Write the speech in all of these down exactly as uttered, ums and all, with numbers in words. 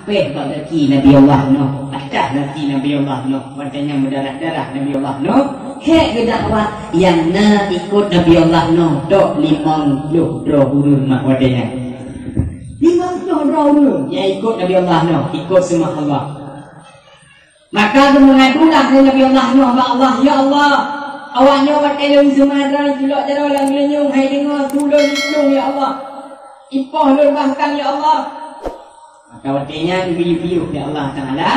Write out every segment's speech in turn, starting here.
Peh bak gaki Nabi Allah Nuh, patah gaki Nabi Allah Nuh, watèe nyan meudarah-darah Nabi Allah Nuh, hék geudakwah nyang na ikot Nabi Allah Nuh tok limong ploh droe ureueng mak watèe nyan. Limong ploh droe ureueng nyang ikot Nabi Allah Nuh, ikot seumah Allah. Maka geumeungadulah lé Nabi Allah Nuh bak Allah, "Ya Allah, awak nyoe watèe lôn seumah droe culok jaroe lam geulinyueng, hai deungoe su lôn, iplong, ya Allah. Ipoh lôn bahkan, ya Allah." Maka watèe nyan geuyue-geuyue lé Allah Taala,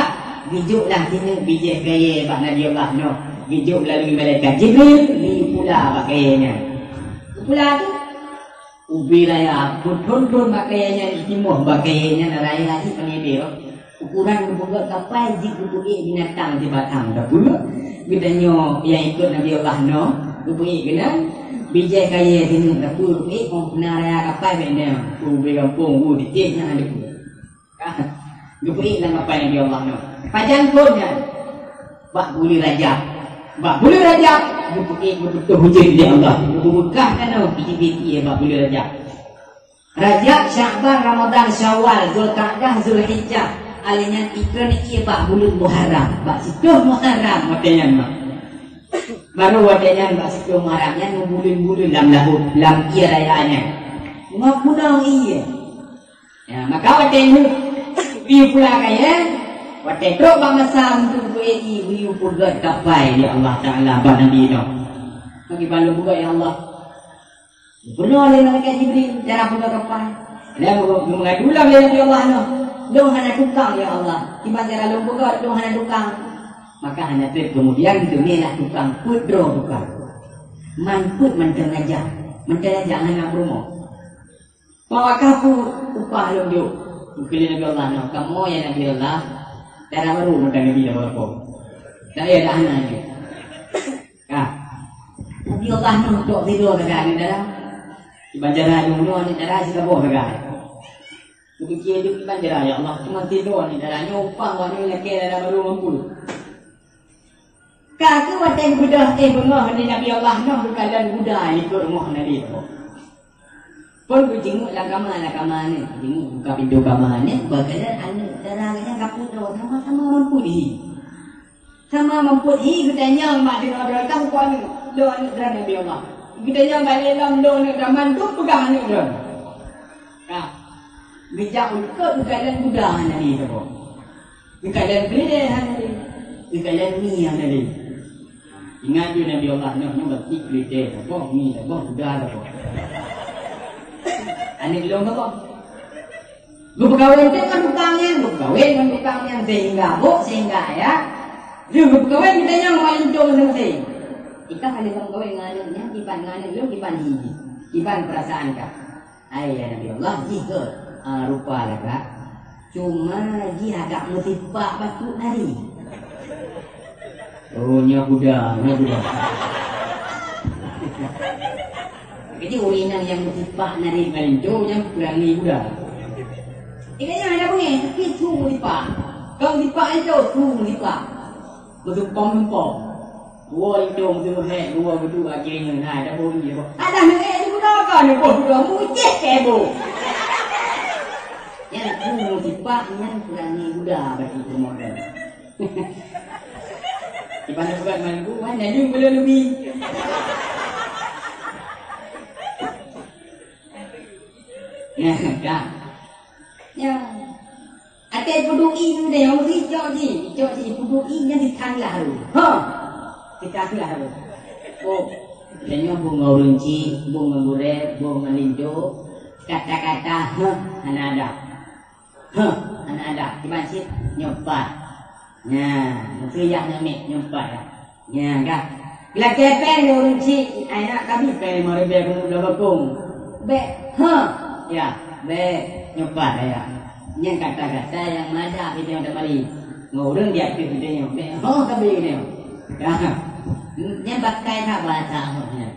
geujok lah sineuk bijèh kayèe bak Nabi Allah Nuh, geujok lalui malaikat Jibril, geuyue pula bak kayèe nyan. Geupula tu, ubé raya, peuthon-thon bak kayèe nyan, jitimoh bak kayèe nyan, raya jih panyedih. Ukoran geupeugöt kapai jeuet geupeuék binatang sibatang. Tapeue? Geutanyoe nyang ikot Nabi Allah Nuh geupeuék keunan, bijèh kayèe sineuk, tapeue geupeuék, oh, na raya kapai bèk nyan. Ubé gampông, uh, tieb nyan ada. Geupeuék lam kapai Nabi Allah Nuh. Pajan phôn nyan? Bak buleuen Rajab. Bak buleuen Rajab, geupeuék, geupeutoh ujeuen lé Allah. Geupeugah nyan, oh, bak buleuen Rajab. Rajab, Syakban, Ramadan, Syawal, Zulkaidah, Zulhijjah. Alèh nyan ikheun ié bak buleuen Muharram. Bak sitoh Muharram watèe nyan mah. Baru watèe nyan bak sitoh Muharram nyan meubuleuen-buleuen lam lahôt, lam ié raya nyan. Ngon gunong ié. Ya, maka watèe nyoe geuyue pula kayèe, watèe trok bak masa untuk geupeuék ié, geuyue peugöt kapai lé Allah Taala bak Nabi Nuh. Bagi balom peugöt, "Ya Allah, Geupeugah lé malaikat Jibril cara peugah kapai. Dan geumeungadu lom lé Nabi Allah Nuh, "Lôn hana tukang, ya Allah. Kiban cara lôn peugah, lôn hana tukang." Maka hana trép keumudian geuteumé lah tukang, peuet droe tukang. Man peuet mantong raja, mantong raja hana peurumoh. Maka peue upah lôn jok? Geukheun lé Nabi Allah Nuh, "Kamoe, ya Nabi Allah, dara barô mantong Nabi Allah barô." Tak payah dah hana jok. Ka. Nabi Allah Nuh trok sidroe sagai aneuk dara. Kiban cara lôn nyoe aneuk dara sisaboh sagai. Geupikir jih kiban cara, "Ya Allah, cuma sidroe aneuk dara nyoe, upah awak nyoe lakèe dara barô mampu." Ka kheueh watèe geubeudôh éh beungoh lé Nabi Allah Nuh geukalon guda likot rumoh Nabi Nuh. Phôn geujingeuk lam kama, lam kama aneuk, geujingeuk buka pintoe kama aneuk, bagaimana aneuk dara nyan ka peuet droe, sama-sama mampu hi. Sama mampu hi, geutanyong bak sidroe-droe, "Kah ukeue aneuk?" "Lôn aneuk droe Nabi Allah." Geutanyong bak lé lom, "Lôn aneuk droe?" "Man tu peugah aneuk droe." Ka. Geujak u likot geukalon guda hana lé saboh. Geukalon keudè hana lé. Geukalon mi hana lé. Ingat ju Nabi Allah Nuh nyoe berarti keudè saboh, mi saboh, guda saboh. Aneuk lôn saboh. Geupeukawen teuk ngon tukang nyan, geupeukawen ngon tukang nyan sehingga bôk, sehingga ya. Lheueh geupeukawen geutanyoe ngon linto masing-masing. Ikah ka lheueh lôn kawen ngon aneuk nyan, kiban ngon aneuk lôn, kiban hi, kiban peurasaan kah? Hai ya Nabi Allah, jih keuh, ah, rupa lagak. Cuma jih agak meusipak bacut nari. Oh, nyoe guda, nyoe guda. Jadi ureueng inong nyang meusipak nari ngon linto nyan peurani guda. Ingat nyan hana beungéh, tapi su meusipak. Kon sipak linto, su meusipak. Meusumpom-sumpom. Dua linto meusumpom, dua geuduek akhé nyan, hai, dah boh ié boh. Alah, neu ék di bunoe ka, neu boh bunoe, mucéh keu boh. Nyan su meusipak, nyan peurani guda bagi peumoden. Di mana bukan malu, mana ni belum lebih. Nah, dah. Ya. Até peuduek ié tu deh, orang si cok si, cok si peuduek ié nyan si kang lah tu. Ha. Si kang lah tu. Oh, dan nyoe boh ngon ureueng chik, boh ngon gurèe, boh ngon linto, kata-kata, heh, hana ada. Heh, hana ada. Kiban cit nyoe pat. Nyan, meukeuyah namiet nyoe pat ya. Nyan ka. Geulakèe péng lé ureueng chik, ayah kami péng lima ribèe keu muda bakong. Bèk, heh. Ya, bèk nyoe pat ya. Nyan kata-kata nyang mada pih nyoe teumari. Ngon ureueng di ateueh pih nyoe. Bèk, heh, kami nyoe. Ya. Nyan bakai that bahasa nyoe.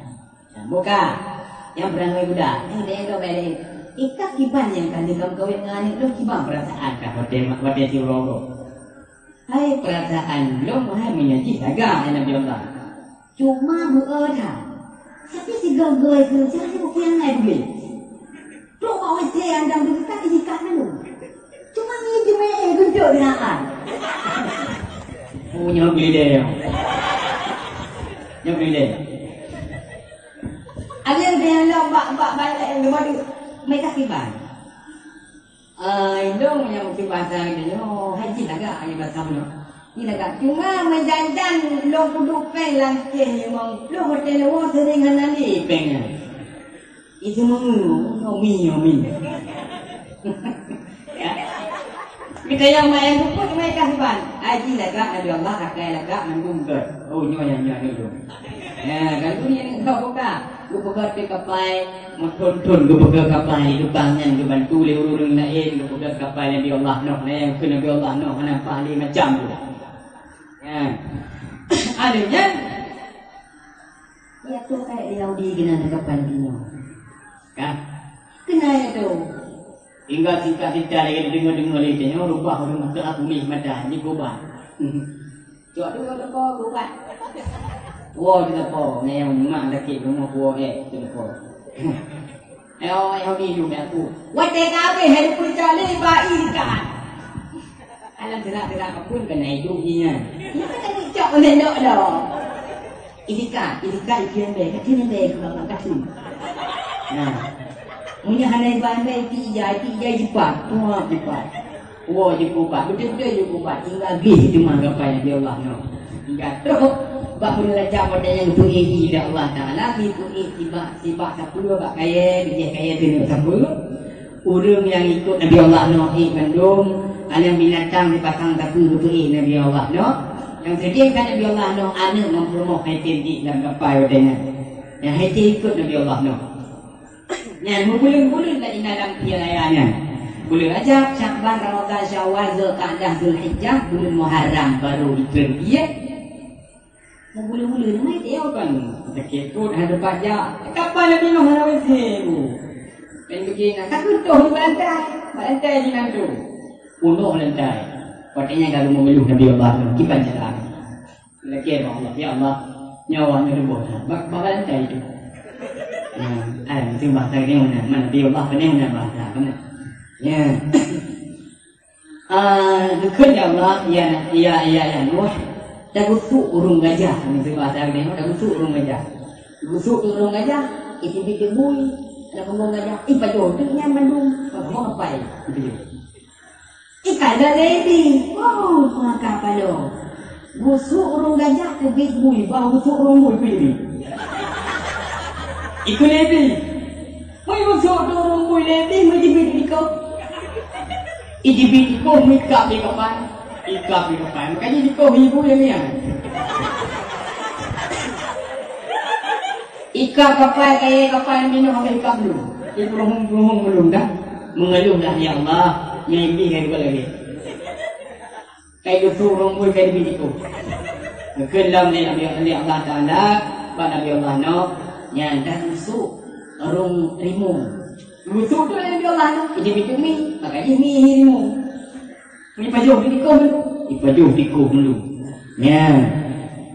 Buka. Nyang beurangoi guda. Nyoe lé gob lé. Ikah kiban nyang ka lheueh lôn kawén ngon aneuk lôn, kiban peurasaan kah watèe, watèe siuroe-uroe? Hai peurasaan lôn, hai meunyoe jih saga, hai Nabi Allah. Cuma beu-e that. Tapi sigoe-goe keu siat nyoe peue nyang hai bunoe. Trok bak W C andam teuka ikat lalu. Cuma ngieng jeuet Beunaan. Oh, nyoe geulideh nyoe. Nyoe geulideh. Ada yang lom bak, bak, bak, bak, mereka kiban. Ah, indong nyang mungkin bahasa dia, oh, haji lagak, haji bahasa mana? Ni lagak. Cuma meujan-jan lôn kuduek péng langkeh limong ploh hotel lewat sering hana lé péng nyan. Itu mengeluh, oh, mi, oh, mi. Ya. Kita yang main rukun, main kahban. Haji lagak, Nabi Allah, akai lagak, mandum gét. Oh, nyonya, nyonya, nyonya. Ya, kalau ni yang kau buka, geupeugah di kapai, meuthon-thon geupeugah kapai, lubang nyan geubantu lé ureuëng laén, geupeugah kapai Nabi Allah Nuh, na nyang keu Nabi Allah Nuh, hana paih lé macam tu. Ya. Akhirnya, ya tu kayak Yahudi kena ada kapai Nabi Nuh. Kan? Kena ya tu. Tinggal singkat-singkat lagi deungoe-deungoe lé tanyoe rubah ureuëng mata bumi mata jikoba. Cok tu depo rubah. Wo depo, nyang mak sakit rumah wo eh depo. Eh, oh, eh, oh, ni dulu aku. Watèe ka habéh hai peucah lé ba ikan. Alam teurak-teurak apun kena hidup ni kan. Ni kan tadi cok oleh lok dah. Itika, itika ikian deh, kacil deh, kacil. Nah, punya hana iban deh, iti ija, iti ija jipat, tuak jipat. Wo jikupat, betul-betul jikupat. Hingga gih cuma gapai Nabi Allah no. Hingga trok bak meuneraja pada nyang tuéh di Allah Taala, di tuéh sibak, sibak sapuluh bak kayèe, bijèh kayèe keuneuk sapuluh. Ureuëng nyang ikot Nabi Allah Nuh ék mandum, aneuk binatang dipasang sapeue geupeue Nabi Allah Nuh. Nyang seudeh ka Nabi Allah Nuh aneuk meupurumoh hai tem di lam kapai watèe nyan. Nyang hai tem ikot Nabi Allah Nuh. Nyan meubuleuen-buleuen lam inan lam piala nyan. Buleuen Rajab, Syakban, Ramadan, Syawal, Zulkaidah, Zulhijjah, buleuen Muharram baru ikot dia. Meubuleuen-buleuen, hai teuh kan. Sakét pruet hana teupajak. Kapan Nabi Nuh hana WC, Bu? Pen bikin, ka keutoh di lantai. Lantai di nan tu. Unoh lantai. Watèe nyan ka geumeumeuluh Nabi Allah Nuh. Kiban cara. Lakèe bak Allah. Ya Allah, nyoe awak nyoe leuboh that. Bak, bak lantai tu. Ya, ai, mesti bahasa dia mana? Mana Nabi Allah, mana, mana bahasa, mana? Ya. Ah, geukheun lé Allah, ya, ya, ya, ya Nuh, tagusok ureuëng gajah, miseue bahasa Indonesia, tagusok ureuëng gajah. Gusok ureuëng gajah, iteubiet bui, ada punggung gajah, ipajoh teuk nyan mandum, peukapai, gitu. Ikalon lé bi, oh, maka paloe. Gusok ureuëng gajah teubiet bui, bah gusok ureuëng bui pih bi. Ikheun lé bi. Meunyoe soe ureuëng bui lé pih meujibiet dikoh. Ijibiet dikoh meuikab di kapai. Ikab di kapai. Makajih dikoh ibu lé miang. Ikab kapai, kayèe kapai minong habéh ikab dulu. Dia peruhung-peruhung belum dah. Mengeluh dah, "Ya Allah, nyan iblih kan bukan lagi." Kai geusu ureuëng bui kai leubeh dikoh. Geukheun lom lé Nabi, lé Allah Taala bak Nabi Allah Nuh, nyan dah gusok ureuëng rimueng. Gusok tu lé Nabi Allah Nuh, jadi mi, maka jih mi rimueng. Ipajoh dikoh dulu. Ipajoh dikoh dulu. Nyan.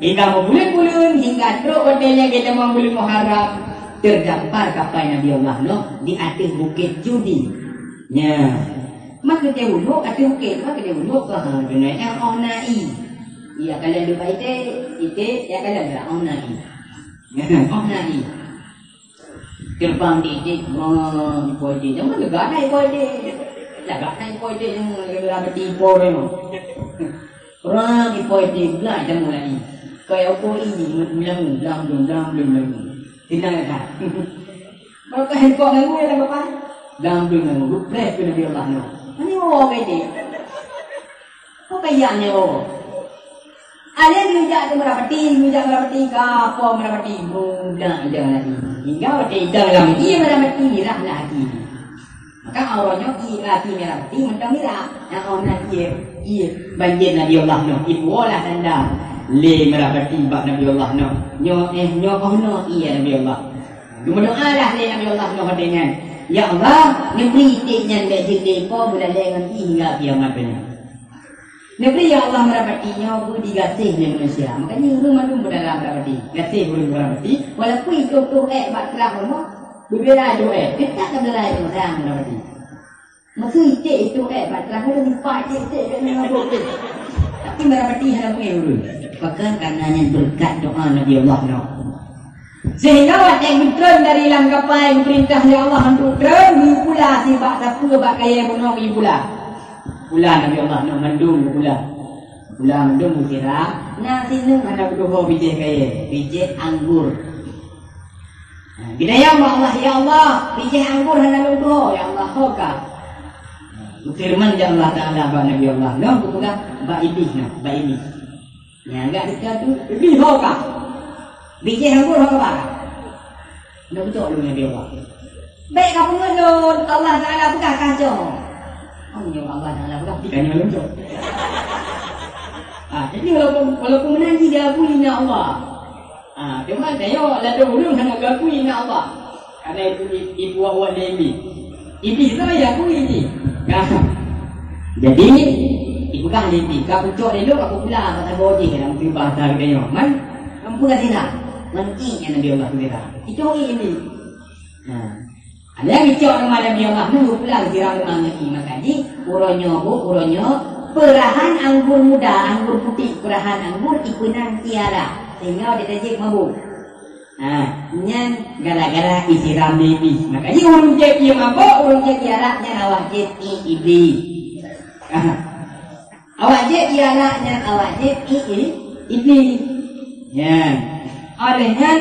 Hingga meubuleuen-buleuen, hingga trok watèe nyan geutamong buleuen Muharram, terdampar kapai Nabi Allah Nuh di ateueh bukét Judi. Nyan. Maka dia ulok ateueh bukét, maka dia ulok ke ha dunia nyang oh na i. Ia kalian lupa ite, ite, ia kalian dah oh na i. Oh na i. Terbang di ite, wah, ipo ite. Jangan juga na ipo ite. Lagak na ipo ite, jangan lagak beti ipo memang. Orang ipo ite, belah jangan lagi. Kaya upo ini, melangu, lam, lam, lam, lam, lam. Tidak ada. Maka handphone ngan gue dah bapak. Dang dulu ngan gue press kena dia Allah no. Ini bawa ke ini. Apa yang ni bawa? Ada ni jak tu merapati, ni jak merapati, ke apa merapati? Mudah dia lagi. Hingga waktu itu dalam dia merapati, mirah lagi. Maka awalnya i lagi merapati, mentang mirah. Yang orang iya, iya. Banjir Nabi Allah no. Ibu lah tanda. Le merapati bak Nabi Allah no. Nyo, eh, nyo, oh no, iya Nabi Allah. Geumeudoa lah lé Nabi Allah Nuh watèe nyan, "Ya Allah, neubri iték nyan bèk jeuet lé Po beulalèe ngon i hingga kiamat beungoh. Neubri, ya Allah, meurapati nyoe beu digaséh lé manusia." Makajih ureueng mandum beudara meurapati. Gaséh ureueng meurapati, walaupun toh-toh èk bak teulah rumoh, beubira doh èk, teutap ka beulai meurapati. Meusti iték itu, eh, bak telah boleh lupa iték-iték kat nyoe abot tu. Tapi barang mati hana mungkin urus. Pakon karena nyan berkat doa Nabi Allah Nuh. Sehingga watèe geutreun dari lam kapai geupeurintah lé Allah untuk treun, geupula sibak sapeue bak kayèe bunoe geupula. Pula Nabi Allah Nuh mandum geupula. Pula mandum geusira, na sineuk hana geutuho bijéh kayèe, bijéh anggor. Ha, geudayang bak Allah, "Ya Allah, bijéh anggor hana lôn tuho, ya Allah, ho ka." Geufeureuman lé Allah Taala bak Nabi Allah, nyoe geupeugah bak Iblih nyoe, bak Iblih. Nyang agak teuka tu, Iblih ho ka. Bijéh anggor ho ka bak. Nyoe beutôi lôn Nabi Allah. Bèk ka peungeut lôn, Allah Taala peugah ka cok. Oh, nyoe Allah Taala peugah, tapi ka nyoe lôn cok. Ah, jadi walaupun, walaupun meunan jih diakui na Allah. Ah, cuma tanyoe ladôm ureueng hana geukui na Allah. Karena itu i-, ibuah-buah lé Iblih. Iblih tu ya akui jih. Ka. Jadi, ipeugah lé Iblih, "Ka kucok lé lôn, ka kupula, ka saboh jih dalam bahasa geutanyoe." Man, ampun sira. Man, i nyan Nabi Allah sira. Itu i Iblih. Nah. Ada nyang icok rumoh Nabi Allah Nuh, geupeugah sira rumoh ngon i, maka jih uroe nyoe bu, uroe nyoe peurahan anggor muda, anggor putéh, peurahan anggor ipeunang ié arak, sehingga watèe tajép mabök. Ha, nyan gara-gara isiram lé Iblih. Maka jih ureueng jép ié mabök, ureueng jép ié arak nyan awak jép ié Iblih. Awak jép ié arak nyan, awak jép ié, ié Iblih. Nyan. Oleh nyan,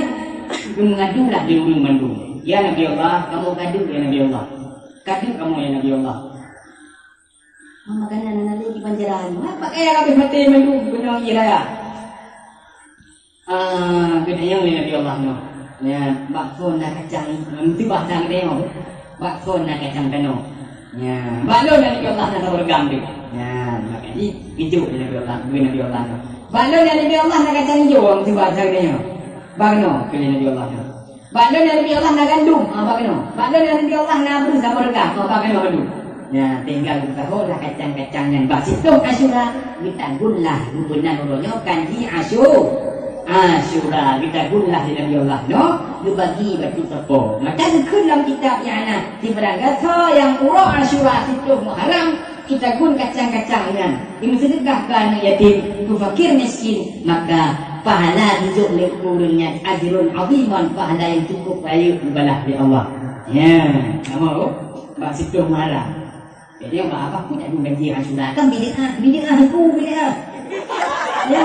geumeungadulah di ureueng mandum. "Ya Nabi Allah, kamoe ka duek, ya Nabi Allah. Ka duek kamoe, ya Nabi Allah." Makanan hana lé di panjaran. Apa kaya habéh maté mandum bunoe ié raya? Ah, geutanyong lé Nabi Allah Nuh. Ya, bak phon na kacang, meuteubah that geutanyong. Bak phon na kacang tanoh. Ya, bak lôn Nabi Allah na saboh reugam tu. Ya, maka jih geujok lé Nabi Allah, geubri Nabi Allah Nuh. Bak lôn Nabi Allah na kacang ijo, meuteubah that geutanyong. Bak keunoe, keu lé Nabi Allah Nuh. Bak lôn Nabi Allah na gandum, ha, bak keunoe. Bak lôn Nabi Allah na breuh saboh reugam, ha, bak keunoe gandum. Nah, tinggai geusahoe lah kacang-kacang nyan bak sitoh Asyura, geutagunlah geubeunang uroe nyoe kan jih Asyu-, Asyura, geutagunlah lé Nabi Allah nyoe, geubagi batu sapo. Maka geukheun lam kitab nyan na, sibarang gasoe nyang uroe Asyura sitoh Muharram, geutagun kacang-kacang nyan, geumeuseudekah keu aneuk yatim, keu fakir miskin, maka pahala geujok lé ureueng nyan ajrun aziman, pahala nyang cukup rayeuk geubalah lé Allah. Ya, kamoe bak sitoh Muharram. Jadi, bak apa aku tak ganti Asyura? Kan bid'ah, bid'ah aku, bid'ah. Ya.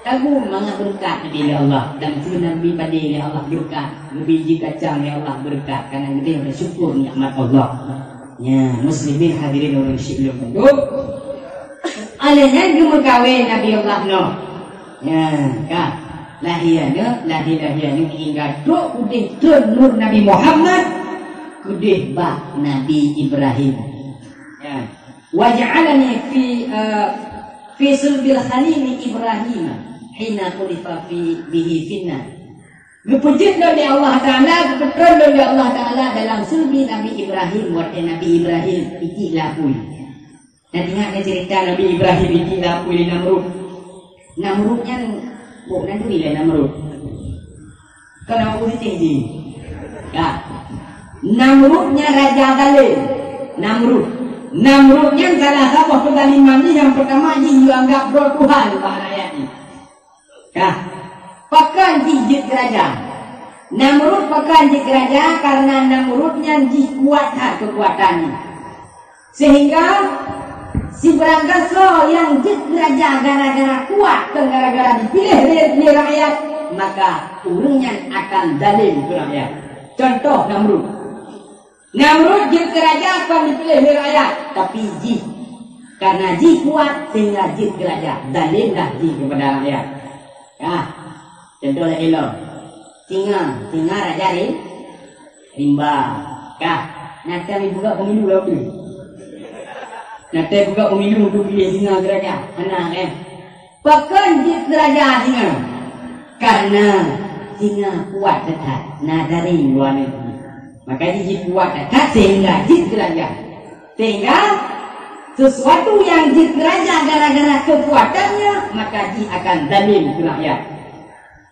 Kagum mangat beureukat geubri lé Allah. Dan keu Nabi padé lé Allah beureukat. Geubri jih kacang lé Allah beureukat. Karena geubri syukur nikmat Allah. Ya, muslimin hadirin ureueng syik lôn mandum. Alèh nyan geumeukawen Nabi Allah Nuh. Ya, ka. Lahé aneuk, lahé-lahé aneuk hingga trok udeh treun nur Nabi Muhammad, keudeh bak Nabi Ibrahim. Ya. "Waj'alni fi, eh, fi sulbil khalili Ibrahim hina qulifa fi, bihi finnar." Geupeujeuet lôn lé Allah Taala, geupeutreun lôn lé Allah Taala dalam sulbi Nabi Ibrahim, watèe Nabi Ibrahim itiek lam apui. Nyan ingat nyan cerita Nabi Ibrahim itiek lam apui lé Namrud. Namrud nyan, boh nan turi lé Namrud. Kon nama positif jih. Ya. Namrud nyan raja zalem. Namrud. Namrud nyan salah saboh keuzaliman jih nyang peutama jih geuanggap droe Tuhan bak rakyat jih. Kah, pakon jih jeuet keu raja? Namrud pakon jeuet keu raja? Karena Namrud nyan jih kuat that keukuatan jih. Sehingga sibarang gasoe nyang jeuet keu raja gara-gara kuat, kon gara-gara dipiléh lé, lé rakyat, maka ureueng nyan akan zalem keu rakyat. Contoh Namrud. Namrud jeuet keu raja kon dipiléh lé rakyat, tapi jih karena jih kuat sehingga jeuet keu raja, zalemlah jih kepada rakyat. Kah, contoh lagèe lom. Singa, singa raja ri-, rimba. Kah, na teuh buka pemilu lalu. Na teuh buka pemilu untuk pilih singa keu raja. Hana, kan? Pakon jeuet keu raja singa? Karena singa kuat that-that, na dari luar negeri. Maka jih kuat that-that sehingga jeuet keu raja. Sehingga sesuatu yang jeuet keu raja gara-gara kekuatannya, maka jih akan zalim keu rakyat.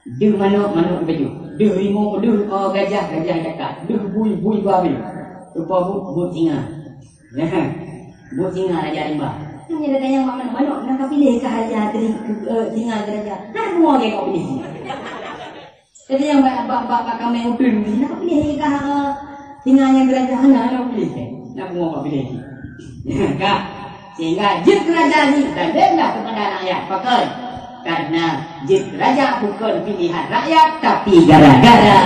Deuh manok, manok baju. Deuh rimong, deuh, eh, gajah, gajah jakat. Deuh bui, bui babi. Rupa buet, buet singa. Nah, buet singa raja rimba. Nyan gata nyang bak manok-manok, na kapiléh kah raja teuring-, eh, singa keu raja. Hana pungo lé kapiléh singa. Jadi nyang bak, bak, bak, bak kaméng uteuen, na kapiléh kah, eh, singa nyang keu raja. Hana, hana kapiléh. Na pungo kapiléh. Ka. Sehingga jeuet keu raja jih, dan dendam kepada rakyat. Pakon? Karena jeuet keu raja bukon pilihan rakyat, tapi gara-gara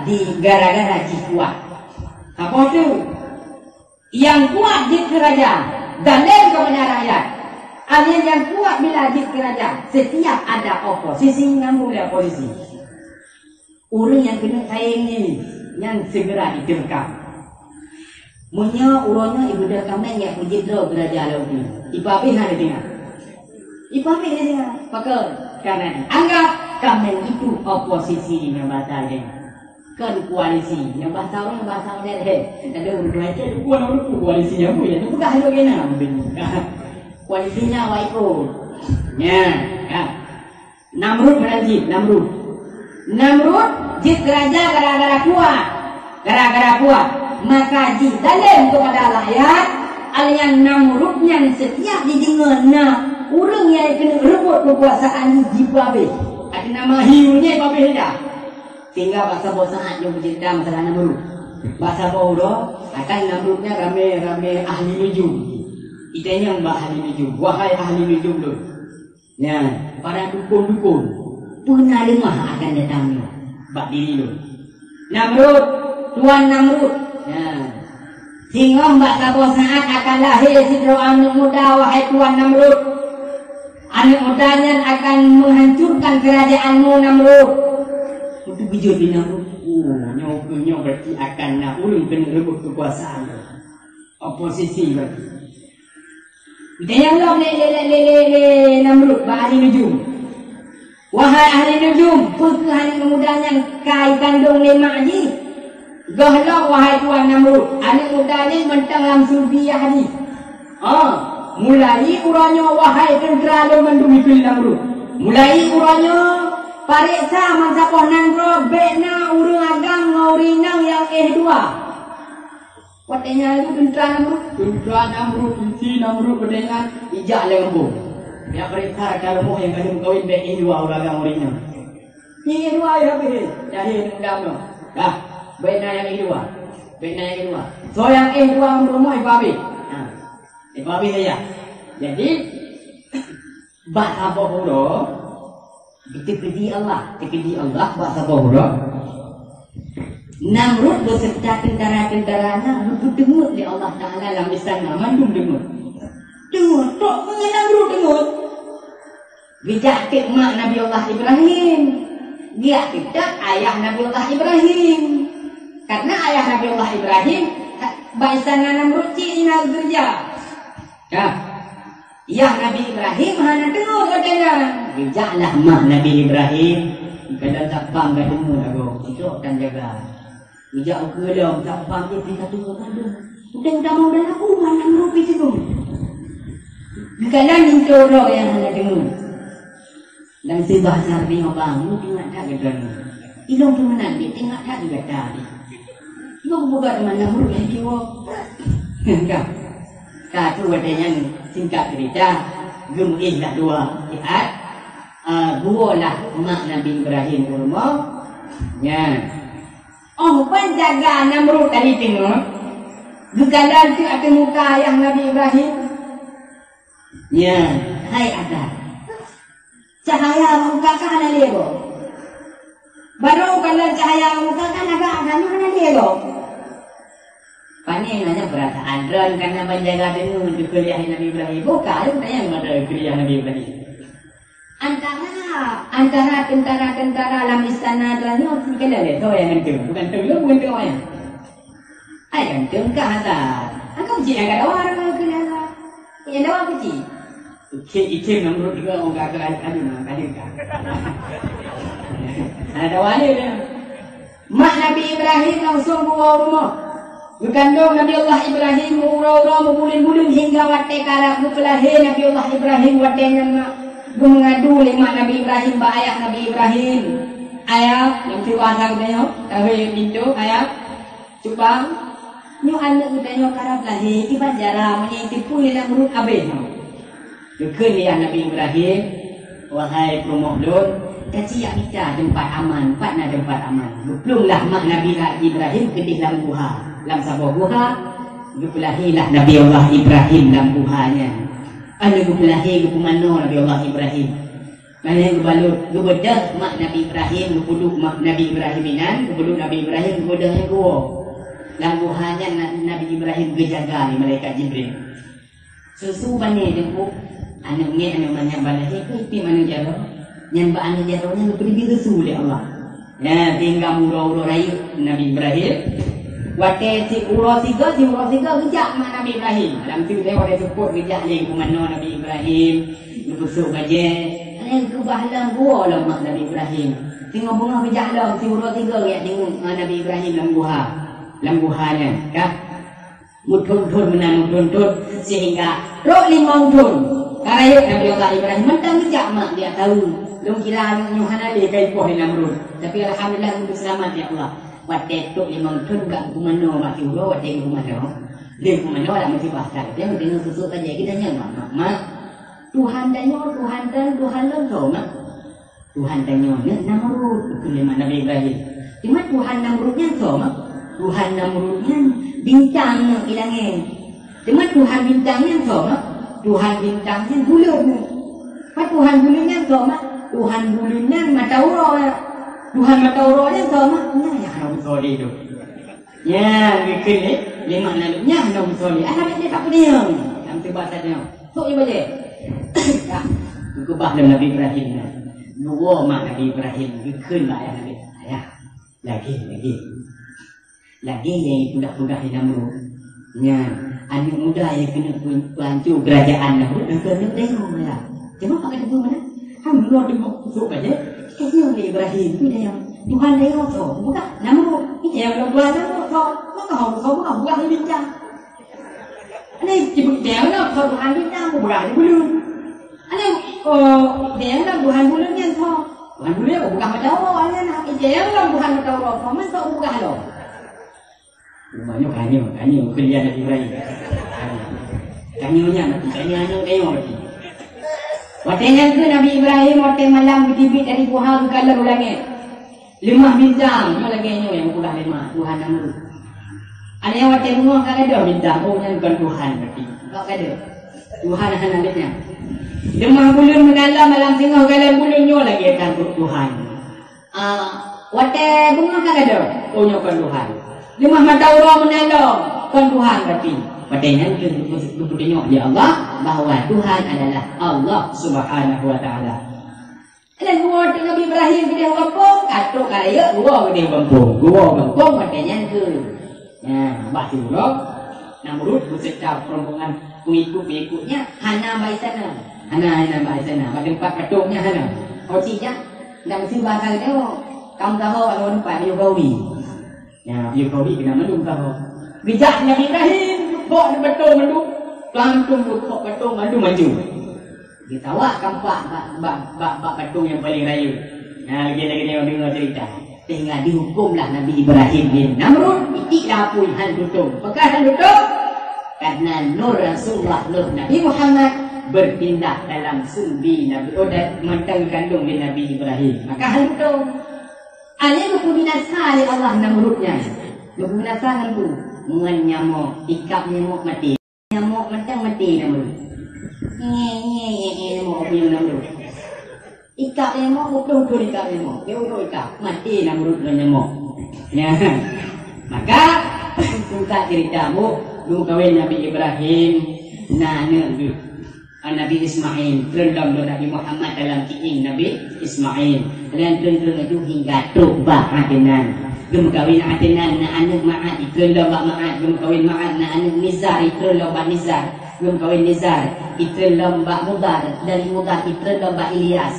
di, gara-gara jih kuat. Apa tu? Nyang kuat jeuet keu raja, dalem kepada rakyat. Artinya nyang kuat bila jeuet keu raja, setiap ada oposisi, ngamuk lé oposisi. Ureueng nyang keuneuk saing nyan, nyan segera diterkam. Meunyoe uroe nyoe ibeudôh kaméng nyang peujeuet droe keu raja lom, ipabéh hana deungoe. Ipabéh hana deungoe. Pakon? Karena dianggap kaméng itu oposisi nyang batal deungoe. Kon koalisi, nyang bahasa orang, bahasa modern. Ada ureueng lain, "Eh, bukan orang tu koalisi nyang buya, tu peugah lagèe na." Koalisinya awak ikut. Nya, ya. Namrud meunan jih, Namrud. Namrud jeuet keu raja gara-gara kuat. Gara-gara kuat. Maka jih dalem kepada rakyat, alian Namrud nyan setiap jideungoe na ureueng nyang keuneuk reubot keukuasaan jih, jipabéh. Ada nama hiu nyan pabéh dah. Sehingga bak saboh saat nyoe beujeuet dam salah Namrud. Bak saboh uroe, akan Namrud nyan ramé-ramé ahli nujum. Itanyong bak ahli nujum, "Wahai ahli nujum lôn." Nyan, para dukon-dukon, peue na leumah akan datang nyoe bak diri lôn. Namrud, Tuan Namrud. Nyan. Singoh bak saboh saat akan lahé sidroe aneuk muda, wahai Tuan Namrud. Aneuk muda nyan akan menghancurkan kerajaanmu, Namrud. Beutôi beujeuet di Namrud. Oh, nyoe keuh nyoe berarti akan na ureueng keuneuk reubot keukuasaan. Oposisi berarti. Geutanyong lom lé, lé, lé Namrud bak ahli nujum. Wahai ahli nujum, peue keuh aneuk muda nyan ka ikandong lé mak jih? Gohlom, wahai Tuan Namrud, aneuk muda nyan mantong lam sulbiah jih. Ha, mulai uroe nyoe, wahai teuntra lôn mandum, ikheun Namrud. Mulai uroe nyoe, pareksa bansaboh nanggroe bèk na ureueng agam ngon ureueng inong nyang éh dua. Watèe nyan laju teuntra Namrud, teuntra Namrud, isi Namrud watèe nyan ijak lé gampông. Jak pareksa ka rumoh nyang ka lheueh meukawen bèk éh dua ureueng agam ureueng inong. Nyang éh dua éh habéh, lahé aneuk muda nyoe. Dah, bèk na nyang éh dua. Bèk na nyang éh dua. Soe nyang éh dua rumoh ipabéh. Ha. Ipabéh saja. Jadi, bak saboh uroe, dikeudi Allah, dikeudi Allah bak saboh uroe. Namrud beserta tentara-tentara na geupeuteungeut lé Allah Taala lam istana, mandum teungeut. Teungeut, trok meunyo Namrud teungeut. Geujak teuk mak Nabi Allah Ibrahim. Geujak teuk ayah Nabi Allah Ibrahim. Karena ayah Nabi Allah Ibrahim, bak istana Namrud cit inan geureuja. Ka. Yah Nabi Ibrahim hana teungeut watèe nyan. Geujaklah mak Nabi Ibrahim, kadang tak pam ka teungeut lagoe, sidroe tan jaga. Geujak ukeue lom, tak pam jih pih ka teungeut lagoe. Udeh utamong dan aku, mana merupi teungeut. Geukalon linto droe nyang hana teungeut. Dan sibah sar bingoh bang, mu teuingat that gata nyoe. Ilong peunan deh, teuingat that gata deh. Ilong buka teuma Namrud lagi woe. Ka. Ka tu watèe nyan singkat cerita, geumeuéh lah dua siat, ah, geuwoe lah mak Nabi Ibrahim u rumoh. Nyan. Oh, ban jaga Namrud tadi teungoh, geukalon teuk ateueh muka ayah Nabi Ibrahim. Nyan, hai Adam. Cahaya muka ka hana lé goe. Barô kalon cahaya muka ka hana, ka hana lé goe. Pane nanya perasaan droen kana ban jaga deungon dikeue lé Nabi Ibrahim. Buka, ayo tanya mata dikeue lé Nabi Ibrahim. Antara, antara tentara-tentara lam istana droen nyoe si kena lé, soe nyang ganteng? Bukan tu, bukan tu, ya. Ai ganteng ka hata. Angkau cik yang kada orang kena. Yang dawa apa cik? Cik, cik Namrud juga orang kata ada, ada, ada. Ada dawa ni dia. Mak Nabi Ibrahim langsung geuwoe u rumoh. Geukandong Nabi Allah Ibrahim, meuuroe-uroe, meubuleuen-buleuen hingga watèe karab geupeulahé Nabi Allah Ibrahim, watèe nyan mak geumeungadu lé mak Nabi Ibrahim bak ayah Nabi Ibrahim. Ayah, nyang sibah sang nyoe, tahe pintoe, ayah, cubang. Nyoe aneuk geutanyoe karab lahé, kiban cara meunyoe jiteupeue lé Namrud abéh nyoe. Geukheun lé Nabi Ibrahim, "Wahai peurumoh lôn, ka ci jak mita teumpat aman, pat na teumpat aman." Geuplueng lah mak Nabi Ibrahim keudeh lam guha, lam saboh guha. Geupeulahé lah Nabi Allah Ibrahim lam guha nyan. Aneuk geupeulahé geupeumanoe Nabi Allah Ibrahim. Manyang geubalot, geubeudôh mak Nabi Ibrahim, geupeuduek mak Nabi Ibrahim inan, geupeuduek Nabi Ibrahim, geupeubeudôh nyang geuwoe. Lam guha nyan Na-, Nabi Ibrahim geujaga lé malaikat Jibril. Susu bani teungku, aneuk ngek aneuk manyak baleh, eh, pih aneuk jaroe. Nyan bak aneuk jaroe nyan geupeuteubiet susu lé Allah. Nyan, sehingga meuuroe-uroe rayeuk Nabi Ibrahim. Watèe si uroe sigoe, si uroe sigoe geujak mak Nabi Ibrahim. Lam tu watèe seupôt geujak lé geupeumanoe Nabi Ibrahim. Geupeusôk bajèe. Nyan keubah lom geuwoe lom mak Nabi Ibrahim. Singoh beungoh geujak lom, si uroe sigoe geujak deungoe mak Nabi Ibrahim lam guha. Lam guha nyan, ka. Meuthôn-thôn meunan meuthôn-thôn, sehingga trok limong thôn. Ka rayeuk Nabi Allah Ibrahim mantong geujak mak geujak tahu. Lôn kira nyoe hana lé ka ipoh lé Namrud. Tapi alhamdulillah, lôn seulamat, ya Allah. Watèe trok limong thôn, ka geupeumanoe mak si uroe, watèe geupeumanoe. Lé geupeumanoe lam musibah that. Dia meudeungoe susuk saja, kita nyan mak, mak, mak. Tuhan tanyoe, Tuhan tan, Tuhan lôn soe, mak? Tuhan tanyoe nyan Namrud, geukheun lé mak Nabi Ibrahim. Teuma Tuhan Namrud nyan soe, mak? Tuhan Namrud nyan bintang nyoe di langèt. Teuma Tuhan bintang nyan soe, mak? Tuhan bintang nyan buleuen. Pat Tuhan buleuen nyan soe, mak? Tuhan buleuen nyan mata uroe. Tuhan mata uroe nyan soe, mak? Nyan nyang hana meusoe lé tu. Nyan geukheun lé, lé mak Nabi, nyan hana meusoe lé. Ah, dia tak peudeueng. Lam tu bahasa dia. Sok je bajèe. Dah. Geukeubah lé Nabi Ibrahim nyan. Geuwoe mak Nabi Ibrahim, geukheun bak ayah Nabi. Ayah, lagèe, lagèe. Lagèe nyang peugah-peugah lé Namrud. Nyan, aneuk muda nyang keuneuk peu-, peuhanco keurajeuen Namrud, nyang keuneuk deungoe, ya. Cuma pakai teupeu mana? Kan dulu tengok kusuk aja. Kasihan lé Ibrahim, tu dia yang Tuhan dia yang so, bukan Namrud. Ini yang Tuhan Namrud so. Maka hong so, bukan, bukan bincang. Ini cibuk dia yang so, Tuhan bincang, bukan di bulu. Ada, oh, dia yang Tuhan bulu ni so. Tuhan bulu ya, bukan macam orang, ada nak. Dia yang Tuhan macam orang, so, mana so bukan lo. Rumoh nyoe tanyoe, tanyoe keu lian Nabi Ibrahim. Tanyoe nyan mati, tanyoe aneuk tanyoe mati. Watèe nyan keuh Nabi Ibrahim, watèe malam geuteubiet dari guha geukalon u langèt. Leumah bintang, nyoe lagèe nyoe nyang geupeugah lé mak, Tuhan Namrud. Ada nyang watèe beungoh ka gadôh bintang, oh, nyan bukan Tuhan berarti. Ka gadôh. Tuhan hana lé nyan. Leumah buleuen meunan lom, malam singoh galon buleuen, nyoe lagèe tan Tuhan. Ah, watèe beungoh ka gadôh, oh, nyoe kon Tuhan. Leumah mata uroe meunan lom, kon Tuhan berarti. Watèe nyan geupeu-, geupeutunyok lé Allah bahwa Tuhan adalah Allah Subhanahu wa Taala. Lheuh nyan watèe Nabi Ibrahim geudeh u gampông, ka trok ka rayeuk, geuwoe geudeh u gampông. Geuwoe u gampông watèe nyan keuh. Nah, bah siuroe, Namrud beserta rombongan pengikut-pengikutnya hana bak istana. Hana, hana bak istana. Bak teumpat patong nyan hana. Ho cit jak, ndak meusti bak asai nyoe. Ka meusaho bak saboh teumpat, geuyue gawi. Nyan, geuyue gawi keunan mandum saho. Geujak Nabi Ibrahim, geupok di patong mandum. Langsung geupok patong mandum maju. Geutawak kampak bak, bak, bak, bak patong nyang paleng rayeuk. Nah, lagèe, lagèe nyoe deungoe cerita. Sehingga dihukumlah Nabi Ibrahim bin Namrud, itiek lah apui han tutong. Pakon han tutong? Karena nur Rasulullah, nur Nabi Muhammad bertindak dalam sulbi Nabi, oh, dan mantong kandung di Nabi Ibrahim. Maka han tutong. Akhirnya geupeu binasa lé Allah Namrud nyan. Geupeu binasa ngon peue? Ngon nyamok, ikab nyamok maté. Nyamok mantong maté Namrud. Nye, nye, nye, nye, nyamok, peue nyang Namrud. Ikab nyamok, beutôi-beutôi ikab nyamok. Dia uroe ikab, maté Namrud ngon nyamok. Nyan. Maka, singkat cerita, Bu, geumeukawen Nabi Ibrahim, na aneuk geuh. Nabi Ismail, treun lom lé Nabi Muhammad dalam keuieng Nabi Ismail. Treun, treun, treun laju hingga trok bak Adnan. Geumeukawen Adnan, na aneuk Ma'at, treun lom bak Ma'at, geumeukawen Ma'at, na aneuk Nizar, treun lom bak Nizar, geumeukawen Nizar, treun lom bak Mudar, dari Mudar treun lom bak Ilyas.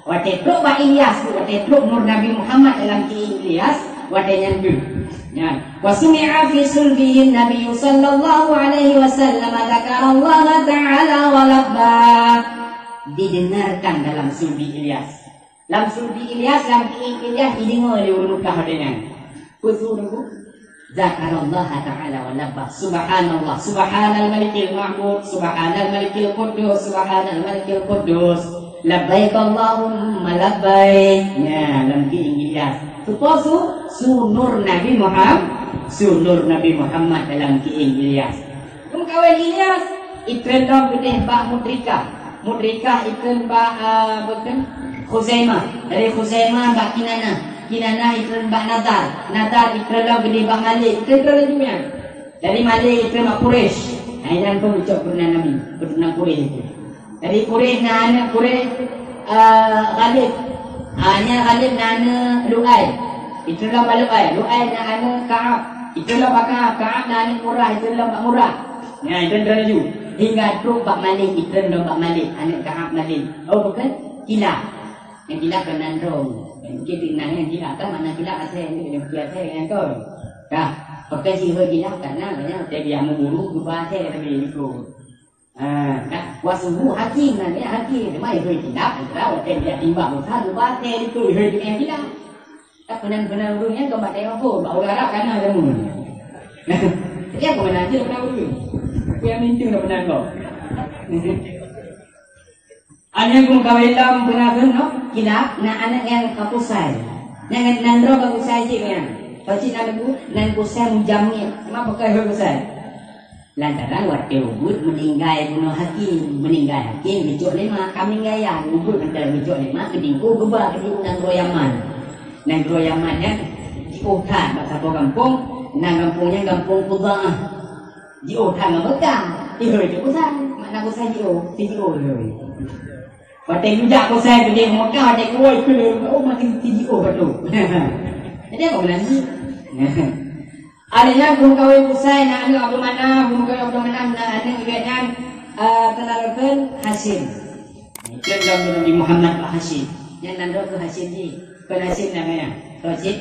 Watèe trok bak Ilyas, watèe trok nur Nabi Muhammad dalam keuieng Ilyas, watèe nyan deuh. Nyan. Wa sumi'a fi sulbihin Nabi sallallahu alaihi wasallam dzakarallaha ta'ala wa labba. Didengarkan dalam sulbi Ilyas. Lam sulbi Ilyas, lam keuieng Ilyas, dideungoe lé ureueng Mekah watèe nyan. Peue su Teungku? Dzakarallaha ta'ala wa labbah. Subhanallah, subhanal malikil ma'bud, subhanal malikil quddus, subhanal malikil quddus. Labbaik Allahumma labbaik. Nya, lam keuieng Ilyas. Soe po su? Su Nur Nabi Muhammad, su Nur Nabi Muhammad dalam keuieng Ilyas. Geumeukawen Ilyas, itreun lom geudeh bak Mudrikah. Mudrikah itreun bak, ah, bukon, Khuzaimah. Dari Khuzaimah bak Kinanah. Kinanah itreun bak Nadar. Nadar itreun lom geudeh bak Malik. Itreun-treun laju nyan. Dari Malik itreun bak Quraisy. Nah, inan pun geucok keuturonan Nabi, keuturonan Quraisy itu. Dari Quraisy na aneuk Quraisy, eh, Ghalib. Ah, nyan Ghalib na aneuk Lu'ai. Itreun lom bak Lu'ai. Lu'ai na aneuk Ka'ab. Itreun lom bak Ka'ab. Ka'ab na aneuk Murrah. Itreun lom bak Murrah. Nah, itreun-treun laju. Hingga trok bak Malik, itreun lom bak Malik, aneuk Ka'ab Malik. Oh, bukon? Kilab. Nyang kilab keunan droe. Mungkin di nan nyang kilab kan, makna kilab asai, nyang kilab asai nyang kon. Dah, pakai sihôi kilab karena, karena watèe dia meuburu geuba asai tapi ikut. Ah, dah, wasuhu hakim nan ya hakim. Cuma sihôi kilab, kira watèe dia timbang usaha geuba asai ikut sihôi kilab. Tak pernah-pernah urus nyan kau bak tengok pun, bak urara kana kamu. Jadi aku mana aja pernah urus. Aku yang minta dah pernah kau. Aneuk geumeukawen lom beuna keunoe, kilab, na aneuk nyan ka Qusay. Nyan nan droe ka Qusay cit nyan. Ka cit nan bu, nan Qusay Muzamil. Ma pakai hôi Qusay? Lantaran watèe ubit meuninggai bunoe Hakim, meuninggai Hakim geucok lé ma, ka meuninggai ya, ubit mantong geucok lé ma, keudingko geuba keudingko nanggroe Yaman. Nanggroe Yaman nyan jiôh that bak saboh gampông, nan gampông nyan gampông Qudaah. Jiôh that ngon Mekah, ihôi teuh Qusay, makna Qusay jiôh, si jiôh ihôi. Watèe geujak Qusay keudéh Mekah, watèe geuwoe keuneuk, oh, mati si jiôh ka trok. Jadi apa meunan jih? Ada nyan geumeukawen Qusay na aneuk Abdul Manaf, geumeukawen Abdul Manaf na aneuk geuh nyan, eh, teunareukeun Hasyim. Ikheun lom Nabi Muhammad bak Hasyim. Nyan nan droe keu Hasyim jih. Kon Hasyim nan meunan. Kon cit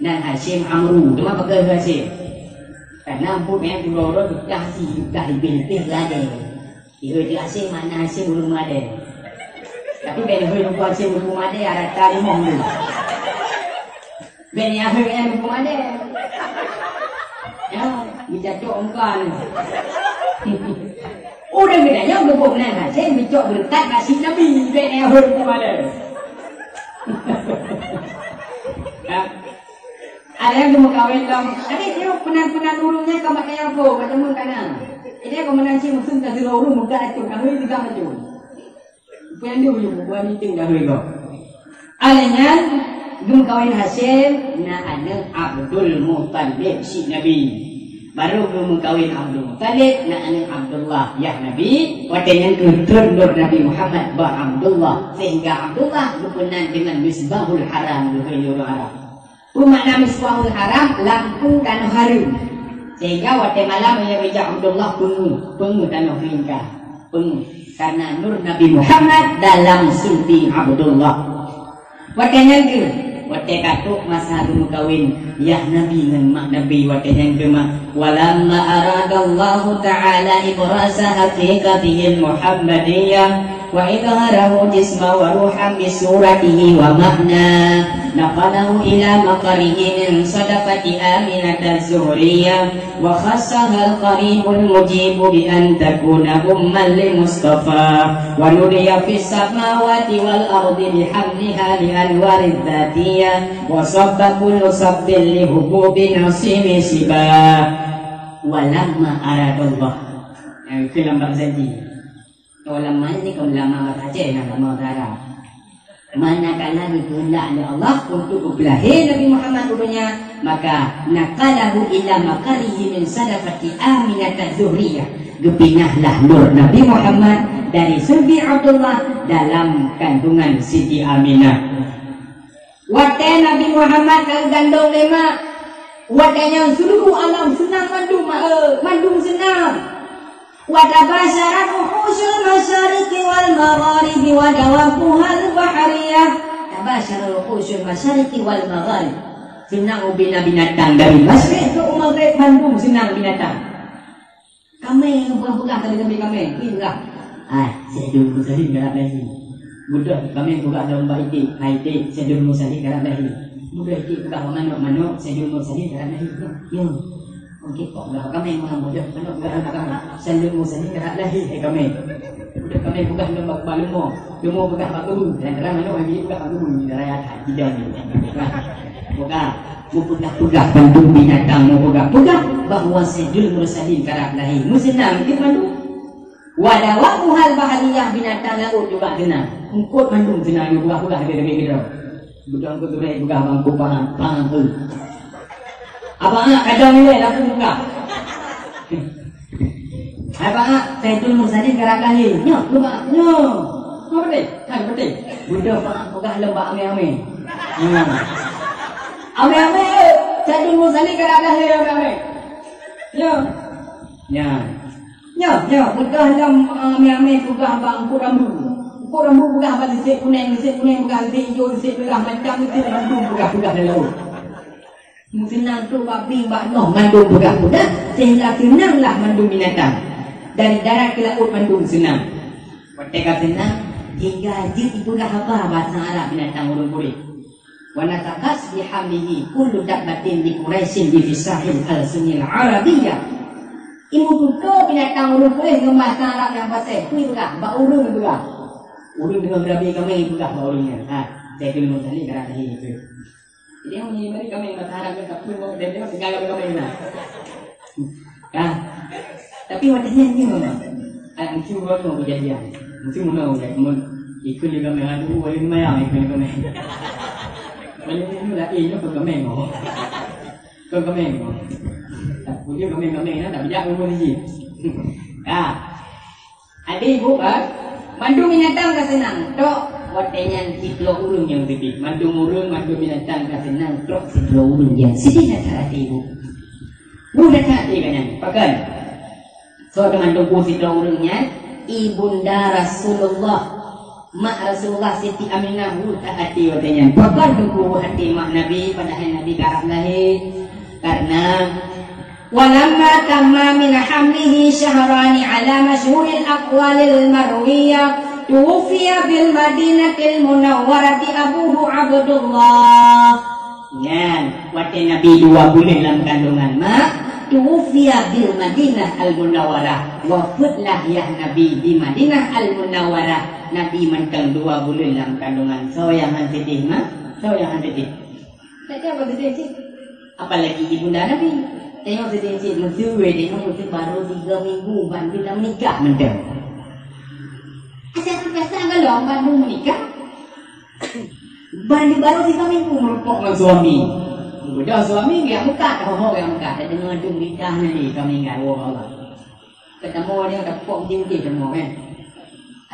nan Hasyim Amru. Teuma pakon Hasyim? Karena buet nyang keudroe-droe dah si, dah leubeh-leubeh ladée. Ihôi teuh Hasyim, makna Hasyim ureueng meudée. Tapi bèk ihôi muphom Hasyim ureueng meudée, ada tarimong tu. Bèk ihôi nyan ureueng meudée. Ya, geucok muka ni. Ureueng geutanyoe geupeubuet meunan Hasyim geucok beureukat nasi Nabi, bèk na hôi keupada. Ya. Ada nyang geumeukawen lom. Adak jih peunan-peunan ureueng nyan ka makai nyang po, macam mana kana. Ini keu meunan cit musim ka sidroe ureueng muka acung, ka hôi tiga acung. Peue nyang deuh yue bubuan miting dahulu. Alèh nyan geumeukawen Hasyim na aneuk Abdul Muthalib, si Nabi. Baru geumeukawen Abdul Muthalib na aneuk Abdullah, yah Nabi. Watèe nyan keuh treun Nabi Muhammad bak Abdullah, sehingga Abdullah geupeunan deungon Misbahul Haram, geuhôi ureueng Arab. Peue makna Misbahul Haram? Lampu tanoh hareuem. Sehingga watèe malam meunyoe geujak Abdullah peungeuh, peungeuh tanoh meulingka. Peungeuh. Karena nur Nabi Muhammad dalam sulbi Abdullah. Watèe nyan keuh, watèe ka trok masa geumeukawen yah Nabi ngon mak Nabi, watèe nyan keuh mak. Walamma aradallahu ta'ala ibrasa haqiqatihil Muhammadiyah wa idharahu jisman wa ruhan bi suratihi wa ma'na, naqalahu ila maqarihi min sadaqati Aminataz Zuhriyah, wa khassahal qaribul mujibu bi an takuna umman li Mustafa, wa nudiya fis samawati wal ardi bihamdiha li anwariz zatiyah, wa sabba kullu sabbin li hububi nasimi sibah. Walamma aradallah. Nyang keu lam bak janji. Ulama ini kan ulama bahasa Aceh, nah, ulama bahasa Arab. Manakala geukeuheundak lé Allah untuk geupeulahé Nabi Muhammad u donya, maka naqalahu ila maqarihi min sadaqati Aminataz Zuhriyah. Geupinahlah nur Nabi Muhammad dari sulbi Abdullah dalam kandungan Siti Aminah. Watèe Nabi Muhammad ka geugandong lé mak, watèe nyan seuluruh alam seunang mandum, mak, eh, mandum seunang. Wa tabasyarat wuhusyul masyariqi wal magharibi wa dawabuhal bahriyah. Tabasyarat wuhusyul masyariqi wal magharib. Seunang ubé na binatang dari masyriq trok u maghrib, mandum seunang binatang. Kamè, peugah-peugah tadi sampai kamè, peugah. Hai, Saidul Mursalin ka rab lahé. Beudôh kamè peugah lom bak iték, hai iték, Saidul Mursalin ka rab lahé. Mudah cit peugah manok-manok, Saidul Mursalin karab lahé. Yo. Oke, kok peugah kamé meunan mudah manok peugah kamé. Saidul Mursalin karab lahé hai kamé. Mudah kamé peugah lom bak leumo. Leumo peugah bak keubeueng. Kadang-kadang manok lagi peugah bak keubeueng. Di raya that, tidak ni. Peugah. Mupeugah-peugah bandum binatang, mupeugah-peugah bahwa Saidul Mursalin karab lahé. Meuseunang cit bandum. Wa dawabuhal bahriyah, binatang laôt juga seunang. Eungkôt mandum seunang, peugah-peugah lagèe-lagèe keudroe. Beudôh eungkôt geuréh peugah bangku pahang, pahang tu. Abang ak kadang ilèe laku muka. Abang ak Saidul Mursalin karab lahé. Nyoe, peugah, nyoe. Nyoe beutôi? Kan beutôi. Beudôh bang ak peugah lom bak amé-amé. Nyoe. Amé-amé, Saidul Mursalin karab lahé, amé-amé. Nyoe. Nyoe. Nyoe, nyoe, peugah lom, eh, amé-amé peugah bak eungkôt rambu. Eungkôt rambu peugah bak lisek kunèng, lisek kunèng peugah lisek ijo, lisek merah, macam lisek mandum peugah-peugah di laôt. Meuseunang trok bak bri bak noh mandum peugah-peugah, sehingga seunanglah mandum binatang. Dari darat ke laôt mandum seunang. Watèe ka seunang, hingga jeuet jipeugah haba bahasa Arab binatang ureueng puréh. Wa nataqat bihamdihi kullu dabbatin li Quraisyin bi fisahil alsinil Arabiyyah. Imeututoe binatang ureueng puléh ngon bahasa Arab nyang fasèh, peue peugah, bak ureueng peugah. Ureueng deungoe geurabe kamé peugah bak ureueng nyan. Ha, Saidul Mursalin karab lahé. Jadi, nyang meunyoe kamé bahasa Arab nyan, tapi mau dia tengok segala kamé na. Kan? Tapi watèe nyan nyoe, ah, mungkin bukan mau kejadian. Mungkin mau ya, mau ikut juga main, aduh, boleh lumayan ikut juga main. Boleh ni lah, eh, nyoe keu kamé mau. Keu kamé mau. Tak boleh kamé, kamé, nah, tak bijak, boleh sih. Ah. Adik ibu, ah, mandum binatang ka seunang. Tok, watèe nyan sidroe ureueng nyang seudeh. Mandum ureueng, mandum binatang ka seunang. Tok, sidroe ureueng nyang seudeh that até ibu. Buet that até ka nyan. Pakon? Soe teuma teungku sidroe ureueng nyan? Ibunda Rasulullah. Mak Rasulullah Siti Aminah buet that até watèe nyan. Pakon teungku buet até mak Nabi, padahai Nabi karab lahé? Karena walamma tamma min hamlihi syahrani ala masyhuril aqwalil marwiyah, tuwuffiya bil Madinatil Munawwarati abuhu Abdullah. Nyan, watèe Nabi dua buleuen lam kandungan mak, tuwuffiya bil Madinah Al Munawwarah, wafeuet lah yah Nabi di Madinah Al Munawwarah. Nabi mantong dua buleuen lam kandungan. Soe nyang han seudeh mak? Soe nyang han seudeh? Saja apa seudeh cit? Apalagi ibunda Nabi. Tengok seudeh cit, meuseue tengok meuseue baru tiga minggu bandum na meunikah mantong. Asai peuresan galom bandum meunikah. Bandum baru tiga minggu meureumpok ngon suami. Beudôh suami geujak meukat, ho-ho geujak meukat. Tadeungoe tu beurita hana lé ka meuninggai, woe Allah. Keutamong dia tapok meuti-meuti tamong, eh.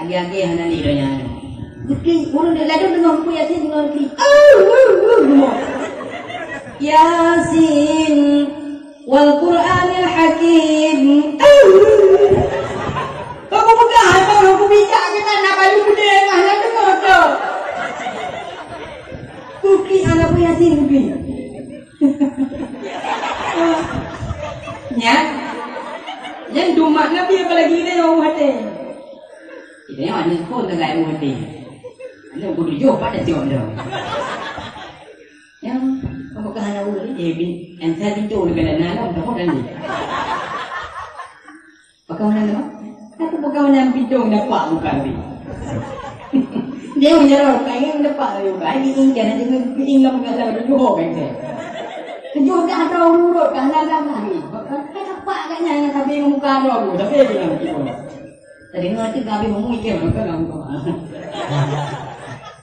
Agi-agi hana lé donya nyoe. Bukti ureueng di ladôm deungoe buku Yasin deungoe bukti. Yasin wal Qur'anil Hakim. Kau buka haba aku bijak kita nak balu budé mah nak dengar tu. Bukti anak pun Yasin bukti. Nyan. Nyan dumat Nabi apalagi kita yang ureueng até. Kita yang ada pun tak ada ureueng até. Ada pun tujuh pada tiap dia. Ya, apakah anak ureueng ni? Eh, bin, yang saya pintu ni kena dalam, tak boleh ni. Pakon nyan, Mak? Aku pakon nyan pidong dapat bukan ni. Dia menyerah, tak ingin dapat bukan. Ini ingat aja dengan piring lah, bukan lah, tujuh kan saya. Tujuh dah ada urut, dah ada dah ni. Pakon tak dapat agaknya yang sampai muka ada tu, sampai dia nak tipu. Tadi ngerti kami ngomong ikan, bukan lah muka.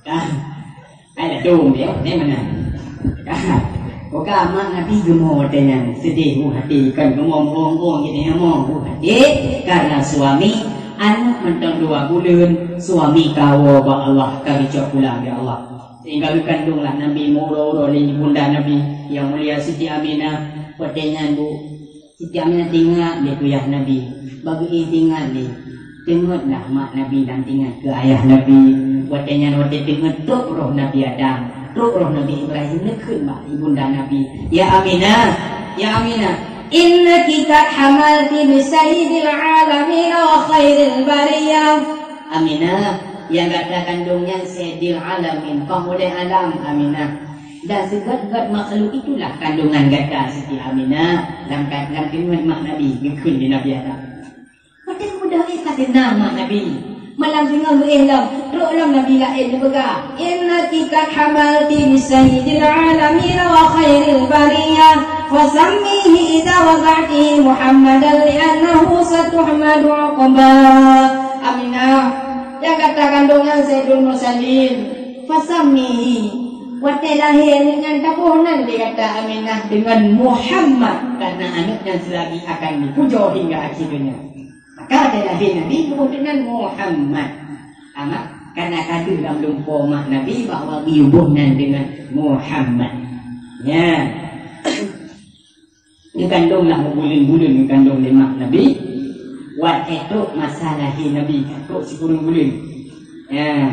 Dah. Hai ladôm dia, dia mana? Buka mak Nabi geumo watèe nyan seudeh u até, kan geumo meuong-ong gitu ya, mo u até karena suami, aneuk mantong dua buleuen, suami ka woe bak Allah, ka geucok pulang lé Allah. Sehingga geukandong lah Nabi meuuroe-uroe lé ibunda Nabi yang mulia Siti Aminah watèe nyan bu. Siti Aminah teuingat lé keu yah Nabi, bagi teuingat lé. Teungeutlah mak Nabi dan teuingat keu ayah Nabi. Watèe nyan watèe teungeut trok roh Nabi Adam, trok roh Nabi Ibrahim neukheun bak ibunda Nabi, "Ya Aminah, ya Aminah, innaki qad hamalti bi sayyidil alamin wa khairil bariyah." Aminah, nyang gata kandong nyan sayyidil alamin, panghulèe alam, Aminah. Dan seugét-gét makhluk itulah kandungan gata Siti Aminah, lam ka-, lam keuneuk mak Nabi, geukheun lé Nabi Adam. Watée geubeudôh ék ka teunang mak Nabi. Malam singoh geuéh lom, trok lom Nabi laén geupeugah, "Innaki qad hamalti bi sayyidil alamin wa khairil bariyah, fasammihi idza wada'tihi Muhammadan li'annahu satuhmadu uqbah." Aminah, nyang gata kandong nyan Sayyidul Mursalin. Fasammihi. Watée lahé aneuëk nyan taboh nan lé gata Aminah deungon Muhammad, karna aneuëk nyan seulagi akan geupujoe hingga akhé donya. Maka watée lahé Nabi geuboh nan Muhammad. Ama, karna ka deuh lam lumpoe mak Nabi bahwa geuboh nan deungon Muhammad. Nya. Geukandong lah meubuleuen-buleuen geukandong lé mak Nabi. Watée trok masa lahé Nabi, ka trok sikureueng buleuen. Ya.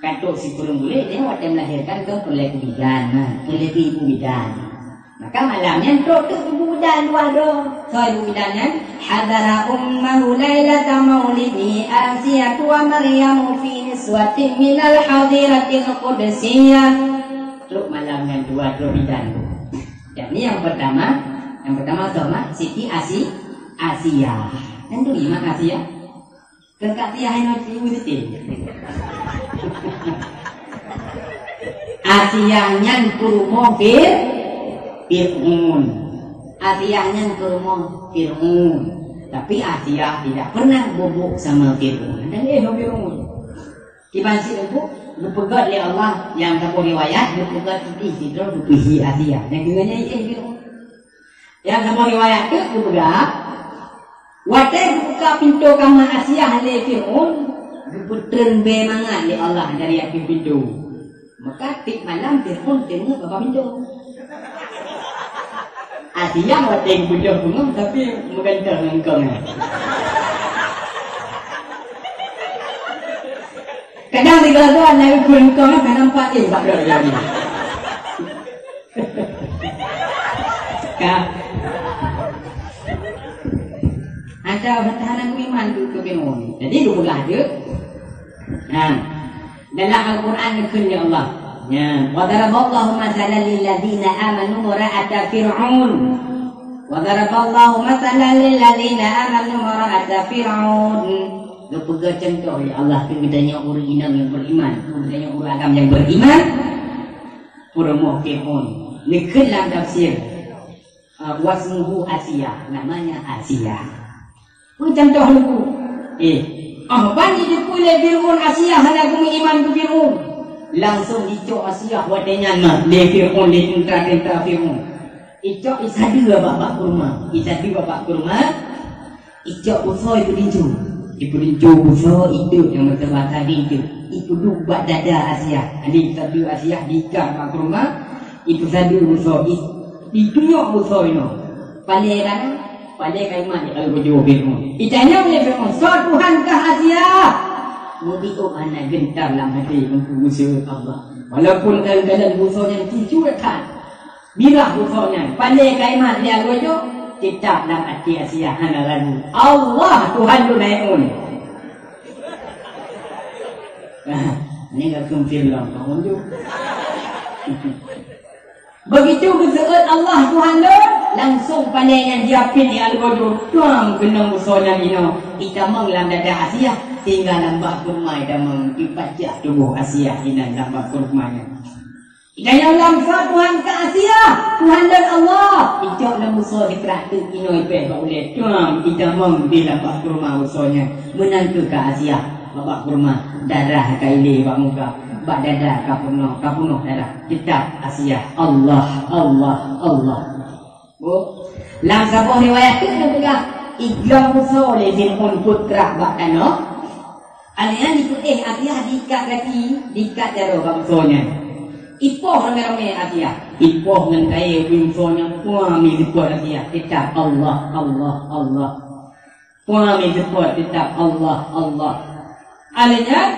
Ka trok sikureueng buleuen, dia watée melahirkan ke peureulée bidan, nah, peureulée ibu bidan. Maka malam nyan trok teuk ibu bidan dua droe. Soe ibu bidan nyan? Hadara ummahu lailata maulidihi Asiyatu wa Maryamu fi niswatin minal hadiratil qudsiyah. Trok malam nyan dua droe bidan. Jadi yang pertama, yang pertama soe mak? Siti Asi-, Asiah. Kan tu mak Asiah? Keu Kak Asiah yang ibu Siti. Asiah nyan peurumoh Fir-, Fir'aun. Asiah nyan peurumoh Fir'aun. Tapi Asiah tidak pernah bubuk sama Fir'aun. Dan dia Fir'aun. Kiban si teungku, geupeugét lé Allah nyang saboh riwayat, geupeugét idéh sidroe geupihi Asiah. Nyang keunong nyan idéh Fir'aun. Nyang saboh riwayat teuk geupeugah, watée geubuka pintoe kama Asiah lé Fir'aun, geupeutreun bée mangat lé Allah dari ateueh pintoe. Maka tiep malam Fir'aun teungeut bak pintoe. Asiah watée geubeudôh beungoh, tapi meugantoh ngon kong. Kadang sigoe-goe na geukheun kong ka nampak jih bak droe nyan. Ka. Ada hana meuiman tu keu Fir'aun. Jadi geupeugah jeuet. Nah. Dalam Al-Quran geukheun lé Allah. Ya, wa daraballahu mathalan lil ladzina amanu imra'ata Fir'aun. Wa daraballahu mathalan lil ladzina amanu imra'ata Fir'aun. Geupeugah contoh lé Allah keu geutanyoe ureuëng inong nyang beriman, keu geutanyoe ureuëng agam nyang beriman. Peurumoh Fir'aun. Neukheun lam tafsir. Ah, wasmuhu Asiah, namanya Asiah. Peue contoh leuku? Eh, ah, ban jiteupeue lé Fir'aun Asiah hana geumeuiman keu Fir'aun. Langsung jicok Asiah watée nyan mah lé Fir'aun, lé teuntra-teuntra Fir'aun. Icok isadeue bak bak kurma, isadeue bak bak kurma. Icok busoe ipeudincue. Ipeudincue busoe iteuk nyang meuteubata di iteuk. Ipeuduek bak dada Asiah. Jadi sadeue Asiah diikat bak kurma, ipeusadeue busoe, i-, itunyok busoe inoe. Palée kanan, palée kaimat di algojo Fir'aun. Itanyong lé Fir'aun, "Soe Tuhan kah Asiah?" Meubiôh hana geuntar lam até untuk meuseuôt Allah. Walaupun kadang-kadang busoe nyan cucu that. Mirah busoe nyan, palée kaimat di algojo, teutap lam até Asiah hana ragu. Allah Tuhan lôn hai un. Ini enggak keumpil lom, Bang Unjuk. Begitu geuseuôt Allah Tuhan lôn, langsung palée nyan jiapit di algojo, tuang keunong busoe nyan inoe, itamong lam dada Asiah, sehingga lam bak kurma itamong, ipacah tuboh Asiah inan lam bak kurma nyan. Geutanyoe lom soe Tuhan kah Asiah, Tuhan lôn Allah. Icok lam busoe dipraktik inoe ipéh bak ulée. Tuang itamong di lam bak kurma busoe nyan. Meunan keuh kah Asiah, bak bak kurma, darah ka ilée bak muka, bak dada ka peunoh, ka peunoh darah. Teutap Asiah, Allah, Allah, Allah. Oh, lam saboh riwayat teuk geupeugah, iglong busoe lé Fir'aun peuet krah bak tanoh. Alèh nyan jipeuéh Asiah diikat gaki, diikat jaroe bak busoe nyan. Ipoh ramé-ramé Asiah. Ipoh ngon kayée bui busoe nyan, pua mi seupôt Asiah. Teutap Allah, Allah, Allah. Pua mi seupôt teutap Allah, Allah. Alèh nyan,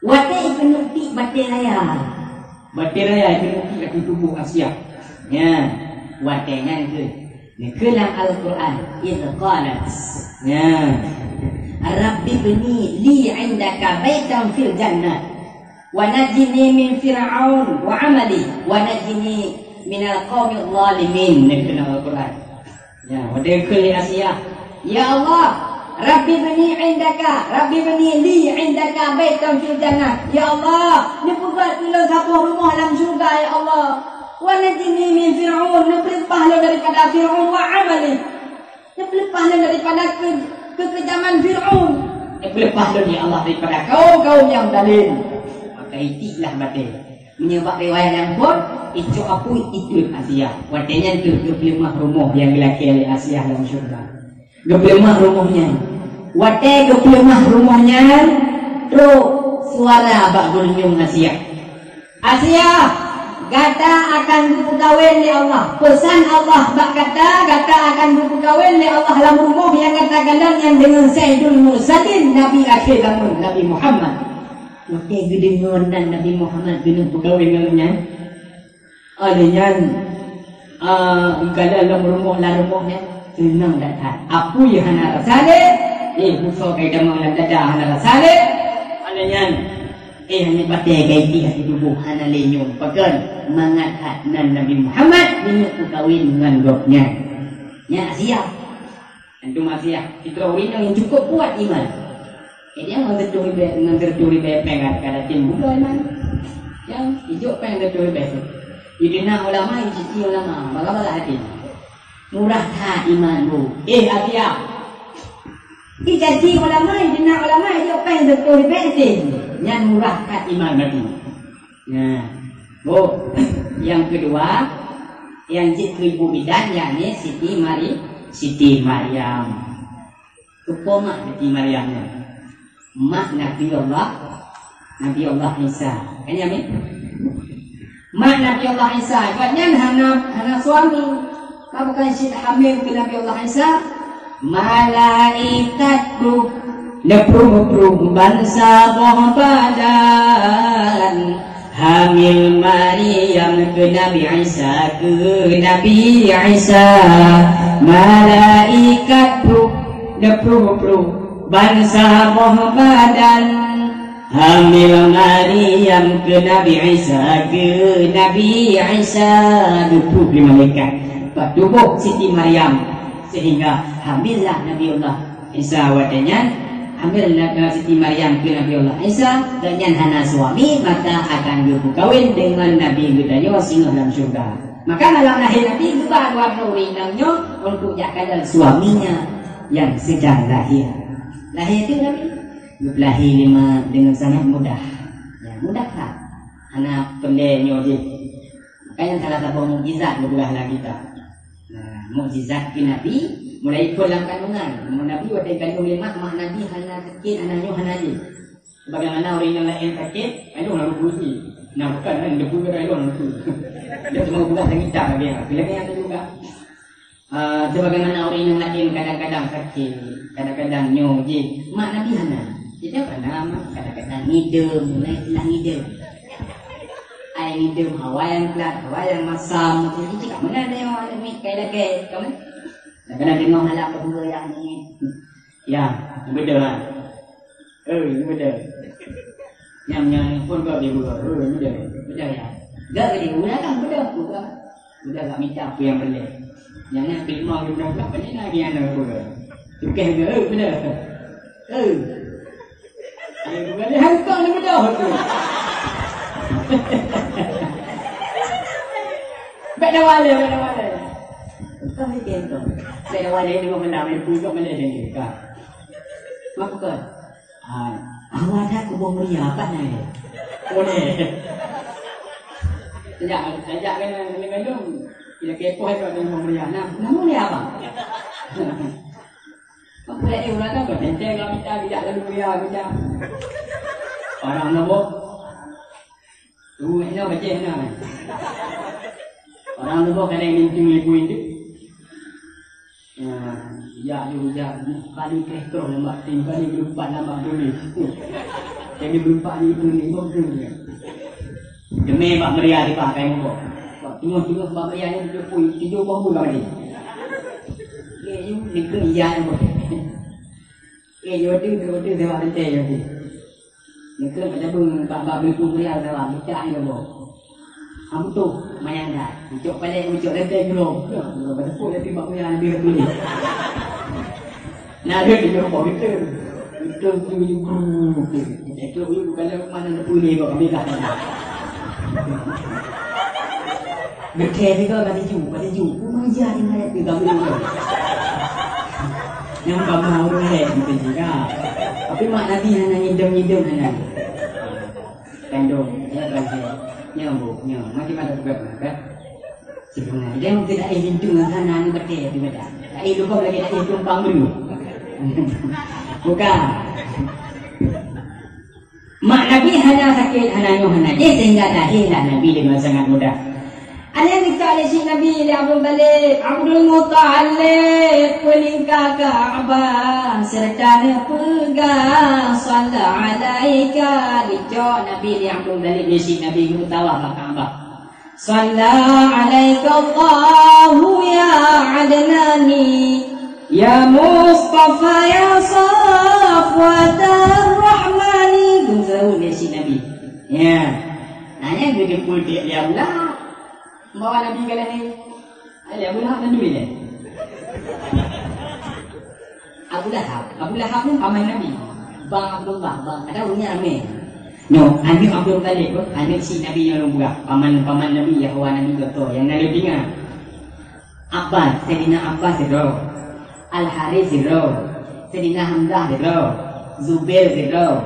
watèe ikeuneuk tiek batèe raya. Batèe raya ikeuneuk tiek ateueh tuboh Asiah. Nyan, watèe nyan keuh. Neukheun lam Al-Qur'an, "Idz qalat." Nyan. "Rabbibni li 'indaka baitan fil jannah." "Wa najjini min Fir'aun wa amali, wa najjini minal qaumidh dhalimin," neukheun lam Al-Quran. Ya, watèe geukheun lé Asiah, "Ya Allah, Rabbi bni indaka, Rabbi bni li indaka baitan fil jannah." Ya Allah, neupeubuet keu lôn saboh rumoh lam syeuruga, ya Allah. "Wa najjini min Fir'aun," neupeuleupah lôn daripada Fir'aun, "wa amali." Neupeuleupah lôn daripada keu-, keukejaman Fir'aun. Neupeuleupah lôn, ya Allah, daripada kaum-kaum nyang zalim. Maka itilah batèe. Meunyoe bak riwayat nyang phôn, icok apui ituek Asiah. Watèe nyan kheueh geupeuleumah rumoh nyang geulakèe lé Asiah lam syeuruga. Geupeuleumah rumoh nyan. Watèe geupeuleumah rumoh nyan, trok suara bak geulinyueng Asiah. "Asiah, gata akan geupeukawen lé Allah. Peusan Allah bak gata, gata akan geupeukawen lé Allah lam rumoh nyang gata kalon nyan deungon Saidul Mursalin, Nabi akhé zaman, Nabi Muhammad." Watèe geudeungoe nan Nabi Muhammad keuneuk peukawen ngon nyan, 'oh lheueh nyan, ah, geukalon lam rumoh, lam rumoh nyan seunang that-that. Apui hana rasa lé, eh, beusoe ka itamong lam dada hana rasa lé. 'Oh lheueh nyan, eh, hana batèe ka itiek ateueh tuboh hana lé nyoe. Pakon? Mangat that nan Nabi Muhammad keuneuk peukawen ngon gobnyan. Nyan Asiah. Antum Asiah, sidroe inong nyang cukup kuat iman. Jadi, ngon sireutoh ribèe, ngon sireutoh ribèe péng ka, ka tem buka iman. Nyang ijok péng sireutoh ribèe. Idina ulama, ici ulama, bagaimana hati? Murah that iman, Bu. Eh, Asiah. Icaci ulama, idina ulama, ijok péng sireutoh ribèe tem. Nyan murah that iman berarti. Nah, Bu, nyang keudua, nyang jeuet keu ibu bidan, yakni Siti Mari-, Siti Maryam. Keupeue mak Siti Maryam nyan? Mak Nabi Allah, Nabi Allah Isa. Kan ya, Mi? Mak Nabi Allah Isa, gobnyan hana, hana suami. Ka bukan cit hamil keu Nabi Allah Isa? Malaikat troh neuprueng-prueng ban saboh badan. Hamil Maryam keu Nabi Isa, keu Nabi Isa. Malaikat troh neuprueng-prueng ban saboh badan. Hamil Maryam keu Nabi Isa, keu Nabi Isa, geuprueng lé malaikat bak tuboh Siti Maryam, sehingga hamillah Nabiullah Isa watèe nyan. Hamil na-, Siti Maryam keu Nabiullah Isa, dan nyan hana suami, maka akan geupeukawen deungon Nabi geutanyoe singoh lam syeuruga. Maka malam lahé Nabi geuba dua droe ureueng inong nyoe untuk jak kalon suaminya yang sedang lahir. Lahé teuk Nabi. Geupeulahé lé mak deungon sangat mudah. Ya, mudah that. Hana peureulèe nyoe jih. Makanya salah saboh mukjizat geupeugah lam kitab. Nah, mukjizat keu Nabi mulai phôn lam kandungan. Nabi watèe kandung lé mak, mak Nabi hana sakét, hana nyoe, hana jih. Sebagaimana ureueng nyang laén sakét, along lam ruku jih. Nah, bukan, kan, debu ke along lam ruku. Dia cuma peugah lam kitab lagèe nyan. Bila nyang teubuka. Ah, sebagaimana ureueng nyang laén kadang-kadang sakét, kadang-kadang nyoe jih. Mak Nabi hana. Jadi apa nama? Kadang-kadang ngidam, mulai lah ngidam. Ai ngidam hawa nyang plat, hawa nyang masam. Jadi cik mana ada yang awak ni kai lagi, kamu? Kadang-kadang dengar malam kedua yang ni. Ya, betul lah. Eh, muda. Nyang, nyang phôn kau di guru. Eh, muda. Muda ya. Gak gede, muda kan muda. Muda. Muda gak minta apa yang boleh. Nyang nak terima muda pula, pandai nak dia nak muda. Tukar ke, eh, muda. Eh. Ayo, muda ni hantar ni muda tu. Bek dah wale, bek dah wale. Kau ni kentong. Bek dah wale ni mau kena main pujuk mana dia ni. Kau. Apa kau? Hai, awak dah kuboh mulia apa nai? Boleh. Sejak, sejak kena kena kandung, kita kepo itu ada kuboh mulia. Nah, nama mulia apa? Apa dia orang tu? Tenteng lah kita, tidak lalu mulia kita. Orang nombor. Tu, ina baca ina. Orang nombor kadang minta ibu itu. Ya, ya, ya, ya. Bani keh terus lembak tim, bani berempat lama dulu. Jadi berempat ni pun ni pun tu dia. Demi bak meriah di pakai nombor. Bak tengah-tengah bak meriah ni tujuh pun, tujuh pun pun kami. Ni, ni, ni, ni, ya, ni, ni. Eh, yo tu, yo tu, yo tu. Nyan keuh macam bak-bak beuleupeu kuliah salah, mita nyoe boh. Hana butoh, manyang that. Ucok palek, ucok lenteng jroh. Ya, udah pada pun lagi bak kuliah lebih tulis. Nah, dia kena buat gitu. Itu tu guru. Itu guru bukan mana nak boleh buat kami dah. Betul juga kata ju, kata ju. Pun manja ni mana tu kami. Yang kamu orang lain betul juga. Tapi mak Nabi hana ngidam-ngidam hana. Kandong, ya, kandong. Nyoe, Bu, nyoe. Macam mana tu, kan? Sebenarnya, dia mungkin tak izin tu, kan? Hana ni betul, tu betul. Tak izin tu, lagi tak izin tumpang dulu. Bukan. Mak Nabi hana sakit, hana nyoh, hana jih, sehingga lahirlah Nabi dengan sangat mudah. Ada yang minta lé si Nabi lé Abdul Muttalib, Abdul Muttalib peulingka Ka'bah serta neupeugah, "Shalla alaika." Dicok Nabi lé Abdul Muttalib lé si Nabi geutawaf bak Ka'bah. "Shalla alaika Allahu ya Adnani, ya Mustafa, ya Safwatar Rahmani." Geuseuôt lé si Nabi. Ya. Nah, nyan geujemput lé Abu Lahab. Bawa Nabi ka lahé. Hai, Abu Lahab mandum ilée. Abu Lahab. Abu Lahab ni paman Nabi. Bang Abdullah, bang. Ada ureueng ramé. Nyoe, aneuk Abdul Muttalib, aneuk si Nabi nyang lôn peugah. Paman, paman Nabi, yahwa Nabi gata nyang na lôn tinggai. Abbas, Saidina Abbas sidroe. Al-Harith sidroe. Saidina Hamzah sidroe. Zubair sidroe.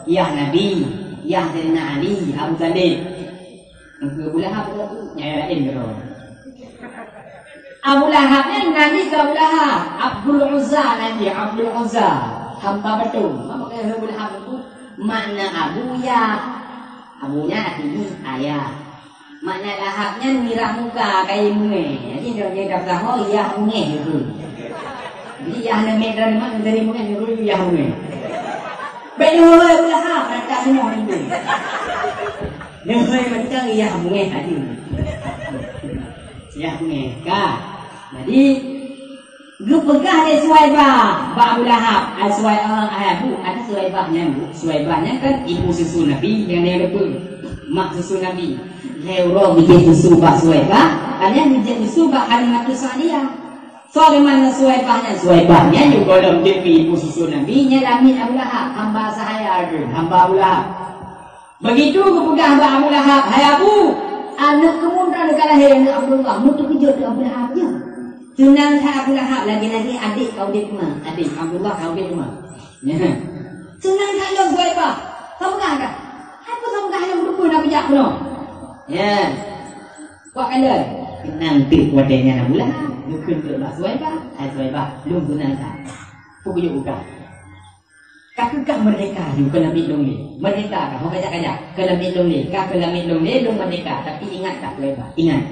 Yah Nabi, yah Saidina Ali, Abu Thalib. Engkeu Abu Lahab tu, nyang laén keudroe. Abu Lahab nyan nan jih keu Abu Lahab, Abdul Uzza nan jih, Abdul Uzza, hamba patung. Mak keu Abu Lahab tu, makna Abu Yah. Abu nyan artinya ayah. Makna Lahab nyan mirah muka, kayée mungée. Jadi, dia, dia dah tahu, Yah mungée tu. Jadi, Yah nyan mek dalam mak, jadi mungée, jadi Yah mungée. Baik, Abu Lahab, rata semua ni. Neuhôi mantong yah bungéh tadi. Yah bungéh, ka. Jadi, geupeugah lé Suwaibah bak Abu Lahab, ai Suwai-, eh, ai Abu, ada Suwaibah nyan, Bu. Suwaibah nyan kan ibu susu Nabi nyang na lupa. Mak susu Nabi. Lhée uroe geujak susu bak Suwaibah, ada nyang geujak susu bak Halimatus Sa'diyah. Soe di mana Suwaibah nyan? Suwaibah nyan juga lom teumpat ibu susu Nabi, nyan lamiet Abu Lahab, hamba sahaya tu, hamba Abu Lahab. Begitu geupeugah bak Abu Lahab, "Hai Abu, aneuk keumun droe ka lahé, aneuk Abdullah." Meuteukeujeut Abu Lahab nyan. Seunang that Abu Lahab, lagée-lagée adék ka udeb teuma, adék Abdullah ka udeb teuma. Nyan. Seunang that lom Suwaibah. Ka peugah dah. Hai peue ka peugah lom, rupa na peujak keunoe. Nyan. Kuat kalon. Seunang teuk watée nyan Abu Lahab. Geukheun teuk bak Suwaibah. Hai Suwaibah, lôn seunang that. Peue kujok peugah. Ka keu kah merdeka ju keu lamiet lôn lé. Merdeka kah, ho kajak-kajak. Keu lamiet lôn lé, kah keu lamiet lôn lé, lôn merdeka. Tapi ingat kah, Suwaibah, ingat.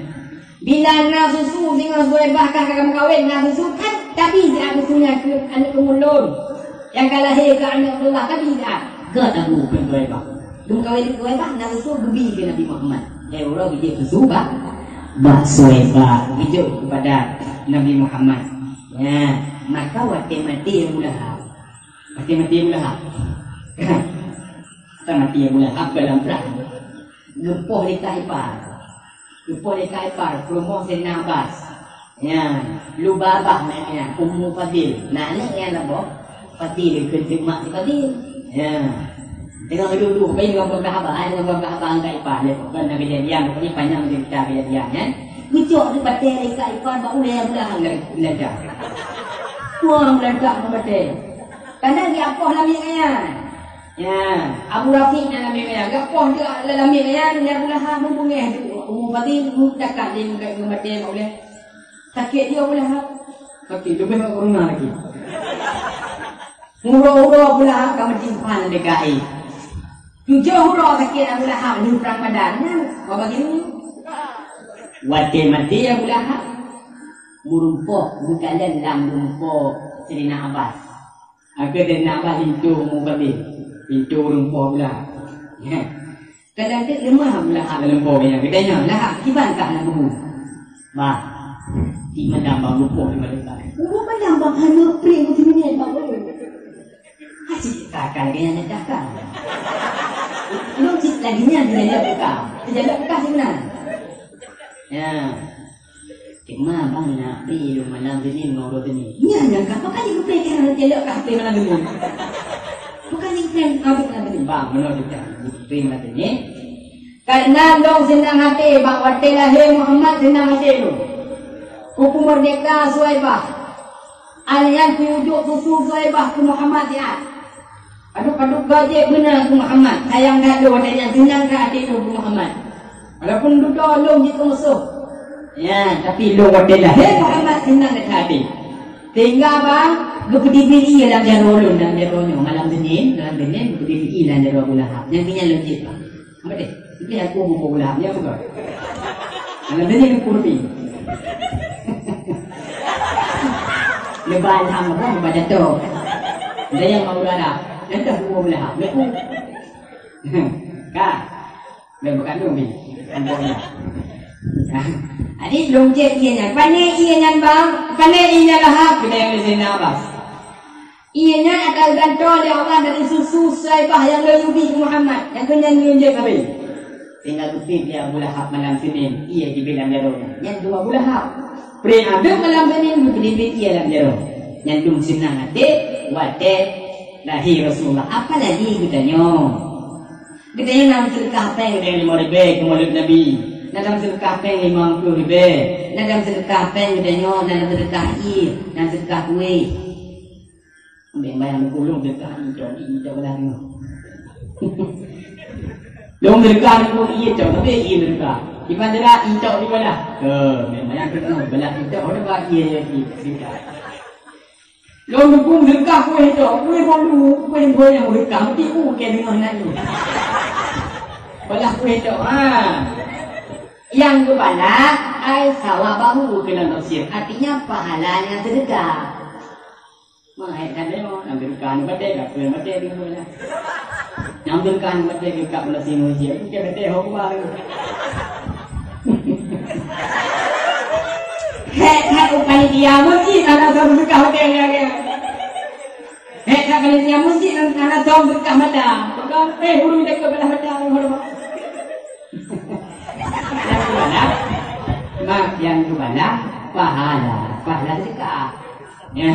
Bila na susu singoh Suwaibah kah ka meukawen, na susu kan tabi siat susu nyan keu aneuk keumun lôn. Nyang ka lahé keu aneuk Abdullah tabi siat. Gét Abu keu Suwaibah. Lôn meukawen keu Suwaibah, na susu geubi keu Nabi Muhammad. Lhée uroe geujok susu bak, bak Suwaibah, geujok keupada Nabi Muhammad. Ya, maka watée maté Abu Lahab. Maté-maté Abu Lahab. Kan maté Abu Lahab dalam perang. Geupoh lé kah ipar. Geupoh lé kah ipar, peurumoh Saidina Abbas. Ya, Lubabah namanya, Ummu Fadil. Nah, aneuk nyan lah boh. Fadil, keu mak si Fadil. Ya. Tengah duduk, bayi dengan peugah haba, ai dengan peugah haba angkat ipar. Dia bukan nak kejadian, pokoknya panjang cerita kejadian, ya. Geucok di batée lé kah ipar, bak ulée Abu Lahab lagi, lagi. Wah, meledak ke batée. Kadang dia apoh lamiet nyan. Ya, Abu Rafiq nyan lamiet nyan. Dia apoh dia lamiet nyan, dia Abu Lahab beubungéh tu. Ummu Fadil meudakat dia meukat ngon batée mak ulée. Sakét dia Abu Lahab. Sakét leubeh mak corona lagi. Uroe-uroe Abu Lahab ka meutimpan dekat air. Tujoh uroe sakét Abu Lahab di perang Badar. Nyan, apa bagi ni? Watée maté Abu Lahab, meurumpok, meukalon lam rumpok Saidina Abbas. Akhé Saidina Abbas linto Ummu Fadil, linto rumpok Abu Lahab. Ya. Kadang cit leumah Abu Lahab dalam po nyan. Geutanyong, "Lahab, kiban kah na kubu?" "Bah, di mana bang rumpok di mana?" "Rumpok mana bang hana pring keu sini bang?" Asyik takkan kaya nak cakap. Lôn cit lagèe nyan, jilok keu kah. Jilok keu kah sinan. Ya. Cuma bang, nak pi lôn malam Senin ngon uroe Senin. Nyan nyang ka, pakon jipeupiké jilok kah pi malam Senin. Pakon jipeupiké malam Senin. Bang, meunoe teuka, jipeupiké malam Senin. Karena lôn seunang até bak watèe lahé Muhammad, seunang até lôn. Kupeumerdeka Suwaibah. Aneuk nyan kuujuk susu Suwaibah keu Muhammad siat. Padub-padub gaji beuna keu Muhammad. Sayang that lôn watèe nyan, seunang that até lôn keu Muhammad. Walaupun dudoe lôn jeuet keu musoh. Ya, tapi lôn watèe lahé Muhammad seunang that até. Sehingga bang, geupeudiri ié lam jaroe lôn, lam jaroe nyoe. Malam Senin, malam Senin geupeudiri ié lam jaroe Abu Lahab. Nyang keu nyan lôn jeuet, bang. Apa deh? Ini aku mau pulang, ya bukan? Malam Senin aku lebih. Lebaran apa? Lebaran jatuh. Ada yang mau berada. Nanti aku mau belah. Aku. Kak. Dah berkandung ni. Ampun. Jadi lôn cek ié nyan. Pané ié nyan, bang? Pané ié nyan Lahab? Kita yang di sini, Abbas. Ié nyan aka geugantoe lé Allah dari susu Suwaibah nyang lôn yue bi keu Muhammad, nyang keu nyan lôn jeuet sabe. Sehingga geupeuet lé Abu Lahab malam Senin, ié jibri lam jaroe nyan. Nyan dum Abu Lahab. Preh abéh malam Senin, geupeuet ié lam jaroe. Nyan dum seunang até watèe lahé Rasulullah. Apalagi geutanyoe. Geutanyoe na seudeukah péng geutanyoe limong ribèe keu Maulud Nabi. Na seudeukah péng limong ploh ribèe. Na seudeukah péng geutanyoe, na seudeukah ié, na seudeukah kueh. Ambil bayang lôn, lôn seudeukah ié cok, ié cok balah nyoe. Lôn seudeukah lôn ié cok, tapi ié seudeukah. Iban seudeukah ié cok di balah. Ke, ambil bayang lôn, balah ié cok, udah bah ié, ié, ié seudeukah. Lôn dukung seudeukah kueh cok, kueh bolu, kueh bolu nyang seudeukah, meuti u ke deungoh na nyoe. Balah kueh cok, ha. Nyang geubalah, ai sawabahu keu lôn tafsir, artinya pahala nyang seudeukah. Meuhai ka deungoe, nyang seudeukah nyoe batèe, ka peue batèe deungoe lah. Nyang seudeukah nyoe batèe, ka pula singoh jih, mungkin batèe ho keubah. Hék that u panitia meuseujid hana tom seudeukah hotel nyan. Hék that panitia meuseujid hana tom seudeukah mata. Maka, eh, ureueng jaga balah mata, ureueng horeumat. Nyang geubalah, mak, nyang geubalah pahala, pahala seudeukah. Ya.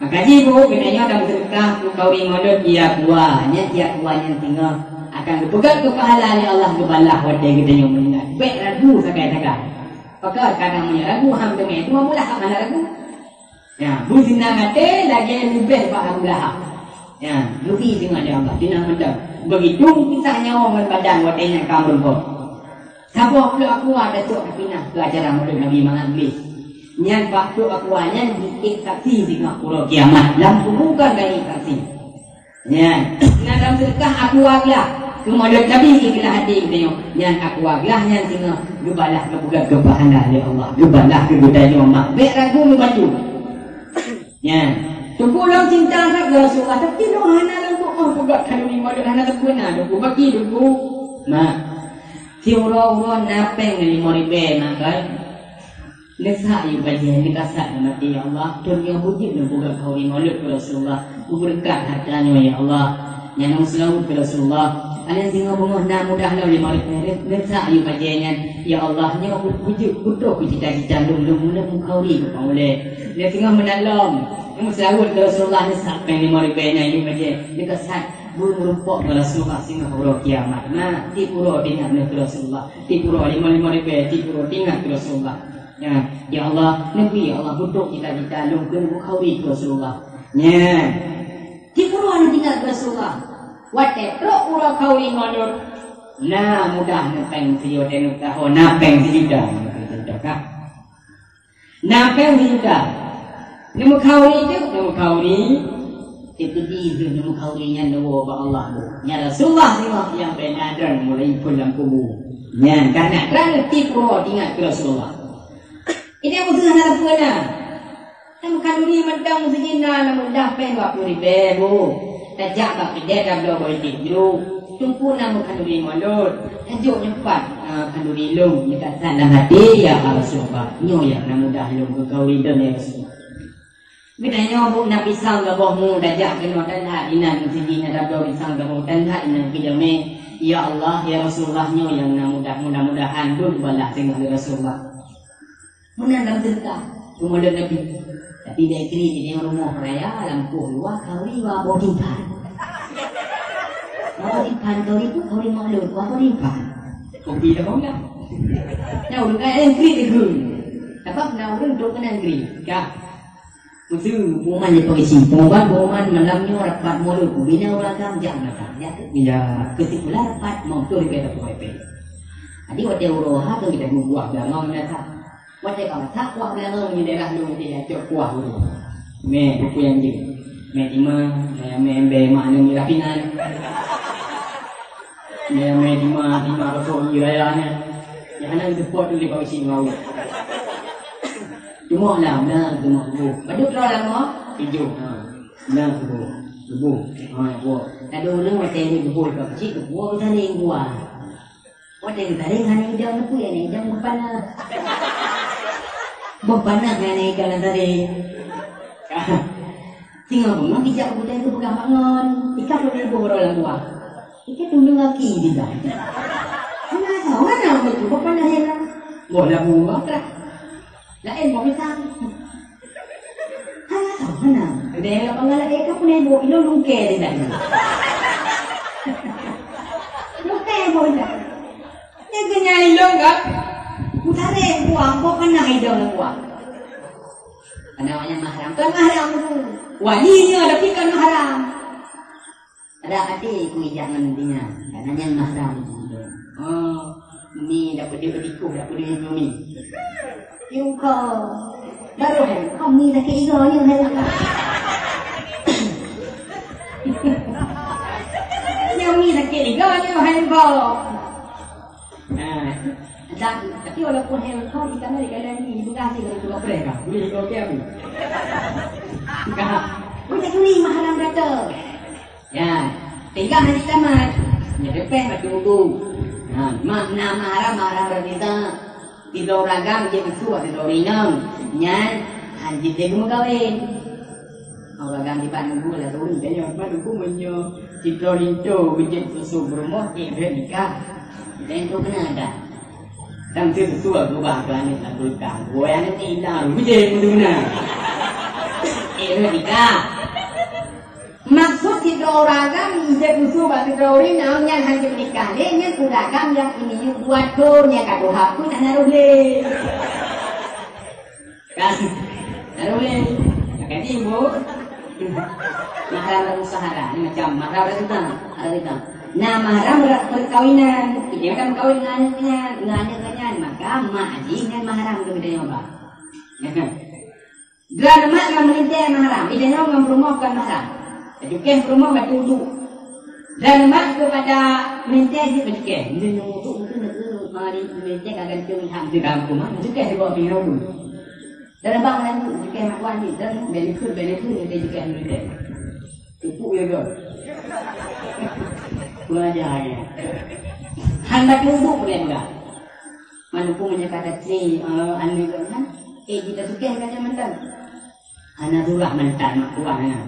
Maka jih bu, geutanyoe ka meuseudeukah keu khauri Maulud, iya kuah, nyan iya kuah nyan singoh akan geupeugöt keu pahala lé Allah, geubalah watèe geutanyoe meuninggai. Bèk ragu sagai-sagai. Pakon, kadang meunyoe ragu, han teumé, teuma meulah hana ragu. Ya, beuseunang até lagèe leubeh bak Abu Lahab. Ya, geubi singoh lé Allah, seunang mantong. Begitu pisah nyawa ngon badan watèe nyan ka meurumpok. Saboh plôk aqua tacok tapinah keu acara Maulud Nabi mangat gleh. Nyan bak plôk aqua nyan jiék saksi singoh uroe kiamat, lam kubu kon ka jiék saksi. Nyan, na dalam seudeukah aqua glah keu Maulud Nabi, ikhlas até geutanyoe. Nyan aqua glah nyan singoh geubalah, geupeugöt keu pahala lé Allah, geubalah keu geutanyoe mak. Bèk ragu meubantu. Nyan, Teungku lôn cinta that keu Rasulullah, tapi lôn hana lôn tu'oh peugöt khanuri Maulud, hana sempurna Teungku. Bagi Teungku, mak, siuroe-uroe na péng limong ribèe, mak, kan? Neusak yue bajèe, neukasat lam até, "Ya Allah, thôn nyoe beujeuet lôn peugöt khanuri Maulud keu Rasulullah, beubeureukat hareuta nyoe, ya Allah." Nyan lôn seulaweuet keu Rasulullah. Aneuk singoh beungoh na mudah lom limong ribèe, neusak yue bajèe nyan, "Ya Allah, nyoe beujeuet beutôi keu cita-cita lôn, lôn meunan meukauri keu Pak Ulèe." Lé singoh meunan lom, neuseulaweuet keu Rasulullah, neusak péng limong ribèe nyan, yue bajèe, neukasat, beumeurumpok ngon Rasulullah singoh uroe kiamat. Nah, tiep uroe teuingat lôn keu Rasulullah. Tiep uroe limong-limong ribèe, tiep uroe teuingat keu Rasulullah. Ya, ya Allah, neubri, ya Allah, beutôi cita-cita lôn keu meukauri keu Rasulullah. Nya. Tiep uroe lôn teuingat keu Rasulullah. Watèe trok uroe khauri Maulud, na mudah na péng sijuta, na péng sijuta. Contoh kah? Na péng sijuta. Neumeukauri teuk, neumeukauri. Teukeudi lheueh neumeukauri nyan neuwoe bak Allah, Bu. Nyan Rasulullah singoh nyang bèk na droe mulai phôn lam kubu. Nyan, karena droe tiep uroe teuingat keu Rasulullah. Ini musuh hana peue na. Nyang khanuri mantong meuseujid na, na mudah péng dua ploh ribèe, Bu. Tajak bak keudè tabloe boh iték jroh. Teungku na meukanuri Maulud. Tajok nyoe pat, ah, kanuri lôn, neukasat lam até, ya Rasulullah. Nyoe nyang na mudah lôn keu khanuri lôn, ya Rasulullah. Geutanyoe buet na pisang gaboh mu, tajak keunoe tan that inan, siji na tabloe pisang gaboh tan that inan keu jamé. Ya Allah, ya Rasulullah, nyoe nyang na mudah, mudah-mudahan beuh balah singoh lé Rasulullah. Meunan lam teuka, rumoh lôn Nabi. Tapi bèk kri di rumoh raya, lampôh luwa, kauri wa boh timphan. Wa boh timphan, kauri pun, kauri maklum, wa boh timphan. Kopi dah bangga. Nah, ureueng kaya kri di gun. Sabab na ureueng dok keunan kri. Ka. Meuseu pengumuman di polisi. Pengumuman, pengumuman malam nyoe rapat mulod. Bina ureueng agam jak masak. Jak ke? Ya, kesimpulan rapat mau betul kita pun. Jadi watèe uroe ha tu kita buah beulangong biasa. Watèe ka masak kuah beulangong di daerah lôn di Aceh kuah tu. Mè buku nyang jih. Mè tima, mè mè mbe mak anu mirah pingan. Mè mè tima, tima rokok di raya nyan. Nyang hana seupôt tu di polisi mau. Cuma lah, beuna cuma bu. Padum droe lam rumah? Tujoh. Ha. Beuna bu. Bu. Ha, bu. Ada orang macam ni bu, bu. Cik bu, bu tadi buah. Watèe geutareng hana idong, neupue hana idong boh panah. Boh panah hana idong na tareng. Singoh beungoh ijak geutareng geupeugah bak ngon, "Ikah lôn iboh droe lam luwa." Ikah tuleueng gaki didah. Hana soe hana meutu boh panah nyan. Boh lam luwa krah. Laén boh pisang. Hana, hana. Deh, lapan galak eka pun ibu, ilo lungke di dalam. Lungke ibu dah. Ni kenyang ilo kan? Utare buang, kok kena idong buang. Kena awaknya mahram. Kan mahram tu. Wali ni ada pi kan mahram. Ada até ku ijak ngon dia, karena nyan mahram. Oh, ni dak peudeuh dikuh, dak peudeuh nyoe mi. Yuk ko. Baru hai, kau mi sakit igo ni hai ko. Nyoe mi sakit igo ni hai ko. Nah, dan, tapi walaupun hai ko, kita mari kalian ni, bukan sih kalau tu apa ya? Boleh igo ke aku? Bukan. Bukan ni mahram kata. Ya, tinggai hana tamat. Nyan leupah batu udu. Ha, mak na mahram, mahram bak gata. Sidroe ureueng agam jeuet keu su bak sidroe ureueng inong. Nyan han jeuet lé geumeukawen. Ureueng agam dipat nunggu lah turun. Dan nyoe pat nunggu meunyoe sidroe linto geujeuet susu beurumoh, ék beuet nikah. Dan tu kena ada. Dan tu betul gubah tu aneuk lam kulkas. Gua aneuk ni indah. Geujeuet beutôi na. Ék beuet nikah. Maksud sidroe ureueng agam jeuet keu su bak sidroe ureueng inong nyan han jeuet nikah lé, nyan ureueng agam nyang ini yue dua thon nyang ka tuha pun hana roh lé. Kan? Hana roh lé. Maka ni, Bu, mahram dan musahara ni macam mahram dan sultan, ada sultan. Nah, mahram ber-, perkawinan. Dia kan kawin dengan aneuk nyan, dengan aneuk nyan, maka mak jih nyan mahram keu geutanyoe ba. Droeneuh mak ngon meulintèe mahram, geutanyoe ngon peurumoh kon mahram. Tacukéh peurumoh batu udu. Droeneuh mak keupada meulintèe jeuet tacukéh. Meunyoe nyoe udu mungkin nyoe mari meulintèe ka gantung ilham di dalam rumah, tacukéh di bawah pinggir udu. Droeneuh bang lalu tacukéh mak tuan jih, droeneuh bèk neukheun, bèk neukheun, tacukéh meulintèe. Tupuk ya, Gol. Kurang ajar ya. Han batu udu pun dia pegang. Mana pun meunyoe kata cri, eh, aneuk geuh nyan, eh, jih tacukéh ka nyan mantong. Hana surah mantong mak tuan, hana.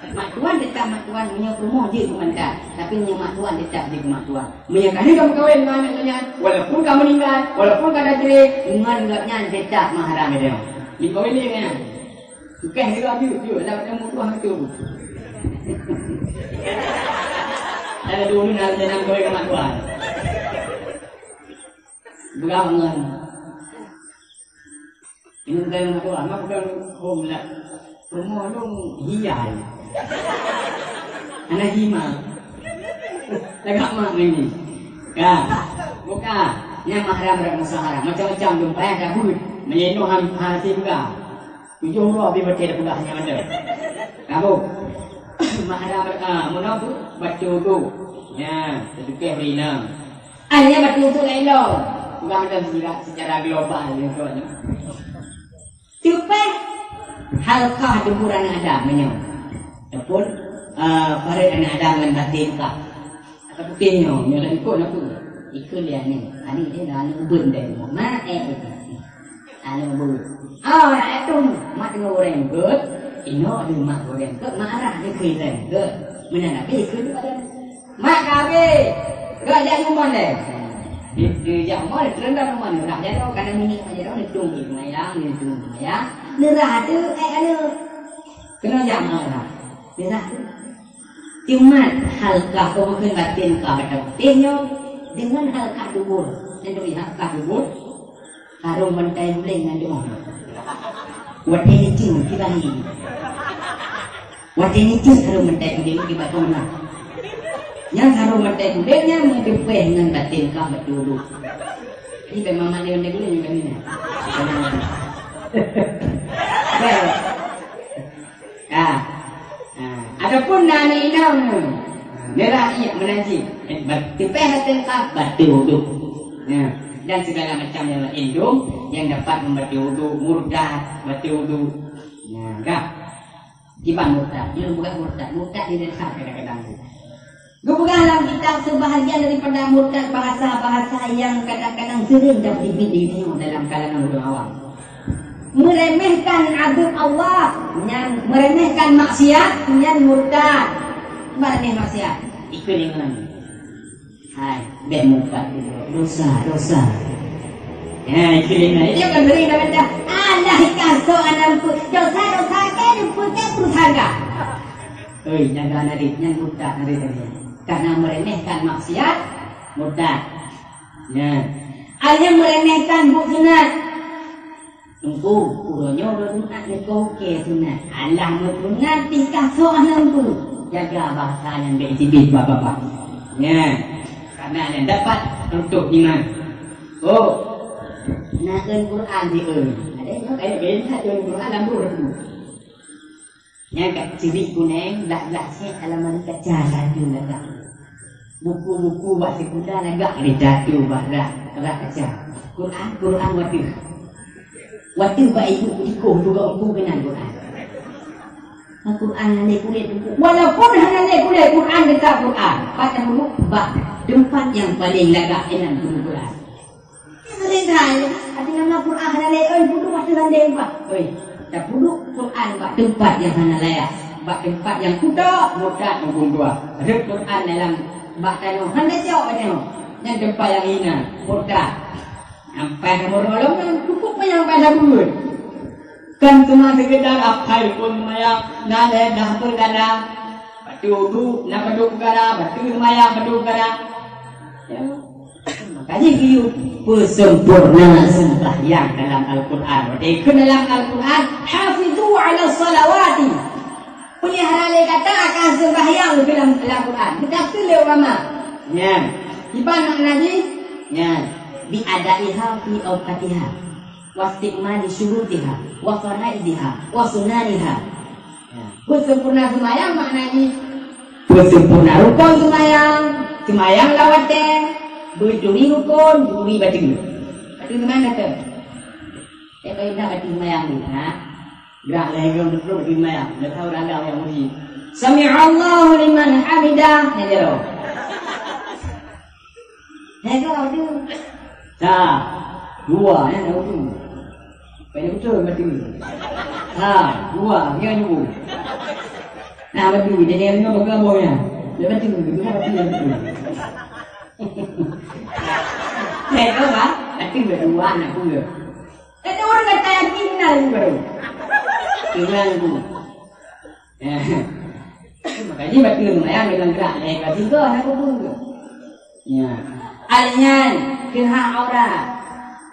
Mak tuan tetap mak tuan, meunyoe peurumoh jeuet keu mantong. Tapi meunyoe mak tuan tetap jeuet keu mak tuan. Meunyoe ka lheueh ka meukawen ngon aneuk geuh nyan, walaupun ka meuninggai, walaupun ka tajri, ngon gobnyan tetap mahram geutanyoe. Dikawin lé nyan. Cukéh juga jeuet, jeuet, lam ilmu tuah tu. Ada dulu nak jenang kawin keu mak tuan. Peugah ngon. Ini bukan mak tuan, mak bukan hom lah. Rumoh lôn hiai. Hana hima. Lagak mak ngon ni. Ka. Buka. Nyan mahram dan musahara. Macam-macam tu payah dah buet. Meunyoe han hase peugah. Tujoh uroe pih batèe tapeugah nyan mantong. Kamoe. Mahram, ah, meunoe tu batu udu. Nyan, teutukéh bak inong. Ah, nyan batu udu laén lom. Peugah mantong secara, secara global nyoe. Teupeh halkah dubur aneuk Adam meunyoe. Ataupun, ah, parèt aneuk Adam ngon batin ka. Ata putih nyoe, nyoe lam ikot na peue? Ikot lé aneuk. Aneuk dia dah aneuk ubeut dari rumah. Mak, eh, eh, eh. Aneuk ubeut. Ah, eh, tu. Mak teungoh goreng ubeut. Inok di mak goreng, keu mak arah di kuitan, keu meunan Nabi keu di badan. Mak keu Abi, keu jak rumah deh. Di, di jak rumah deh, terendam rumah deh, nak jalan, kadang minit aja dong, neutong di semayang, neutong di semayang. Neurah tu, eh, aneuk. Kena jak mak arah. Neurah tu. Cuma halkah keu meukeun batin ka mata putih nyoe, dengan halkah dubur. Nyan tu halkah dubur. Harong bantai guleng nyan doh. Watèe niceu kiban hi. Watèe niceu harong bantai guleng kiban doh. Nyan harong bantai guleng nyan meuteupeh ngon batin ka beutôi. Ni bèk mamak dia bantai guleng nyan kami ni. Ah. Ah. Ataupun na aneuk inong. Merah iek meunajis. Eh, bat-, teupeh batin ka, bateue uduk. Ya. Dan segala macam yang lain tu yang dapat membateue uduk, murtad, bateue uduk. Ya, kan? Kiban murtad. Nyoe bukan murtad. Murtad di desa kadang-kadang tu. Geupeugah lam kitab sebahagian daripada murtad bahasa-bahasa yang kadang-kadang sering teujadi dalam kalangan ureueng awam. Meremehkan azab Allah, nyan meremehkan maksiat, nyan murtad. Meremeh maksiat, ikeulingan. Hai, bèk murtad, dosa, dosa. Ya, ikeulingan. Itu kan sering dah baca. Alah, kasok anak pun. Dosa, dosa, kan, pun, kan, pun, saga. Oi, jaga narit, nyan murtad narit tadi. Karena meremehkan maksiat, murtad. Nyan. Ada yang meremehkan buet sunat. Teungku, uroe nyoe uroe sunat, niko ke sunat. Alah meusunat tingkah soh nyan tu. Jaga bahasa nyan bèk sibit bapak-bapak. Nyan. Karena nyan dapat untuk iman. Oh. Nah, Quran di, eh. Ada yang kayak beda dengan Quran lampu. Nyang ka ciri kuneng, lak-lak sét halaman kaca satu lagak. Buku-buku bak sikula lagak ada satu bak rak, rak kaca. Quran, Quran watèe. Watèe bak ibu ikoh juga buku keunan Quran. Nah, Quran hana kulét buku. Walaupun hana lé kulét Quran, tetap Quran. Patah dulu bak tempat yang paling lagak inan guru Quran. Sering hai, hati nama Quran hana lé, oi, puduk bak teurandeng bah. Oi, tapuduk Quran bak teumpat nyang hana layak, bak teumpat nyang kutok, murtad huköm dua. Rhöt Quran dalam bak tanoh, hana cok bak tanoh. Nyan teumpat nyang hina, murtad. Sampai kamoe tolong nyan cukup panyang pada buet. Kan cuma sekedar apai rukun seumayang, na lhèe dah peukara. Bateue uduk, na bateue peukara, bateue seumayang, bateue peukara. Ya. Makanya geuyue peusempurna sembahyang dalam Al-Quran. Watèe ikheun dalam Al-Quran, "Hafizu 'ala shalawati." Peulihara lé gata akan sembahyang dalam, dalam Quran. Geutafsir lé ulama. Nyan. Kiban makna jih? Nyan. "Bi adaiha fi awqatiha." Wastikmali syurutiha, wa faraidiha, wa sunaniha. Ya. Peusempurna seumayang makna jih peusempurna rukon seumayang, seumayang lam watèe, beuturi rukon, beuturi bateue. Bateue seumayang kata. Eh, baik dah bateue seumayang ni, ha? Gerak lagi orang betul di seumayang. Dah tahu dah ada yang muji. Sami'allahu liman hamidah. Nyan dia. Hai, kau tu. Sa, dua, ya, nak tu. Banyak betul, betul. Sa, dua, ya, tu. Nah, betul. Jadi, yang ni, bukan bohong, ya. Dia betul, dia betul, betul. Saya tahu, Pak. Tapi berdua, anak pun dia. Kata orang kata yakin, nah, ni baru. Tinggal tu. Makajih bateue seumayang deungon gerak lhèe ka sigoe na kubu. Ya. Alnyan teuhah aurat.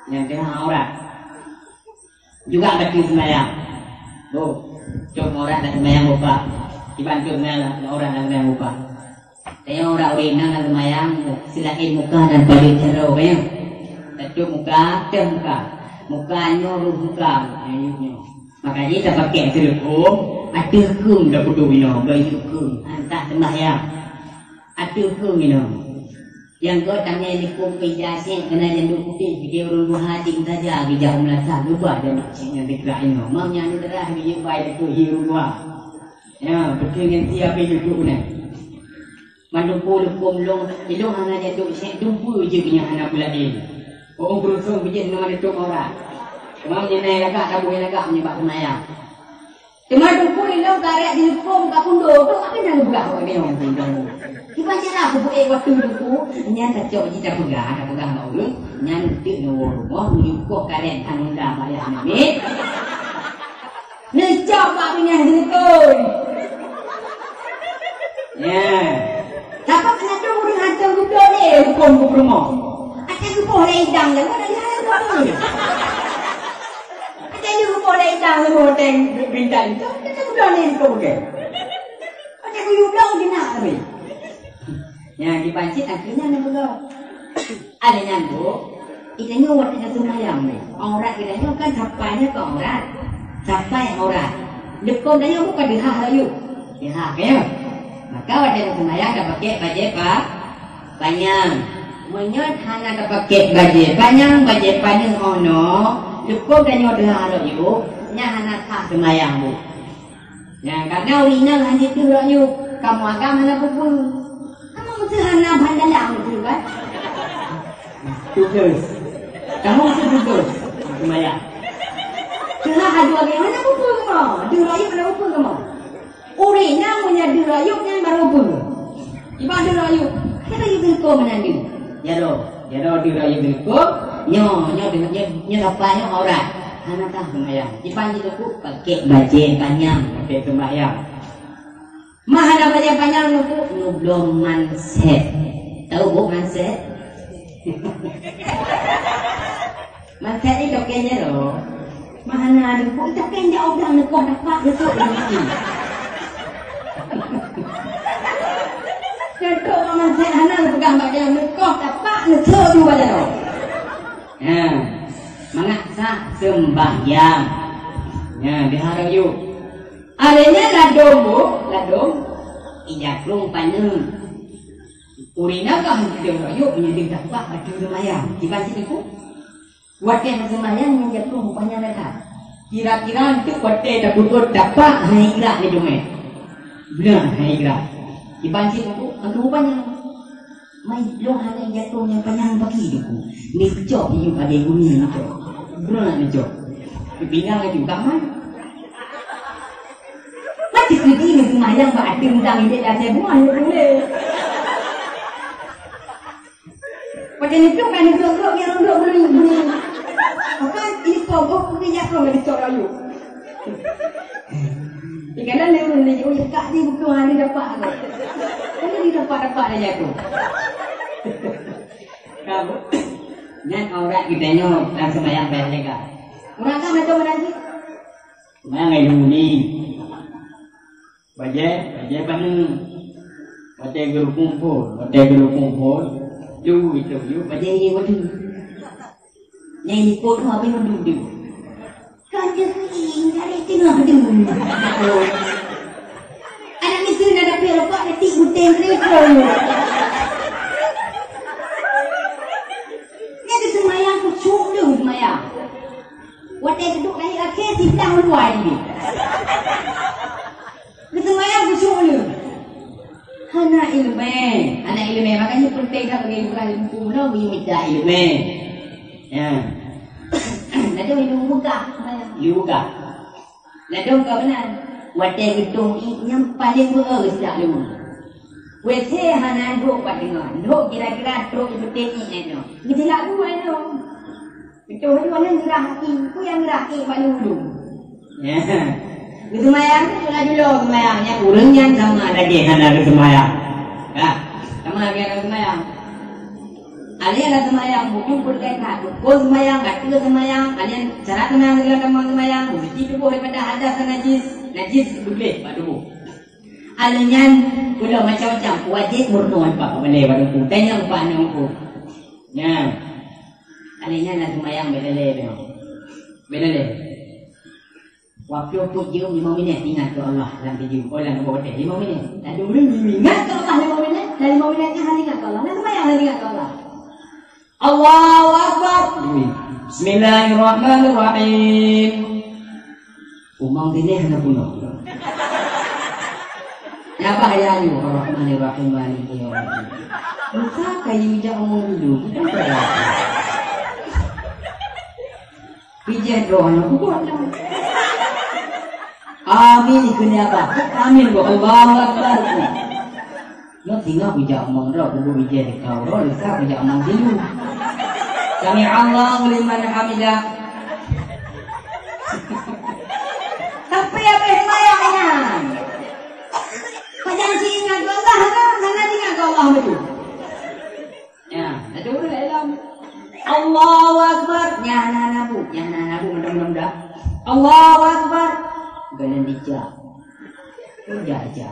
Nyang teuhah aurat. Juga bateue seumayang. Boh, cok aurat lam seumayang buka. Dibantu seumayang lam aurat lam seumayang buka. Tengok aurat ureueng inong lam seumayang, selain muka dan paling caro, ya. Tatup muka, teuh muka. Muka nyoe, ruh muka. Ayo nyoe. Makajih tapakèk teuleukom, ateueh keueng tapeuduek inoe, bak ié keueng, han teuh seumbahyang. Ateueh keueng inoe. Nyang göt tangai likôm keu ija sèk keunan janduk putéh, pike ureueng tuha cit meusaja geujak u meulasah, geuba janduk sèk nyan teugerak inoe. Mam nyan darah geujeuet bai teukeue hi ureueng tuha. Ya, beutôi ngon sie abéh jeuet keunan. Mandum peue leukom lôn, ilôn hana jadok sèk dumpeue jeuet nyang hana peulaén. Oh, beurusong beujeuet ngon neutôp aurat. Teuma meunyoe na lagak, taboh lagak meunyoe bak seumayang. Teuma Teungku ilong karek di leukom ka kundo, tu apa nyang geupeugah awak nyoe? Kiban cara kubuet waktu Teungku, nyan tacok jih tapeugah, tapeugah bak ulôn, nyan eunteuk neuwoe rumoh, neukoh karek han honda bak ayah namiet. Neucok bak binéh seuleukon. Ya. Tapi keunan tu ureueng hantom geubloe lé huköm keu peurumoh. Até geuboh lé idang lé, mana dia yang buat tu? Até geuboh lé idang lé, hotel bintang tu, até geuboh lé huköm ke? Até geuboh lé nak tapi. Ya, dipancit akhirnya nak bergaul. Ada nyambung. Kita nyoe watèe ka seumayang ni. Aurat kita nyoe kan sapai nyoe ka aurat. Sapai aurat. Deukong tanyoe bukan deuhah rayeuk. Deuhah ka nyoe. Maka watèe ka seumayang ka pakèk bajèe pa-, panyang. Meunyoe hana ka pakèk bajèe panyang, bajèe panyang ono, deukong tanyoe deuhah rayeuk, nyan hana sah seumayang bu. Nyang kana ureueng inong hana teuh lok yub, kamoe agam hana peue-peue. Kamoe meuseuh hana ban dalam meuseuh kan? Tugas. Kamoe meuseuh tugas. Seumayang. Teulah adu agam hana peue-peue kamoe. Deuh lok yub hana peue-peue kamoe. Ureueng inong meunyo deuh lok yub nyan baru peue. Iban deuh lok yub. Kita yub teuko meunan deuh. Jaroe, jaroe deuh rayeuk teuko, nyoe, nyoe, nyoe, nyoe, nyoe sapai nyoe aurat. Hana sah seumayang. Kiban jih teuku pakèk bajèe panyang, pakèk seumayang. Ma hana bajèe panyang teuku, nyoe bloe manset. Tahu bu manset? Manset ni tokeng jaroe. Ma hana teuku, tokeng jak udang neukoh tapak geusok lagi. Contoh manset hana geupeugah bak jaroe neukoh tapak neusok dua jaroe. Ha, mangat sah seumbahyang. Ha, diharap yuk. Alèh nyan ladôm bu, ladôm. Ija krueng paneuk. Ureueng inong ka meusidang rayeuk meunyoe deuh tapak ateueh seumayang. Kiban siteuk. Watèe meuseumayang nyan jaroe rupanya that. Kira-kira eunteuk watèe tapeubuet tapak hai grak lé teumé. Beuna hai grak. Kiban cit teungku, eunteuk rupanya. Mai lôn hana jaroe nyang panyang bagi teungku. Neucok yub padé guni neucok. Beuna neucok. Pinggang laju ka mai. Macam ni meuseumayang bak ateueh udang idéh dasai buah neutuléh. Macam itu kan, duduk-duduk, dia duduk bunyi. Maka ini pogok, ini jatuh dari cok rayu. Di kanan dia pun, dia, oh, dekat dia, bukan ada dapat tu. Ini dia dapat-dapat dia jatuh. Kamu, nyan aurat kita nyoe, dan sembahyang bayar jaga. Orang kan macam mana sih? Sembahyang ilmu ni. Bajèe, bajèe paneuk. Watèe geurukung phôn, watèe geurukung phôn, lu itu, lu bajèe ngieng watèe. Nyang ikot tu habéh mandum tu. Kan dia kering, dari tengah tu. Anak miseue na dapé rokok, na tik guteng telefon. Nyan tu seumayang khusyuk tu seumayang. Watèe duek lahé akhé, siblah uluwa jih. Geuseumayang khusyuk lé. Hana ileumèe, hana ileumèe. Makanya penting that bagi ibadah ilmu bunoe, mita ileumèe. Ya. Ladôm ilmu bukah, ilmu bukah. Ladôm ka meunan. Watèe geutông ié nyang paleng beu sidak lé. W C hana duek bak teungoh. Duek kira-kira trok ipeutek ié nyoe. Geusilak dua nyoe. Beutôi, dua nyan geurah aki, peue nyang geurah aki bak lôn-lôn. Ya. Geuseumayang tu laju lo seumayang nyan, ureueng nyan sama lagèe hana geuseumayang. Ya, sama lagèe hana geuseumayang. Alèh hana seumayang, buku peureulèe that. Rukon seumayang, bateue seumayang, alèh cara seumayang, segala macam seumayang, beuseuci tuboh daripada hadas dan najis, najis beudeh bak tuboh. Alèh nyan, peue macam-macam, wajéb meurunoe bak balèe bak teungku, tanyong bak aneuk teungku. Nyan. Alèh nyan lam seumayang beda lé tengok. Beda lé. Waktu peuet jeuem limong minét ingat keu Allah lam tujoh. Oh, lam dua watèe limong minét. Lalu ureueng ingat keu Allah limong minét, dan limong minét nyan hana ingat keu Allah. Lam seumayang hana ingat keu Allah. Allahu Akbar. Bismillahirrahmanirrahim. Umang teunéh hana peunoh. Nyabah ya ayu, Ar-Rahmanir-Rahim, Maliki Yaumiddin. Masa kayu jak umang dulu, bukan pada. Bijéh droe hana peubuet dah. Amin, ikheun ya, Bah. Amin, Bah. Allahu Akbar. Nyoe singoh kujak omong droe, kubu bijéh di kau droe, leuka kujak omong silu. Sami'allahu liman hamidah. Tapi habéh seumayang nyan. Pajan si ingat keu Allah, kan? Hana ingat keu Allah betul. Ya, ada orang dalam. Allahu Akbar. Nyan hana nabu, nyan hana nabu, mudah-mudahan dah. Allahu Akbar. Galeng dijak. Udah aja.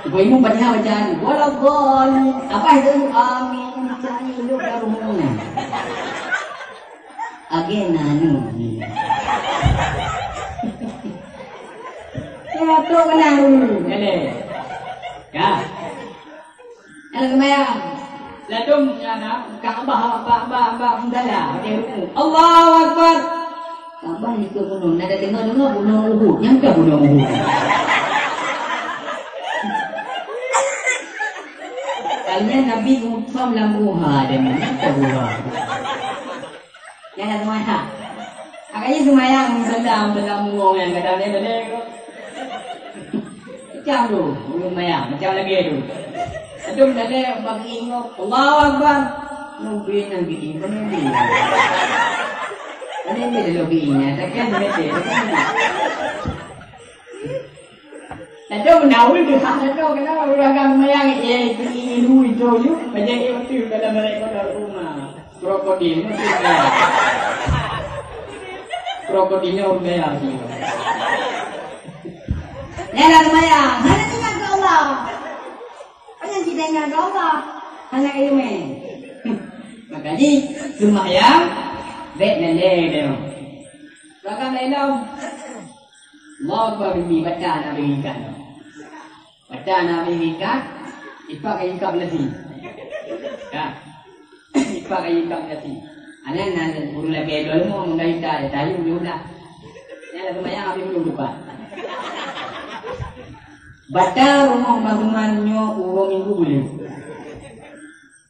Ibu-ibu baca bacaan. Waladdallin. Apa itu? Amin. Cari lu baru mengenai. Age nanu. Ya, tu kenal dulu. Kale. Ya. Nyang seumayang. Ladôm nyang na Ka'bah, bak, bak, bak, bak, bak, bak, Allahu Akbar. Ka'bah ikôt gunong. Na deungoe-deungoe gunong Uhud. Nyang ka gunong Uhud. Kali nyan Nabi muphom lam guha dan nyang ka guha. Nyang na seumayang. Agaknya seumayang, musala, musala murong nyang kadang nyan tadi. Macam tu, ureueng seumayang, macam lagèe tu. Adum tadi bagi ingat, Allahu Akbar. Nabi, Nabi, Nabi. Tadi dia lagi ingat, takkan dia. Tado meunaweueng teuhah tado, kenapa ureueng agam seumayang, eh, itu, ini, lu, itu, yuk. Bajèe, eh, beutôi dalam balai kota rumah. Krokodil, beutôi. Krokodilnya ureueng gaya sih. Nyan na seumayang, hana ingat keu Allah. Hana ingat keu Allah. Hana ileumèe. Makajih, seumayang, bèk lé-lé deh. Bahkan lain tau. Allahu Akbar, bini bata na bingkai. Bata na bingkai, ipak ka ipak lesi. Ya. Ipak ka ipak lesi. Aneuk na ureueng lagèe dua lima mun dah ita, ita yu yu dah. Nyan lah seumayang habéh dulu lupa. Bata rumoh bangunan nyoe uroe Minggu buleuen.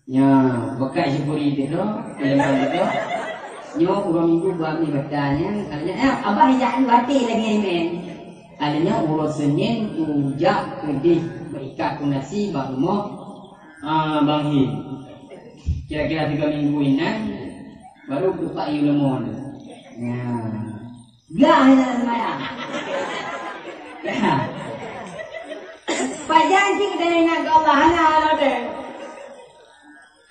Nyoe, bekas syukuri teuh, keuleumah teuh. Nyoe uroe Minggu buat mi bata nyan, katanya, "Eh, abah jak dulu até lagèe nyan." Katanya uroe Senin kujak keudeh beuikat keu nasi bak rumoh, ah, Bang Hin. Kira-kira tiga minggu inan, baru kutupat ié uleumon. Nyan. Gah hana seumayang. Ya. Pajan cit keuneuk ingat keu Allah, hana, hana teuh.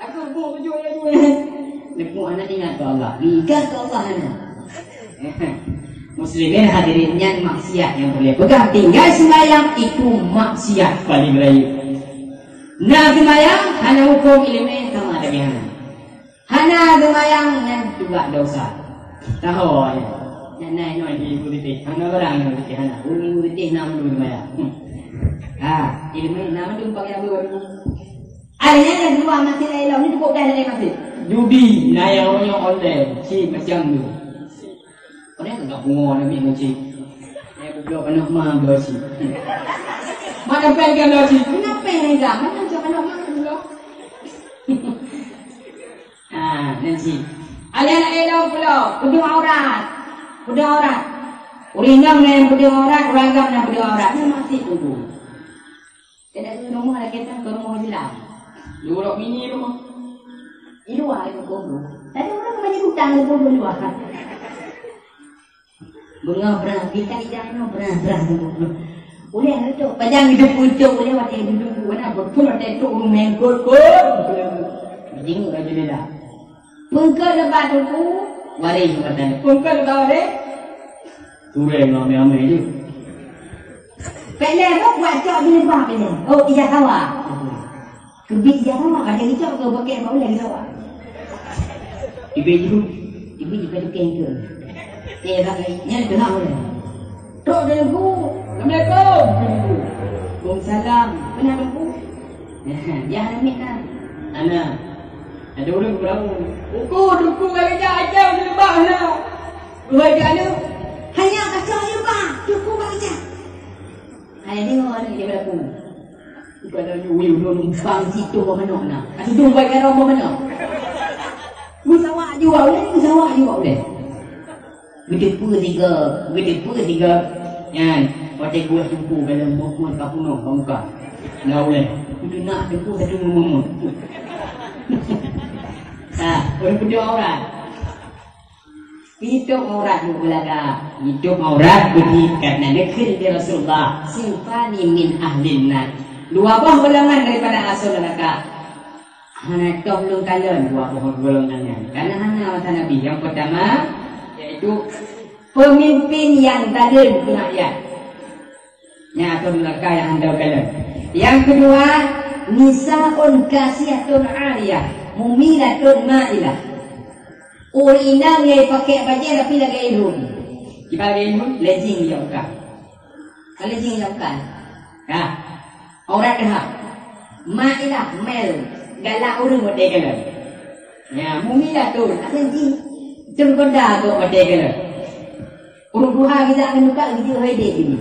Aku buet bujur laju. Neupeu hana ingat keu Allah. Ingat keu Allah hana. Muslimin hadirin, nyan maksiat nyang peureulèe peugah. Tinggai seumayang itu maksiat paling rayeuk. Na seumayang hana hukôm ileumèe sama lagèe hana. Hana seumayang nyan juga dosa. Tahu ya. Nyan na inoe di Ibu Siti. Hana barang Ibu Siti hana. Ureueng Ibu Siti na mandum seumayang. Hmm. Ha, ileumèe na mandum pakai abu baru. Ada nyan dah dua masjid lain lah. Ni cukup dah dari masjid. Judi, na nyang orang online. Si macam tu. Padahai enggak bunga Nabi Muji. Eh, goblok anak ma beusi. Mana pen kan beusi? Kenapa enggak? Mana macam anak ma goblok? Ah, nan si. Ada anak elok pula, peudong aurat. Peudong aurat. Ureueng inong na peudong aurat, ureueng agam na peudong aurat. Ni masih tunggu. Kena ke rumah lagi kan ke rumah hilang. Dua orang mini rumah. Di luar itu kubur. Tadi orang banyak hutang di kubur luar. Bunga berang, kita tidak no berang, berang di kubur. Boleh tu, pajang hidup untuk boleh waktu duduk mana betul waktu itu urung mengkot kot. Jenguk aja dia dah. Pengkot lebat tu, waris mata. Pengkot lebat waris. Kurang ramai-ramai je. Pek lhèe buet cok di leubah pek lhèe. Oh, ija sawa. Keubiet ija sawa, ka jadi cok keu bukét bak ulèe sawa. Ibe ju, ibe ju ka tukeng tu. Eh, dah, nyan keunan ulèe. Tok Teungku, assalamualaikum. Waalaikumsalam. Kenapa, Teungku? Ya, hana mit na. Hana. Ada ureueng beurangô. Teungku, Teungku ka geujak até di leubah na. Dua jeuet aneuk. Hanya kacau aneuk bah, Teungku ka geujak. Hai deungoe aneuk dia berlaku. Bukan ada yuyuh nyoe numpang situ bak manok na. Ka situ bak garong bak manok. Meusawa jua uleh, meusawa jua uleh. Geuteupeue tiga, geuteupeue tiga. Nyan, watèe geuh teungku dalam muet-muet ka punoh bak muka. Lau lé. Kudu nak teungku satu muet-muet. Nah, ureueng peuduek aurat. Itôp aurat beulaga. Itôp aurat beudit karena neukheun lé Rasulullah, "Sinfani min ahlin nar." Dua boh golongan daripada asoe neuraka. Hana toh lôn kalon dua boh golongan nyan. Karena hana masa Nabi. Yang pertama, yaitu pemimpin yang zalim keu rakyat. Nyan atau neraka yang anda kalon. Yang kedua, nisaun kasiatun ariyah, mumilatun mailah. Ureueng inong nyang pakèk bajèe tapi lagèe ilhun. Kiban lagèe ilhun, lejing nyang bukan. Lejing nyang bukan. Nah, aurat dah. Mailah, mel, galak ureueng watèe kalon. Ya, mumilatun, asai jih. Teugoda keu watèe kalon. Ureueng tuha geujak ngon muka geujeuet hai deh ini.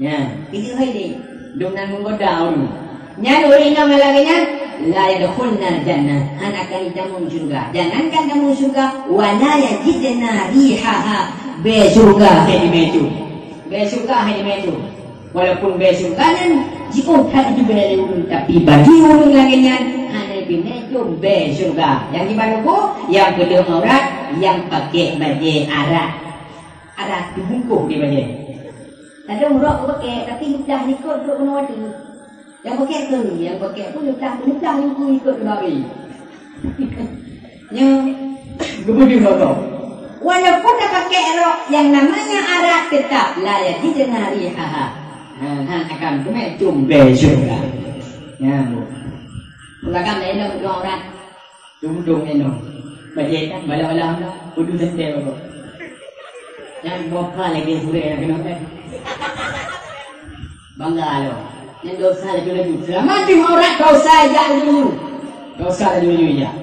Ya, geujeuet hai deh. Dum nan menggoda ureueng. Nyan ureueng inong lagèe nyan, la yadkhulnal jannah, hana akan jitamong syurga. Jangankan tamong syurga, wa la yajidna rihaha. Bèe syurga hai jimeucium. Bèe syurga hai jimeucium. Walaupun bèe syurga nyan jiôh that jibèe lé ureueng, tapi bagi ureueng lagèe nyan hana jimeucium bèe syurga. Nyang jibaroe, nyang peuduek aurat, nyang pakèk bajèe arat. Arat teubungkôh di bajèe. Kadang rok pakèk, tapi ludah likot trok keunoe watèe. Nyang pakèk tu, nyang pakèk pun ludah, ludah likot keunoe. Nyoe geupeudeuh lom. Walaupun tapakèk rok yang namanya arat, tetap la yajidna rihaha. Ha, hana akan teumé cium bèe syurga. Ya, bu. Peulakan laén dah buka aurat. Dum-dum inong. Bajèe kan bala-bala dah. Kudu teuntèe bagoe. Nyan boh ka lagèe gurèe keunoe kan. Bangga lom. Nyan dosa laju-laju. Seulamat deuh aurat dosa jak laju-laju. Dosa laju-laju jak.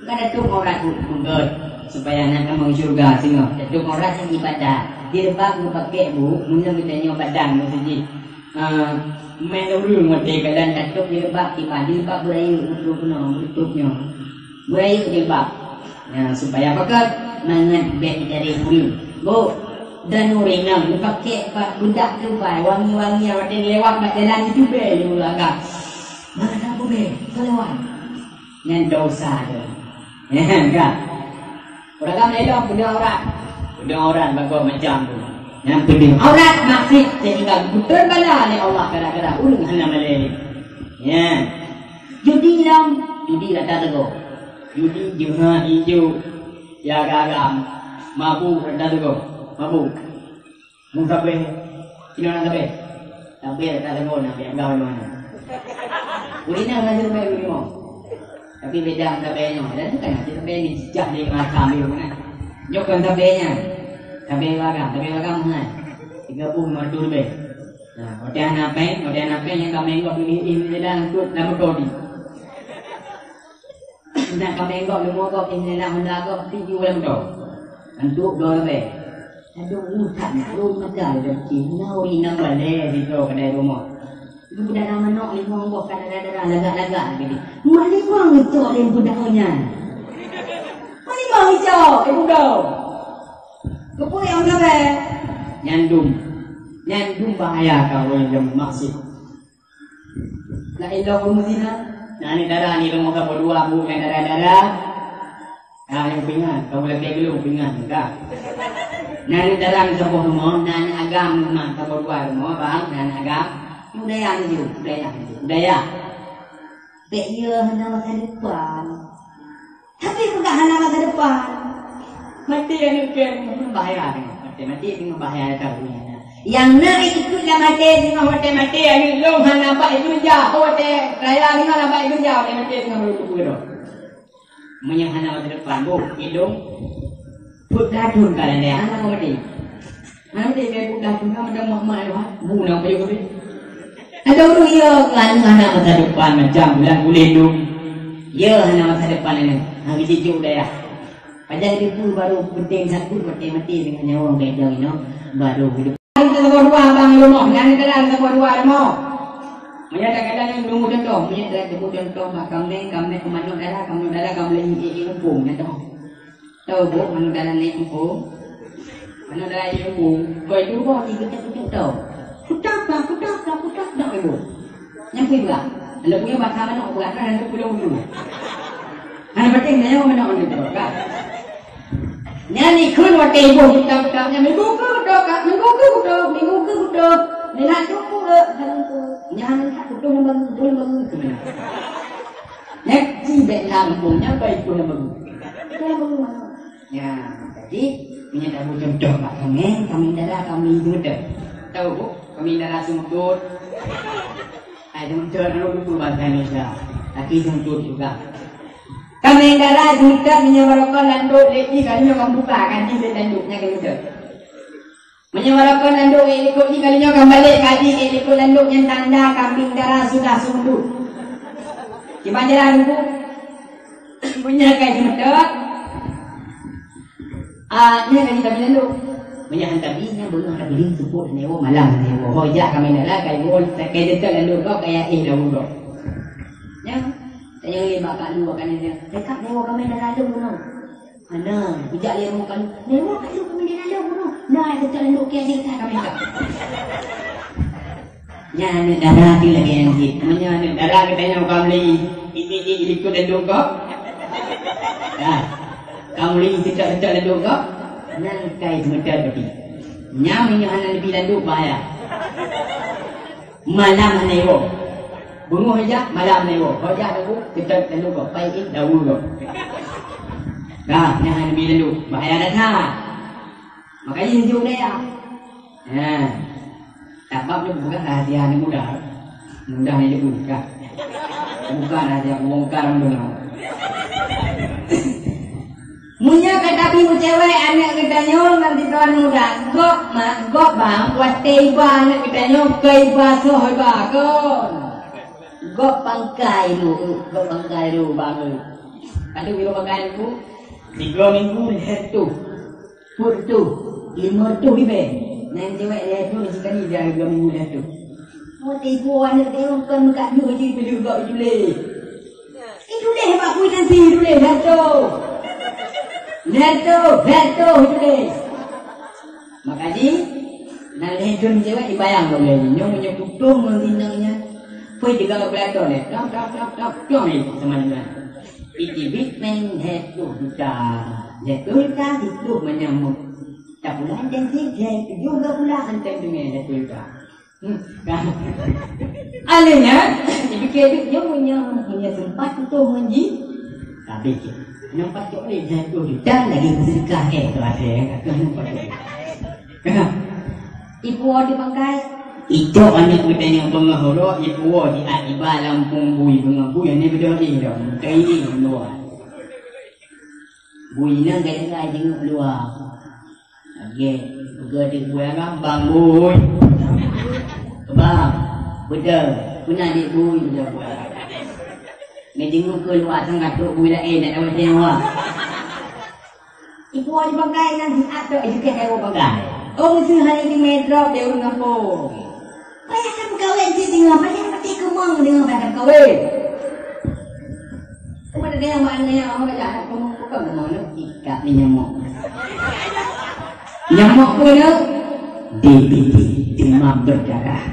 Kan atuek aurat bu, beugèt. Supaya na tamong syurga singoh. Atuek aurat nyang ibadah. Jilbab geupakèk bu, meunyoe geutanyoe badan meuseujid. Ah, meunan ureueng watèe kalon atuek jilbab kiban, jilbab beurayeuk meututob nyoe, meututob nyoe. Beurayeuk jilbab. Ya, supaya pakat mangat bèk dari ureueng. Bu, dan ureueng nyang geupakèk bak beudak tubai wangi-wangi watèe lewat bak jalan itu bèe lé ureueng agam. Mana tak bèe, salawat. Nyan dosa tu. Nyan kan. Ureueng agam lelong peuduek aurat. Peuduek aurat bagoe macam tu. Nyan peuduek aurat maksud sehingga geupeutreun bala lé Allah kadang-kadang ureueng hana malèe. Nyan. Judi lom, judi rata teugok. Judi jeuha ijo. Ya agam-agam. Mabuk rata teugok. Mabuk. Mun sabe, inoe na sabe. Sabe ka deungoe na piagam di mana. Ureueng inong na sabe ureueng inong. Tapi beda sabe nyoe. Dan bukan sabe ni cicah di mata ambil mana. Nyoe kan sabe nya. Sabe bagam, sabe bagam hai. Tiga puluh lima ratus lebih. Nah, watèe hana pèng, watèe hana pèng nyang ka menggok ni, ini dah ikut nama kau ni. Nak ka menggok, leumo gok, tinggi nak honda gok, tinggi ulang tu. Untuk dua lebih. Aduh, utak nak, lu mata lu dah kecil. Nau inang balai di tu kedai rumah. Itu budak nama nok lima gok, kadang-kadang lagak-lagak lagi ni. Mak lima ngicok lem budak nyan. Mak lima ngicok, eh, budak. Kepui yang sabar. Nyandum. Nyandum bahaya kalau yang maksud. Nak ilong rumoh zina. Nah, ni dara ni rumoh saboh dua, bu, nyang dara-dara. Ah, nyang pingan, kamu lagi belum pingan, ka. Nah, ni dara ni saboh rumoh, nah, ni agam rumah saboh dua rumoh, bang, nah, ni agam. Budaya ni ju, budaya ni ju, budaya. Bèk iya hana masa depan. Tapi peugah hana masa depan. Maté aneuk kèe, bahaya tengok. Maté, maté tengok bahaya tau. Yang na ikut lam até tengok maté, maté aneuk lôn hana bak dunia, oh, maté raya tengok hana bak dunia, maté, maté tengok baru kubu. Meunyoe hana masa depan, boh, idong, peugadun ka lé, hana maté. Nanti saya buka guna macam mak-mak tu, ha? Guna apa juga tu? Ada orang ya, kan hana masa depan macam bulan kulit tu. Ya, hana masa depan ini. Ha, kita cuk daya. Padahal dia pun baru penting satu, mati-mati dengan nyawa orang gadang ini, baru hidup. Ada sabar dua abang rumah, nanti ada sabar dua rumah. Menyatakan dalam ilmu contoh, menyatakan ilmu contoh, bah, kamu ni, kamu ni, kamu ni, kamu ni, kamu ni, kamu ni, kamu ni, Tahu, bu, manok dalam ni, bu? Aneuk dara di Empu, koi tuboh di keutok-keutok tau. Kutok dah, kutok dah, kutok dah ibu. Nyang kui beurah. Lalu punya basa manok beurah kan lalu pulang dulu. Hana penting nanya manok ni tu kan. Nyan ikheun watèe iboh kitab-kitab nyan, minggu keu kutok, minggu keu kutok, minggu keu kutok. Ni nak cukup ke? Dalam tu. Nyan tak kutok lembaga, kutok lembaga tu mana? Nyan ci bèk na lempung, nyan baik kutok lembaga. Kutok lembaga mana? Ya, jadi, meunyoe tabu contoh bak kaméng, kaméng dara kami seumutôt. Tahu, bu? Kaméng dara seumutôt. Ai, seumutôt, lalu lupa bahasa Indonesia. Tapi seumutôt juga. Kaméng dara seumutôt meunyoe barokon landok lé jih kali nyoe kan buka, kan jih lé landok nyan kan seumutôt. Meunyoe barokon landok ék likot jih kali nyoe kan balek, kan jih ék likot landok nyan tanda kambing dara sudah seumutôt. Kiban jalan, bu? Meunyoe kai seumutôt. Ah, nyan kan tabi landok. Meunyoe han tabi, nyan beungoh tabi seupôt neuwoe malam neuwoe. Ho jak kaméng dara, kai woe, kai jeuet landok gob, kai éh daun gob. Nyan, tanyong lé bak Pak Lu, kan nyan. Dekat neuwoe kaméng dara lôn bunoe. Hana, kujak lé rumoh Pak Lu. Neuwoe Pak Lu kaméng dara lôn bunoe. Nah, dekat landok kian jeuet kaméng dara. Nyan aneuk dara tu lagèe nyan cit. Meunyoe aneuk dara geutanyoe ka meuli, isi-isi likot landok gob. Dah. Ka meuli cicak-cicak landok gob. Nyan kai seumutôt pati. Nyan meunyoe hana neubi landok bahaya. Malam hana iwoe. Beungoh jak, malam hana iwoe. Ho jak lagu, cicak landok gob. Pai éh daun gob. Dah, nyan hana neubi landok. Bahaya that. Makajih jeuet deh ya. Ha. Sabab nyoe bukan rahasia aneuk muda. Muda ni dia buka. Bukan rahasia bongkar dulu. Meunyoe ka tabi meucewek aneuk geutanyoe ngon sitoan muda, gob mak, gob bang, watèe iba aneuk geutanyoe keu iba soh iba kon. Gob pangkai dulu, gob pangkai dulu bang. Padub kilo pangkai dulu? Tiga minggu lhèe reutôh. Peuet reutôh, limong reutôh ribèe. Nyan cewek lhèe reutôh sikali di hareuga minggu lhèe reutôh. Oh, tipu aneuk teuh kon meukat jeuh jih peuleueh bak ituléh. Ituléh bak kui nan sih ituléh lhèe reutôh. Lhèe reutôh, lhèe reutôh ituléh. Makajih, nan lhèe reutôh cewek dibayang lom lé nyoe meunyoe putôh ngon inong nyan. Pui tiga belas ton lé. Dap, dap, dap, dap, dap, eh, sama dengan. Itibit meng lhèe ploh juta. Lhèe ploh juta siploh manyam mot. Tapulan dan sip lhèe tujoh belas bulan anteng teungoh lhèe ploh juta. Hmm, kan? Alèh nyan, dipikir duit nyoe meunyoe, meunyoe sempat tutoh ngon jih. Habéh jih. Nyoe pat cok lé lhèe ploh juta lagi seudeukah, eh, tu ada yang kata nyoe pat cok lé. Kan? Ipuwoe di pangkai. Icok aneuk geutanyoe beungoh uroe, ipuwoe di iba lampông bui beungoh bui, aneuk beudôh éh dong. Teuieng luwa. Bui nyan gara-gara jingok luwa. Lagèe, peugah di bui agam, "Bang bui." "Bang, beudôh, peuna di bui," peugah bui agam. Ngejingok keu luwa sang ka trok bui laén, nak dapat nyawa. Ipuwoe di pangkai nyan siat tok, ijukeh kayèe pangkai. Oh, meuseuh hana itimé drop di ureueng gampông. Payah ka meukawen cit deungon, payah mati keumong deungon, payah ka meukawen. Cuma ada yang mana yang orang kata, "Keumong bukan keumong, nak ikat ni nyamuk." Nyamuk pun ada? D B D, demam berdarah.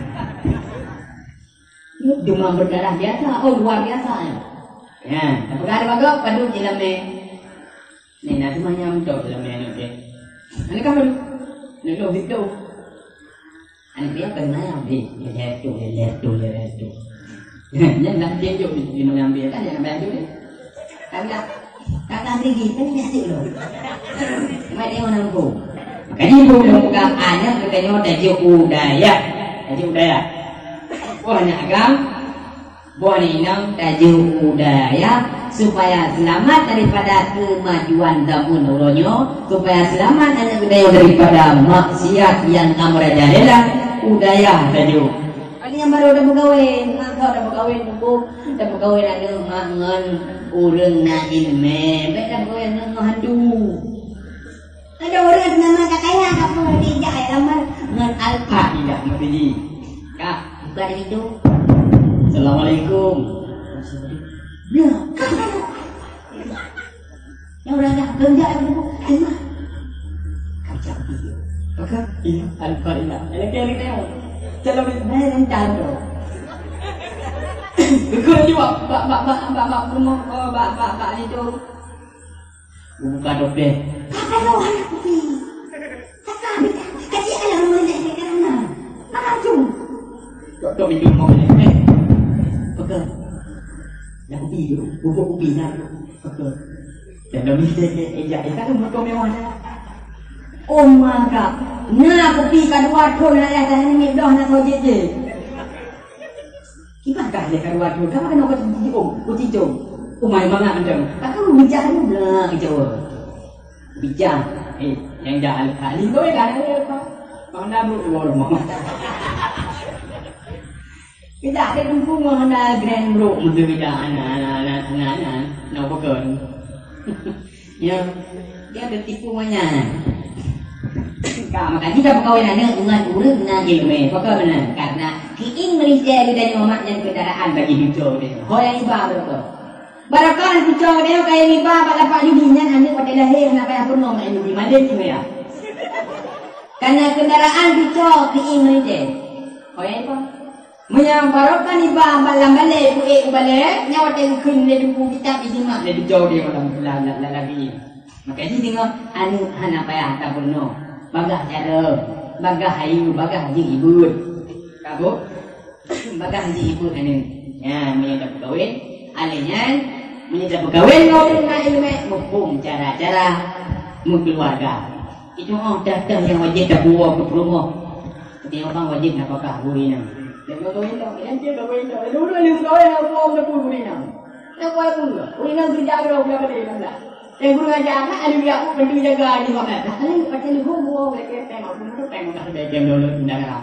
Ini demam berdarah biasa, oh, luar biasa, ya. Ya, tapi kalau ada bagai, padu je lamé. Ni, nak semua nyam tu lamé aneuk dia. Aneuk kamu? Aneuk tu, situ. Aneuk dia pernah yang di, di situ, di situ, di situ. Nyan nak dia tu, di mana ambil kan, yang ambil tu ni. Kan dah, kan dah pergi, kan dia tu loh. Mai dia orang tu. Makanya ibu dah buka aneuk geutanyoe tajok u dayah. Tajok u dayah. Wah, aneuk agam. Boh aneuk inong tajok u dayah supaya seulamat daripada keumajuan zaman uroe nyoe, supaya seulamat aneuk geutanyoe daripada maksiat nyang ka merajalela, u dayah tajok. Aneuk nyang baru dah meukawen, masa dah meukawen, nunggu dah meukawen aneuk mak ngon ureueng na ileumèe, bèk dah meukawen aneuk ngon hantu. Ada ureueng nama ka kaya, ka pun dijak ai lamar ngon Alfa dijak meutuji. Kak, buka dari tu. Assalamualaikum. Nah, kak. Yang orang dah kerja itu, terima. Kerja dia. Iya, Al-Fatihah. Lagi, lagi tengok. Kalau baik, lancar tu. Kau jawab, bak, bak, bak, bak, bak, rumah, oh, bak, bak, bak, itu. Buka dompet. Apa tu, anak kupi? Kakak, kakak, kakak, anak rumah ni, kakak, anak. Mana tu? Tok, tok, minum mau ni. Eh, pegang. Dah kupi tu. Bubuk kupi dah. Pegang. Dan dah minta, eh, eh, ya, eh, tak ada motor mewah dah. Oh, maka. Nah, kupi kedua tu, nah, ya, dah ni, dah, nak kau jeje. Kiban kah lé karuat tu, ka keunoe keucicong, keucicong. Umai mangat macam. Takkan bijak tu bela keucawa. Bijak. Eh, nyang dah alih-alih tu, eh, dah ada apa? Mana bu, dua rumah. Kita ada dukung mana Grand Road, betul tidak? Anak, anak, anak, anak, anak, nak pegang. Ya, dia ada tipu manyang. Ka, maka jika peukawen aneuk ngon ureueng na ileumèe, pakon meunan? Karena keuieng meurintèe geutanyoe mak nyan kendaraan bagi cuco geutanyoe. Ho nyang iba barokah. Barokah ngon cuco geutanyoe ka nyang iba bak lapak judi nyan aneuk watèe lahé hana payah peurunoe mak judi, mandé cit payah. Karena kendaraan cuco keuieng meurintèe. Ho nyang iba. Meunyoe barokah nibak bak lam balè, peuék u balè, nyan watèe geukheun lé teungku kitab jisimak lé beujôh di lam, lam, lam, lam lagèe nyan. Maka jih deungoe aneuk hana payah tapeurunoe. Bagaih cara, bagaih hayeue, bagaih jih ibeuet. Ka bu? Bagaih jih ibeuet aneuk. Nyan, meunyoe tapeukawen, akhé nyan, meunyoe tapeukawen ngon ureueng na ileumèe, muphom cara-cara meukeuluwarga. Itu oh, dah-dah nyang wajéb tapuwoe keu peurumoh. Setiap orang wajib nafkah gurina. Dan kalau itu, yang dia tak boleh tak. Dulu ni kau yang aku orang tu gurina. Yang kau aku tu. Gurina kerja kau berapa dia nak. Dan guru ajar anak ada dia aku penting jaga di mana. Dah kali macam ni guru guru boleh kira tema guru tu tema dah ada jam dulu undangan.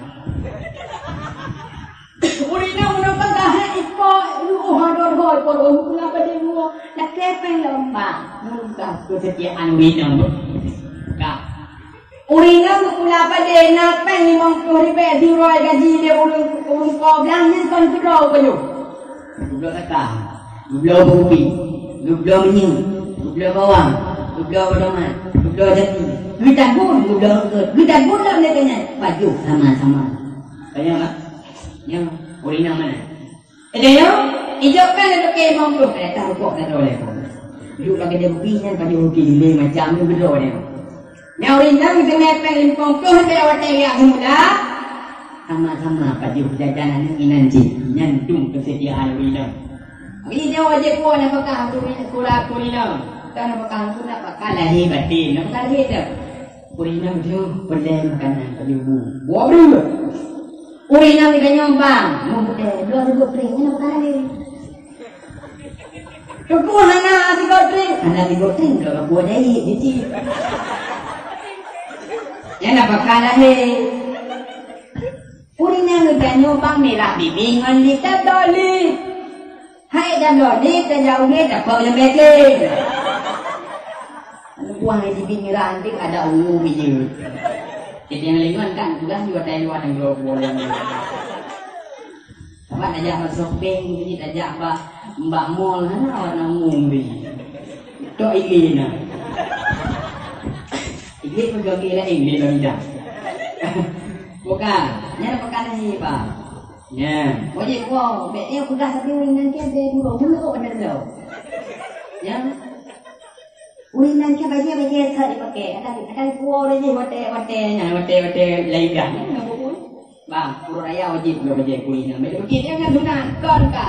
Gurina menonton dah ipo lu oh ada ada ipo lu kenapa dia guru nak kepeng lomba. Menurut kesetiaan gurina. Kak. Ureueng inong geupula padé na péng limong ploh ribèe siuroe gaji lé ureueng, ureueng po blang nyan kon keudroe u pajoh. Geubloe takah, geubloe beubi, geubloe minyeuk, geubloe bawang, geubloe beudoman, geubloe jati, geutagun, geubloe eungkôt, geutagun lam lagèe nyan, pajoh sama-sama. Tanya, Mak? Nyoe ureueng inong mana? Ejok nyoe, ijok kan lam toke limong ploh, eh, tah rukok na droe lé. Duek bak keudè beubi nyan pajoh ruki lilé macam tu beudôh nyoe. Nyan ureueng inong teumé péng limong ploh lé watèe jak seumula. Sama-sama pajoh jajan aneuk inan jih, nyan dum keusetiaan ureueng inong. Jadi nyoe wajéb woe nafkah keu ureueng, keu ureueng inong. Kan nafkah tu nafkah lahé batén, nafkah lahé tu. Ureueng inong tu peureulèe makanan pajoh bu. Buah breuh. Ureueng inong geutanyoe bang, meubeuté dua ribu trek nyan bukan lagèe. Teungku hana sigoe trek, hana sigoe trek, ka buah jahé, jijik. Nyan na pakai lahé. Ureueng inong geutanyoe bang mirah bibi ngon lita doli. Hai dan lodi teujaweue tapeuleumé keu. Anu buah di bingiran dek ada ungu biji. Jadi yang lewat kan tugas juga dari luar negeri boleh. Apa tajak bak shopping, jadi tajak bak, bak mall, mana warna ungu biji. Tok ini nah. Ini pun joget lah ini dah. Bukan, nyang bukan ini, Pak. Nyan, wajéb woe, bèk nyoe peugah sabe ureueng nyan kèe bèk burông, meunurot anda lom. Nyan. Ureueng nyan kèe bajèe-bajèe sat jipakè, akan, akan puwoe lé jih watèe-watèe nyan, watèe-watèe laén gah nyan, nyan buku. Bang, ureueng raya wajéb bloe bajèe kuri nyan. Bèk jipakè nyan sunat, kon ka.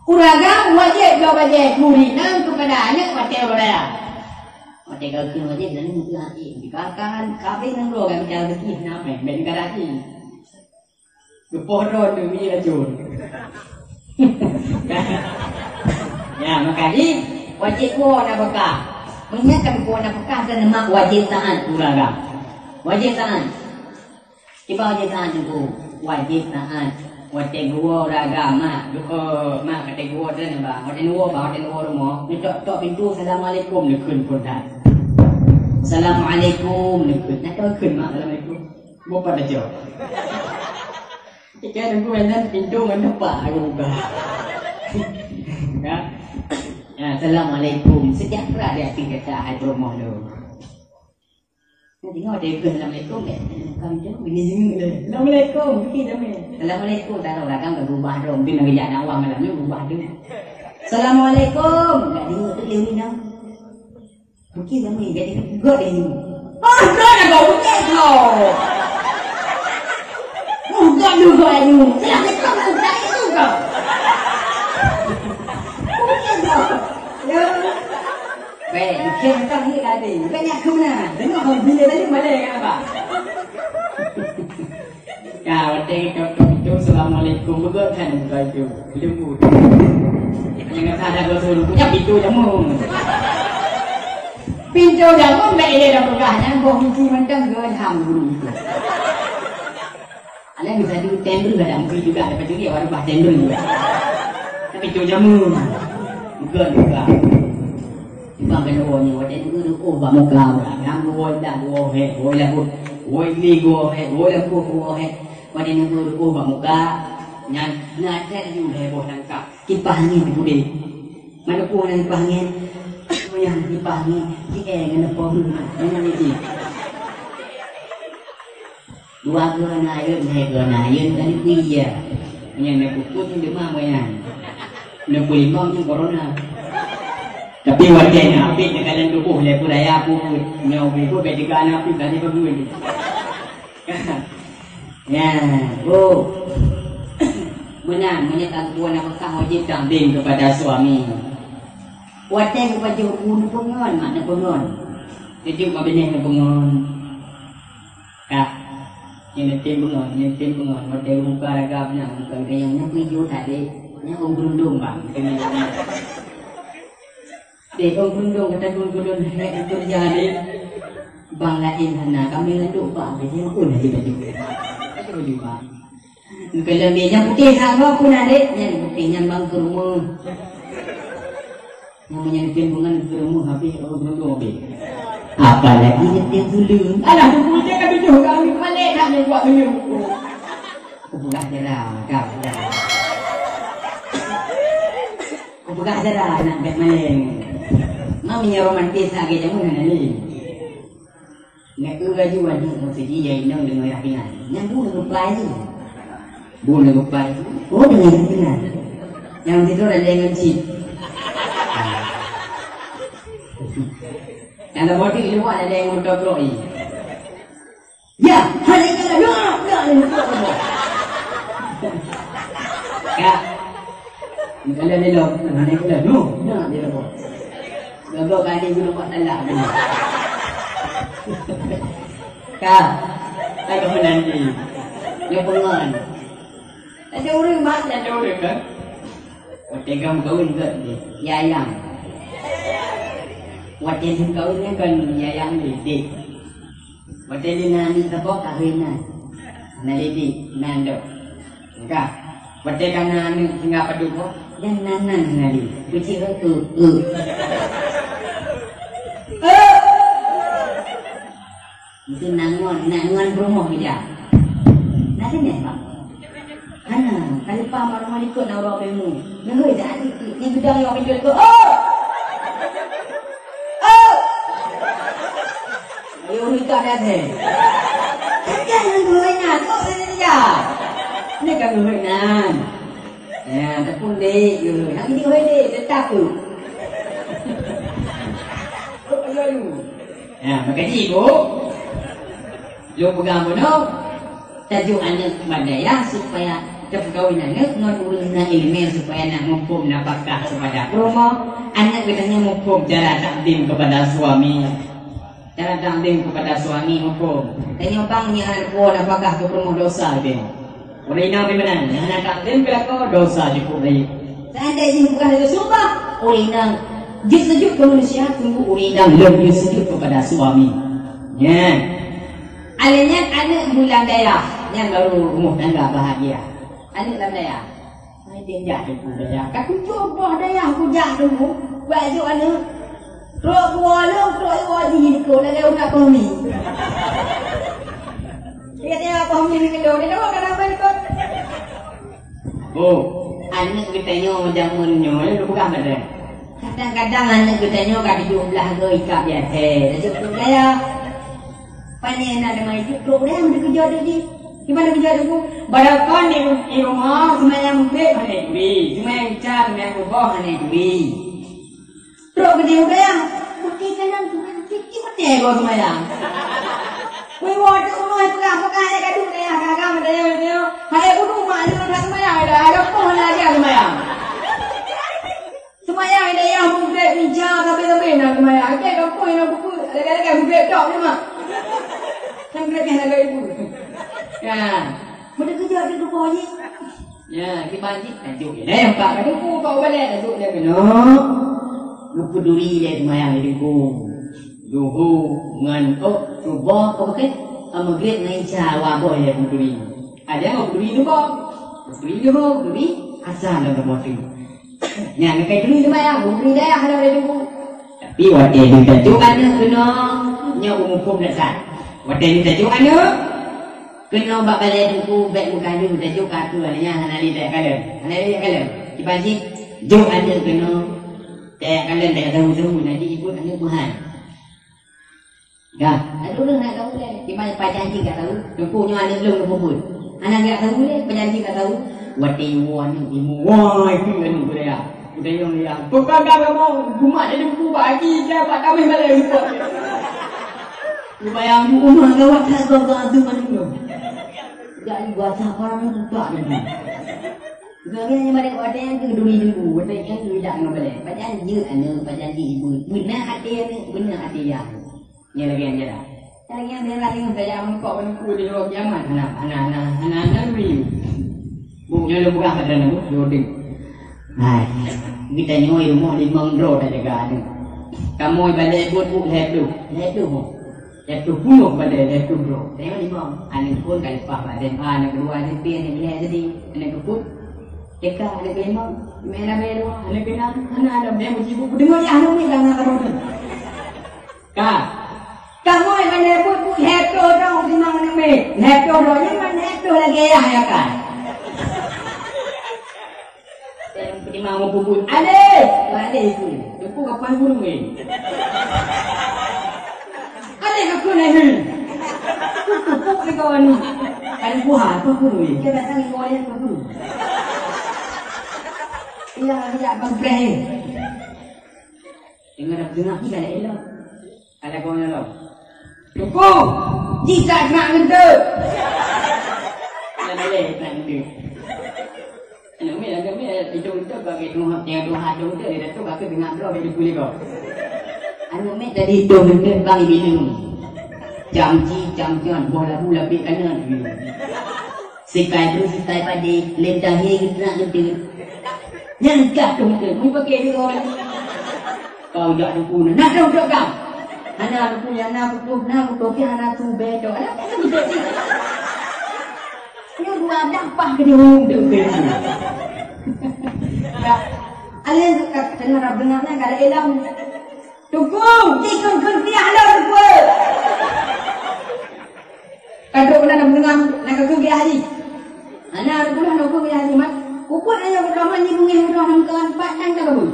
Ureueng agam wajéb bloe bajèe kuri nyan keupada aneuk watèe ureueng raya. Watèe ka kheun wajéb, nyan meuheuti. Dikakan, kabeh nyan bloe ka bicara rezeki, hana mè, bèk negara jih. Geupoh droe tu minyeuk racun. Ya, maka jih, wajéb woe nafkah. Meunyo ka geuwoe nafkah, dan mak wajéb taát keu ureueng agam. Wajéb taát. Kiban wajéb taát teungku. Wajéb taát. Watèe geuwoe ureueng agam, mak, geuwoe, mak, watèe geuwoe dan ba, watèe neuwoe ba, watèe neuwoe rumoh, neutok-tok pintoe, "Assalamualaikum," neukheun phôn that. "Assalamualaikum," neukheun. Nah, ka kheun mak, "Assalamualaikum." Bupat aja. Ikan aku mainan pintu ngon tempat aku buka. Ya. Ya, assalamualaikum. Sejahtera di hati kita, hai promoh tu. Tengok dia ikut assalamualaikum, eh. Kami tengok, bini sini dia. Assalamualaikum, bini sini. Assalamualaikum, tak tahu lah kan, berubah dia. Mungkin lagi jak dakwah malam ni, berubah dia. Assalamualaikum. Tak tengok tu dia ni dah. Mungkin sama ni, jadi gok dia ni. Ah, dah dah kau, bukan kau. Oh, gok dulu kau ni. Assalamualaikum, tak ada tu kau. Bukan kau. Ya. Baik, mungkin macam ni tadi. Bukan nak kau nak. Tengok kau bila tadi malam kan apa? Ya, watèe geutok-tok pintoe, "Assalamualaikum." Beugöt that muka itu. Belum pun. Nyang kata ada gosok dulu, punya pintoe jamu. Pintoe jamu, mbak dia dah peugah, nyan boh kunci mantong, geuham guru itu. Alah, bisa di tender ada mungkin juga, ada pencuri, ada bah tender juga. Tapi pintoe jamu. Beugöt juga. Cuma kena woe nyoe, watèe nyoe geuwoe bak muka ureueng, nyang geuwoe dak geuwoe hék, woe laôt, woe lé geuwoe hék, woe lampôh geuwoe hék. Watèe nyoe geuwoe bak muka, nyan na that laju lhèe boh nangkap. Kipah angén di udép. Mana pun na kipah angén, nyan kipah angén, di eh ngon pom, nyan cit. Dua keuh na yôn, lhèe keuh na yôn, ka neupui ya. Nyan neupuput nyan deumam nyan. Neupui limong nyan corona. Tapi watèe na apit, na kalon tuboh lé peuraya puput. Nyoe puput bèk teuka na apit, tadi bagus. Ya, bu. Meunan, meunyoe ka geupeue nafakah wajib takdim kepada suami. Watèe geupajoh bu neupeungon, mak neupeungon. Jijok mak binéh neupeungon. Kak, nyan neutem beungon, nyan neutem beungon. Watèe geubuka ragam nyan, buka geutanyoe, nyan peue jeuet that, Dek? Nyan ôn beurundong, bang. Dek, ôn beurundong, kata ôn beurundong, nyan ôn beurundong, Dek. Bang laén hana, kami nandok, bang. Kata ôn laju baju. Kata baju, bang. Keuleubeh nyan putéh that, bang, peue na, Dek? Nyan putéh nyan, bang, keu rumoh. Nyang meunyan neutem beungon keu rumoh habéh, oh, beurundong habéh. Apalagi neutem tuleueng. Alah, teupeu cit ka tujoh kali, malèe that neubuat tuleueng. Kupeugah jara, ka, ka. Kupeugah jara, nak bèk malèe. Meunyoe romantis lagèe jameun hana lé. Nyan keuh laju aneuk meuseujih ya inong deungon yah pingan. Nyan bu neugeupai tu. Bu neugeupai tu. Oh, deungon yah pingan. Nyang tidur ada ngon cit. Nyang tabodi di luwa ada ngon motor trok ni. Ya, hari ni ada dua, dua ni motor trok. Ya. Kalau dia lom, mana dia lom? Nah, dia lom. Gogo kali guna buat talak ni. Ka. Ka keu menanti. Nyoe peungon. Ada ureueng mak, ada ureueng kan? Watèe gam kawin ke dia? Ya yang. Watèe gam kawin kan ya yang dia. Watèe lé na aneuk saboh kahwin na. Na lé di, na dok. Ka. Watèe ka na aneuk tinggai padub boh, dan na nan na lé. Keucil tu, tu. Eh. Eh. Itu nangon, nangon rumoh dia. Na sini, Pak. Hana, ka leupah mak rumoh likot na uroe peumu. Neuhôi dak, ni gudang nyang beutôi ko. Oh! Oh! Ayo, ni tak ada deh. Kan yang dua nya, kok saya ya? Ni kan dua nan. Ya, tak pun dek, dua. Yang ini dua dek, tetap tu. Kok ayo lu? Ya, maka ji, Bu. Lôn peugah bunoe, tajok aneuk bak dayah supaya tapeukawén aneuk ngon ureueng na ileumèe supaya na muphom nafakah kepada peurumoh, aneuk geutanyoe muphom cara takdim kepada suami. Cara takdim kepada suami muphom. Tanyoe bang nyang hana muphom nafakah keu peurumoh dosa geutanyoe. Ureueng inong di meunan, nyang hana takdim keu lakoe, dosa jipeubuet. Seandai jih bukan lagèe sumpah, ureueng inong jeuet sujud keu manusia, teungku ureueng inong lom jeuet sujud kepada suami. Nyan. Alèh nyan aneuk meulam dayah, nyan baru rumoh tangga bahagia. Aneuk lam dayah. Hai, dia jak teungku dayah. Ka tujoh boh dayah ku jak teungku. Bak jok aneuk. Trok kuala, trok iwa jih ko, lagèe unak pahmi. Dia tengok pahmi ni kedua, dia tengok kenapa ikut. Oh, aneuk geutanyoe jameun nyoe, lôn peugah bak droe. Kadang-kadang aneuk geutanyoe ka tujoh blah go ikab biasa. Dah cukup gaya. Pane na teuma ijeuet trok udang teukeujot tadi. Di mana keujot Teungku? Padahai kon di, di rumoh seumayang maghrib hana turi, seumayang isya, seumayang suboh hana turi. Trok keu di udang, putih kanan seumayang, tiep-tiep mata goe seumayang. Wei, woe, teuma peugah-peugah ayat gaduh dayah, gaga mata ayah, hai budu mak lôn hana seumayang dah, ada peue hana aja seumayang. Seumayang di dayah meugreb, isya sabe-sabe na seumayang. Akhé gampông nyang buku, lagèe-lagèe meugreb tok ni mak. Kan meugreb nyang lagèe ibu. Ya. Meudeukeu jok di tuboh jih. Ya, kiban jih tajok. Lé empat ka tuku, empat balèe tajok lé keunoe. Geupeuduri lé seumayang di tuku. Duhu ngon, oh, suboh, oh, oke. Meugreb ngon isya, wa boh lé peuduri. Ada yang peuduri suboh. Peuduri duhu, peuduri asar dalam tuboh tu. Nyan keukai turi seumayang, turi dayah lam dayah teungku. Tapi watèe lheueh tajok aneuk keunoe, nyoe muphom that that. Watèe lheueh tajok aneuk keunoe bak balèe teungku, bèk meukalu tajok ka ateueh, nyan hana lé tajak kalon. Hana lé tajak kalon. Kiban jih, jok aneuk keunoe, tajak kalon, tajak tahu-tahu, nanti ikut aneuk Tuhan. Dah, lalu ureueng nak tahu lé, di mana pajan jih ka tahu, teungku nyoe aneuk lôn geupeubuet. Hana geujak tahu lé, pajan jih ka tahu. Watèe iwoe aneuk, iwoe, wah, itu aneuk budaya. Budaya yang liang. Bukan dah kamu, bumat jadi buku bagi, dia bak tameh balai buat. Bayang di rumah gawat that gawat tu manusia. Jadi bahasa parang tu tak ada. Gawat yang balik watèe yang keduri dulu, watèe yang keduri dak ngon balai. Pajan jih aneuk, pajan jih ibu. Beuna até aneuk, beuna até yah. Nyan lagèe nyan jalan. Nyan lagèe nyan jalan, nyan saja meurumpok meunungku di Yaum Kiamat. Hana, hana, hana, hana, hana luri. Bu, nyoe lôn peugah pada nyan, Bu, lôn deng. Hai, geutanyoe i rumoh limong droe tajaga aneuk. Kamoe balèe buet, Bu, lhèe ploh. Lhèe ploh, Bu. Lhèe ploh puluh balèe, lhèe ploh droe. Tanyoe limong. Aneuk phôn ka leupah bak S M A, aneuk keudua S M P, aneuk keulhèe S D, aneuk keupeuet T K, aneuk keulimong, meu'en abèe dua, aneuk keunam, hana lom, meu'en meucibuk. Peudeungoe di aneuk miet lam na kamoe. Ka. Kamoe ban lhèe buet, buet lhèe ploh droe timang aneuk miet. Lhèe ploh droe nyan ban lhèe ploh lagèe yah nyan ka. Timang muphom buet. Alèh! Alèh itu. Teungku ka paih guru ni. Alèh ka kheun lagèe ni. Teungku puk lé kawan ni. Alèh buha, apa guru ni? Dia datang di bawah dia, apa guru? Iya, iya, bang Ibrahim. Dengar, dengar, kita ada elok. Ada kawan elok. Teungku, jih that nak ngeudeuek. Ada boleh nak ngeudeuek. Aneuk miet, aneuk miet, itu untuk bagi tuha, yang tuha tu untuk dia tu bagi dengar bro dari kulit kau. Aneuk miet tadi itu untuk bang minum. Camci, camcan, boh labu lapik kanan. Sikai tu, sikai padi, lintah he, nak ngeudeuek. Nyan kah tu, tu, mui pakai dulu. Kau jak duku na. Nak dong dok kau. Hana duku ya na butuh na butuh ke hana tu be dok. Alah, tak ada butuh ni. Nyoe dua dampah ke dia ureueng dok ke. Dah. Alih kat tengah rap dengar na kada elam. Tuku, tikun kun piah lo tuku. Kadok na deungon, na kakeuh gaya haji. Hana ada pula na kakeuh gaya haji mat. Kupot ayo ke kamar ni bungih udah nangkan pat dan ka babu.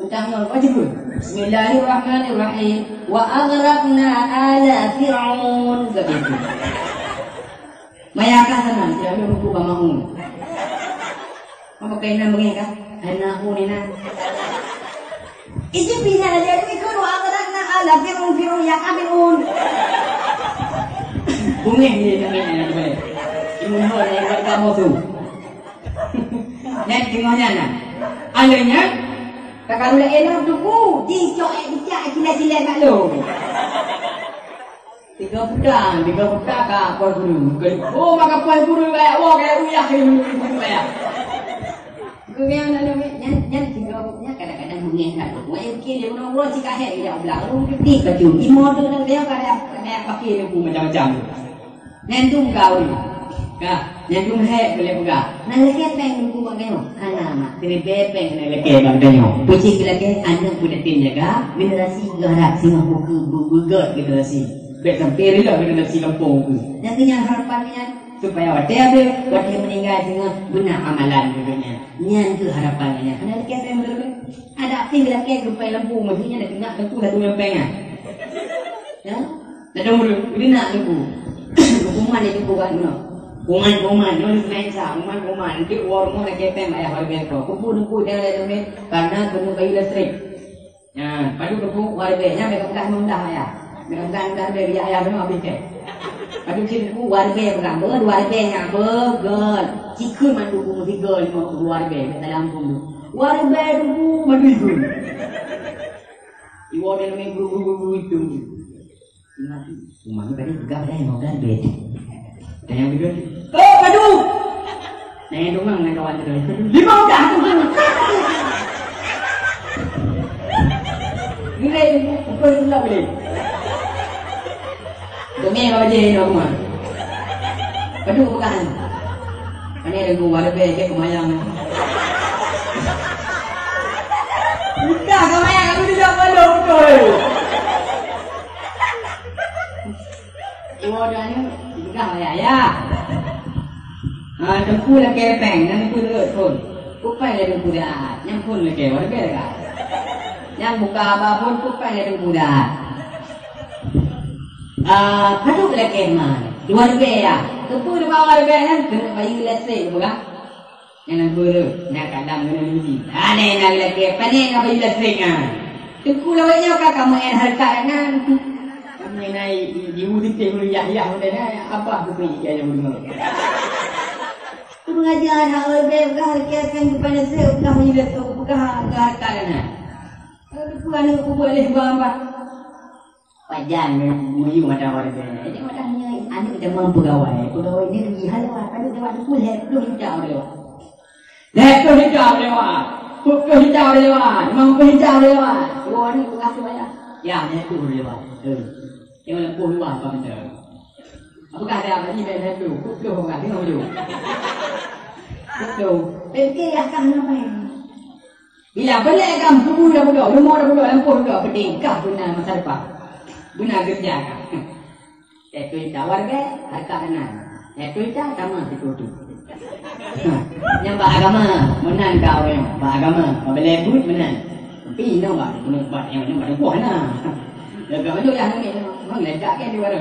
Utang nyoe wajib pun. Bismillahirrahmanirrahim. Wa aghraqna ala Fir'aun. Maya ka sana, tidak ada buku bamaun. Apa kena bengih kah? Hana pun ina. Isi pina aja tu ikut wa aghraqna ala Fir'aun, Fir'aun ya kafirun. Bungih ni kami nak boleh. Imun ho yang buat kamu tu. Nyan tengoknya nah. Alanya tak karu dah elok tu ku, dicok eh dicak cilek-cilek mak lu. Tiga puta, tiga puta ka poh guru. Oh, maka poh guru kayak wah kayak uyah kayak guru kayak. Guru yang nak nak nyan nyan tiga puta kadang-kadang bengeh nak tu. Wah, okey dia guna guru si kahek dia ulang. Guru gede ka tu. Imo tu nak dia kada kada pakai dia pun macam-macam. Nyan tu kau ni. Ka, nyan tu hek boleh pegang. Nak lagi apa yang guru pakai? Hana mak, kena bepeng kena lagi bang tanya. Pucing lagi anak pun dah tim jaga, generasi geuharap singoh buku bu- bugot generasi. Bèk sampai rila keu nasi gampông tu. Nyang keu nyan harapan nyan, supaya watèe habéh, watèe meuninggai singoh beuna amalan keu nyan. Nyan keu harapan nyan. Hana lakèe pèng beutôi. Ada pih lakèe geupai lampu meusi nyan dak ingat lampu satu nyampèng nyan. Ya? Ladôm ureueng, geunak teungku. Kuman lé teungku ka keunoe. Kuman, kuman, nyoe leuh main sa, kuman, kuman. Eunteuk woe rumoh lakèe péng bak yah waribèe ko. Kupu teungku jangan lé teumé, karena keuneuk bayeue listrik. Nyan, padub teungku waribèe, nyan bèk peugah nyoe dah ayah. Bèk peugah nyoe dah bèk, ayah keunoe habéh kèe. Padub cit teungku waribèe peugah, beuh, dua ribèe nyan, beuh, gèt. Sikheun mandum teungku, sikheun limong ploh dua ribèe, bèk salah muphom teungku. Waribèe teungku, mandum sikheun. Iwoe nyan lé guru-guru itu. Ingat, rumah ni tadi pegang, eh, mau kan, bed. Dan yang kedua, "Oh, padu!" Nah, yang dongeng dengan kawan tu, "Lima udah tu." Nilai pukul pula boleh. Dongeng apa je, rumah. Padu bukan. Mana ada gua ada beg, dia kemayang. Bukan kemayang, aku tidak malu betul. Dua-dua nyoe peugah lé ayah. Ha, teungku lakèe péng, nyan teungku rhot phôn. Kupaih lé teungku dah, nyan phôn lakèe, waribèe dah. Nyan buka haba phôn, kupaih lé teungku dah. Ah, padub lakèe man, dua ribèe ya. Teungku dua ribèe nyan keuneuk bayeue listrik, peugah. Nyang na guru, nyang kadang guna uji. Aneh na lagèe, pane na bayu listrik nyan. Teungku lawét nyoe ka kamoe nyan hareukat nyan. Kamoe na di, di, di uji teh ulu yah-yah udah na, apa beutôi ikan yang beuna. Pengajaran awal beb gah hareukat kan kepada saya, gah bayu listrik, gah, gah hareukat nyan. Teungku aneuk kubu leh bang, Pak. Pajan meuyuem mata warga. Jadi, mata nyoe aneuk jamang peugawai. Peugawai negeri hana, aneuk jamang teungku lhèe ploh juta lewat. Lhèe ploh juta lewat. Peuet ploh juta lewat. Limong ploh juta lewat. Dua aneuk peugah tu bayar. Ya, lhèe ploh lewat. Eh. Yang lhèe ploh lewat apa benda? Apakah ada apa ni lhèe ploh? Peuet ploh orang tengok tu. Peuet ploh. Pekeh ya kan apa ni? Bila beunéh gam kubu dah beudôh, rumoh dah beudôh, lampôh dah beudôh, peudeh kah beuna masa depan. Beuna geureuja kah. Teuh ita warga, hareukat keunan. Teuh ita sama siku tu. Nyang bak agama, meunan ka ureueng nyoe. Bak agama, bak balèe buet meunan. Tapi inoe bak, bak, bak, nyang, nyang bak tuboh na. Lagèe nyoe yah nyoe, memang ledak kan di luar.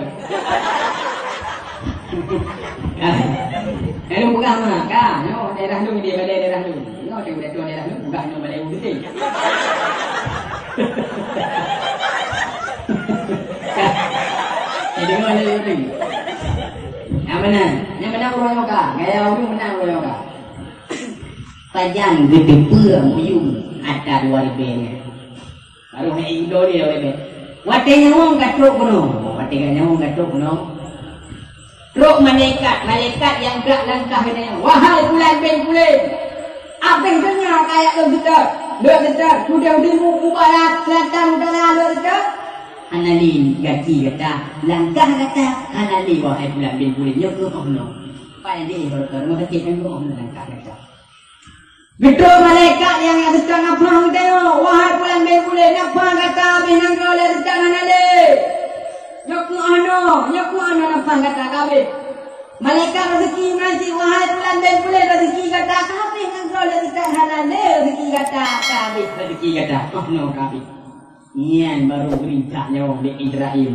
Lalu peugah ma, ka, nyoe daerah lôn, di balai daerah lôn. Nyoe teuh udah tuan daerah lôn, peugah nyoe balai ureueng. Ka. Eh, deungö lé ureueng. Nyang meunan, nyang meunan ureueng nyoe ka, gaya ureueng meunan ureueng nyoe ka. Pajan geuteupeue meuyuem ata dua ribèe nyan. Baru hai ido dia oleh beh. Watèe nyawöng ka trok keunoe. Watèe ka nyawöng ka trok keunoe. Trok malaikat, malaikat nyang gerak langkah geutanyoe. Wahai Fulan bin Fulan, abéh donya kajak lôn seutôt. Lôn seutôt, udép-udép mu-, mubarat, selatan utara lôn seutôt. Hana lé gaki gata, langkah gata, hana lé wahai Fulan bin Fulan. Nyoe keuh oh noe. Pajan deh, rumoh sakét nyoe keuh oh noe langkah gata. Geutrok malaikat nyang, nyang seutôt nafah geutanyoe, "Wahai Fulan bin Fulan, nafah gata habéh nanggroe lé seutôt hana lé. Nyoe keuh oh noe, nyoe keuh oh noe nafah gata ka habéh." Malaikat raseuki meunan cit, "Wahai Fulan bin Fulan, raseuki gata ka habéh nanggroe lé seutôt hana lé, raseuki gata ka habéh, raseuki gata oh noe ka habéh." Nyan baru geurincak nyawöng lé Israel.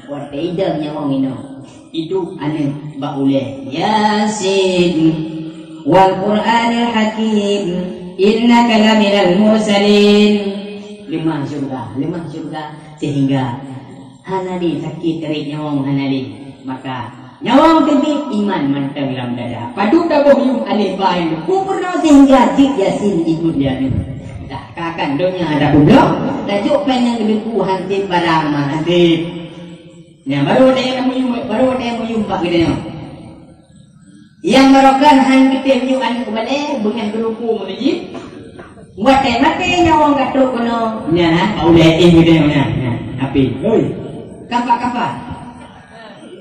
Watèe idong nyawöng inoe, iduek aneuk bak ulèe, "Yasin, wal Qur'anil Hakim, innaka laminal mursalin." Leumah syeuruga, leumah syeuruga, sehingga hana lé sakét teurik nyawöng, hana lé. Maka, nyawöng teubiet iman mantong lam dada. Padub taboh yuem aleh ba nyan, peunoh sehingga jeuet Yasin ibuet lé aneuk. Dah kakan donya dah peubloe, tajok péng nyang geuleuku hansép barang ma hansép. Nyan baru watèe nyan meuyuem, baru watèe nyan meuyuem bak geutanyoe. Nyang barokah han geutem nyoe aneuk balèe, beungèh geurukô meunajih. Watèe maté nyawöng ka trok keunoe, nyan ha, bak ulèe éh geutanyoe nyan, nyan, api. Hoi. Kapak-kapak.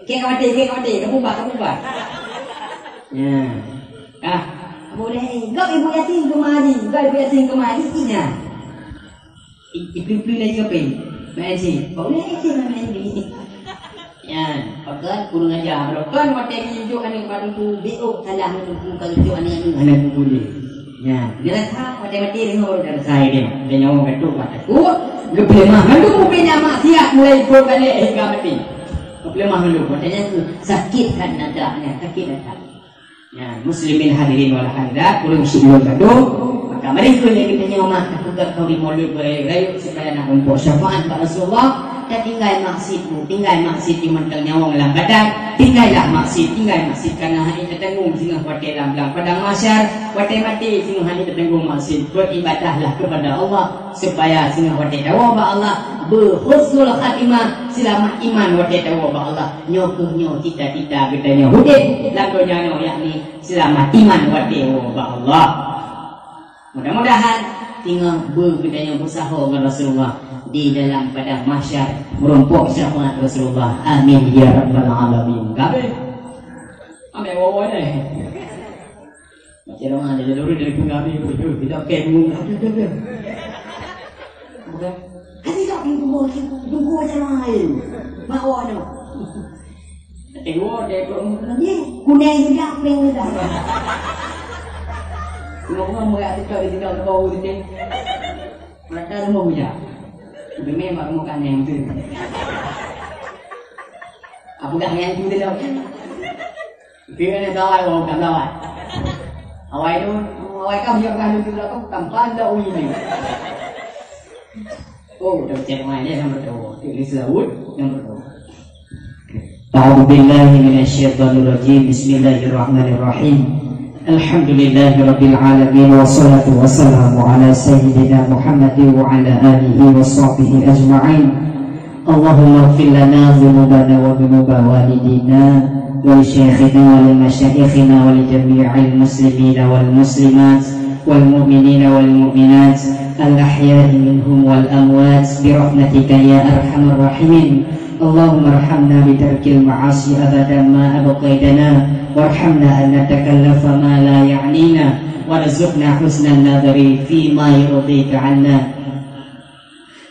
Kèe ka maté, kèe ka maté, ka bubar, ka bubar. Nyan. Ah, bak ulèe éh. Gob Ibu Yasin keumari, gob Ibu Yasin keumari, nyan. I-, ipeuli-peuli laju api. Main si. Bak ulèe éh, si main-main ni. Nyan, pakon kurang aja. Pakon watèe geujok aneuk bak teungku, B O salah ngon teungku, ka geujok aneuk-aneuk hana teungku lé. Nyan, geurasa watèe maté deungoe baru geurasa idéh. Watèe nyawöng ka trok bak takot, geupeuleumah. Mandum ubé nyang maksiat mulai phon balek hingga maté. Leumah lom, watèe nyan sakét that nyan, sakét that. Ya, muslimin hadirin wal hadirat, ureueng sidroe bandum, maka mari keuh lé geutanyoe mak tapeugah khauri Maulud beurayeuk-rayeuk supaya na meurumpok syafaat bak Rasulullah. Tatinggai maksiet, bu, tinggai maksiet di mantong nyawöng lam badan, tinggailah maksiet, tinggai maksiet, kareuna hana tatanggong singoh watèe lam, lam padang mahsyar, watèe maté singoh hana tatanggong maksiet. Beuibadahlah kepada Allah supaya singoh watèe tawoe bak Allah beuhusnul khatimah, seulamat iman watèe tawoe bak Allah. Nyoe keuh nyoe cita-cita geutanyoe udép lam donya nyoe, yakni seulamat iman watèe woe bak Allah. Mudah-mudahan singoh beu geutanyoe beusaho ngon Rasulullah di dalam padang mahsyar, meurumpok syafaat Rasulullah. Amin ya rabbal alamin. Gabe. Amai woe-woe deh. Macam mana dia dulu dari penggabi tu, tu, tidak kayak bunga, tu, tu, tu. Bukan? Hati tak bunga, bunga macam lain. Mak awak tu. Tengok dia tu, ni, kuning juga, pink juga. Bunga-bunga murah tu, tak ada tinggal bau tu, ni. Mata rumah hujan. Demi mak rumah kaneng tu. Apa gak yang tu, tu, tu? Kira ni tawai, wah, bukan tawai. Awai tu, awai kau siap kan tu lah, kau tampan dah ui ni. Oh, dah cek mai dia nombor dua. Tulis laut nombor dua. أعوذ بالله من الشيطان الرجيم. بسم الله الرحمن الرحيم. الحمد لله رب العالمين، والصلاة والسلام على سيدنا محمد وعلى آله وصحبه أجمعين. اللهم اغفر لنا ذنوبنا وذنوب والدينا ولشيخنا ولمشايخنا ولجميع المسلمين والمسلمات والمؤمنين والمؤمنات الأحياء منهم والأموات برحمتك يا أرحم الراحمين. اللهم ارحمنا بترك المعاصي أبدا ما أبقيتنا، وارحمنا أن نتكلف ما لا يعنينا، وارزقنا حسن النظر فيما يرضيك عنا.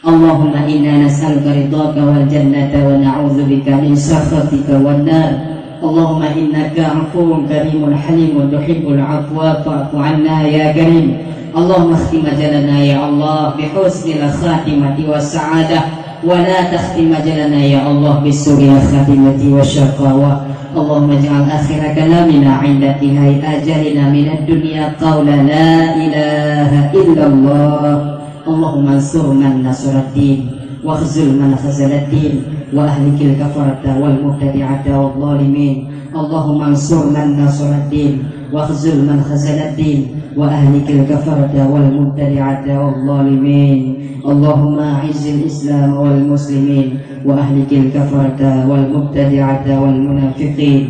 اللهم إنا نسألك رضاك والجنة ونعوذ بك من سخطك والنار. اللهم إنك عفو كريم حليم تحب العفو فاعف عنا يا كريم. اللهم اختم أجلنا يا الله بحسن الخاتمة والسعادة، ولا تختم أجلنا يا الله بسوء الخاتمة والشقاوة. اللهم اجعل آخر كلامنا عند انتهاء أجلنا من الدنيا قول لا إله إلا الله. اللهم انصر من نصر الدين، واخذل من خذل الدين، وأهلك الكفرة والمبتدعة والظالمين. اللهم انصر من نصر الدين، واخذل من خذل الدين، وأهلك الكفرة والمبتدعة والظالمين. اللهم أعز الإسلام والمسلمين، وأهلك الكفرة والمبتدعة والمنافقين.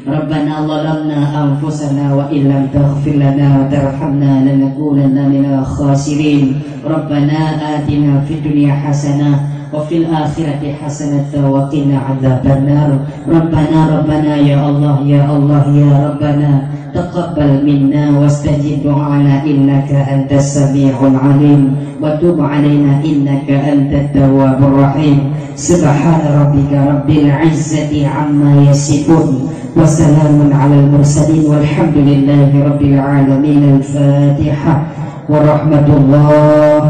ربنا ظلمنا أنفسنا وإن لم تغفر لنا وترحمنا لنكونن من الخاسرين. ربنا آتنا في الدنيا حسنة وفي الآخرة حسنة وقنا عذاب النار. ربنا، ربنا يا الله، يا الله يا ربنا، تقبل منا واستجب دعانا إنك أنت السميع العليم، وتب علينا إنك أنت التواب الرحيم. سبحان ربك رب العزة عما يصفون، وسلام على المرسلين، والحمد لله رب العالمين. الفاتحة ورحمة الله.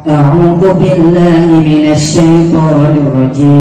أعوذ بالله من الشيطان الرجيم.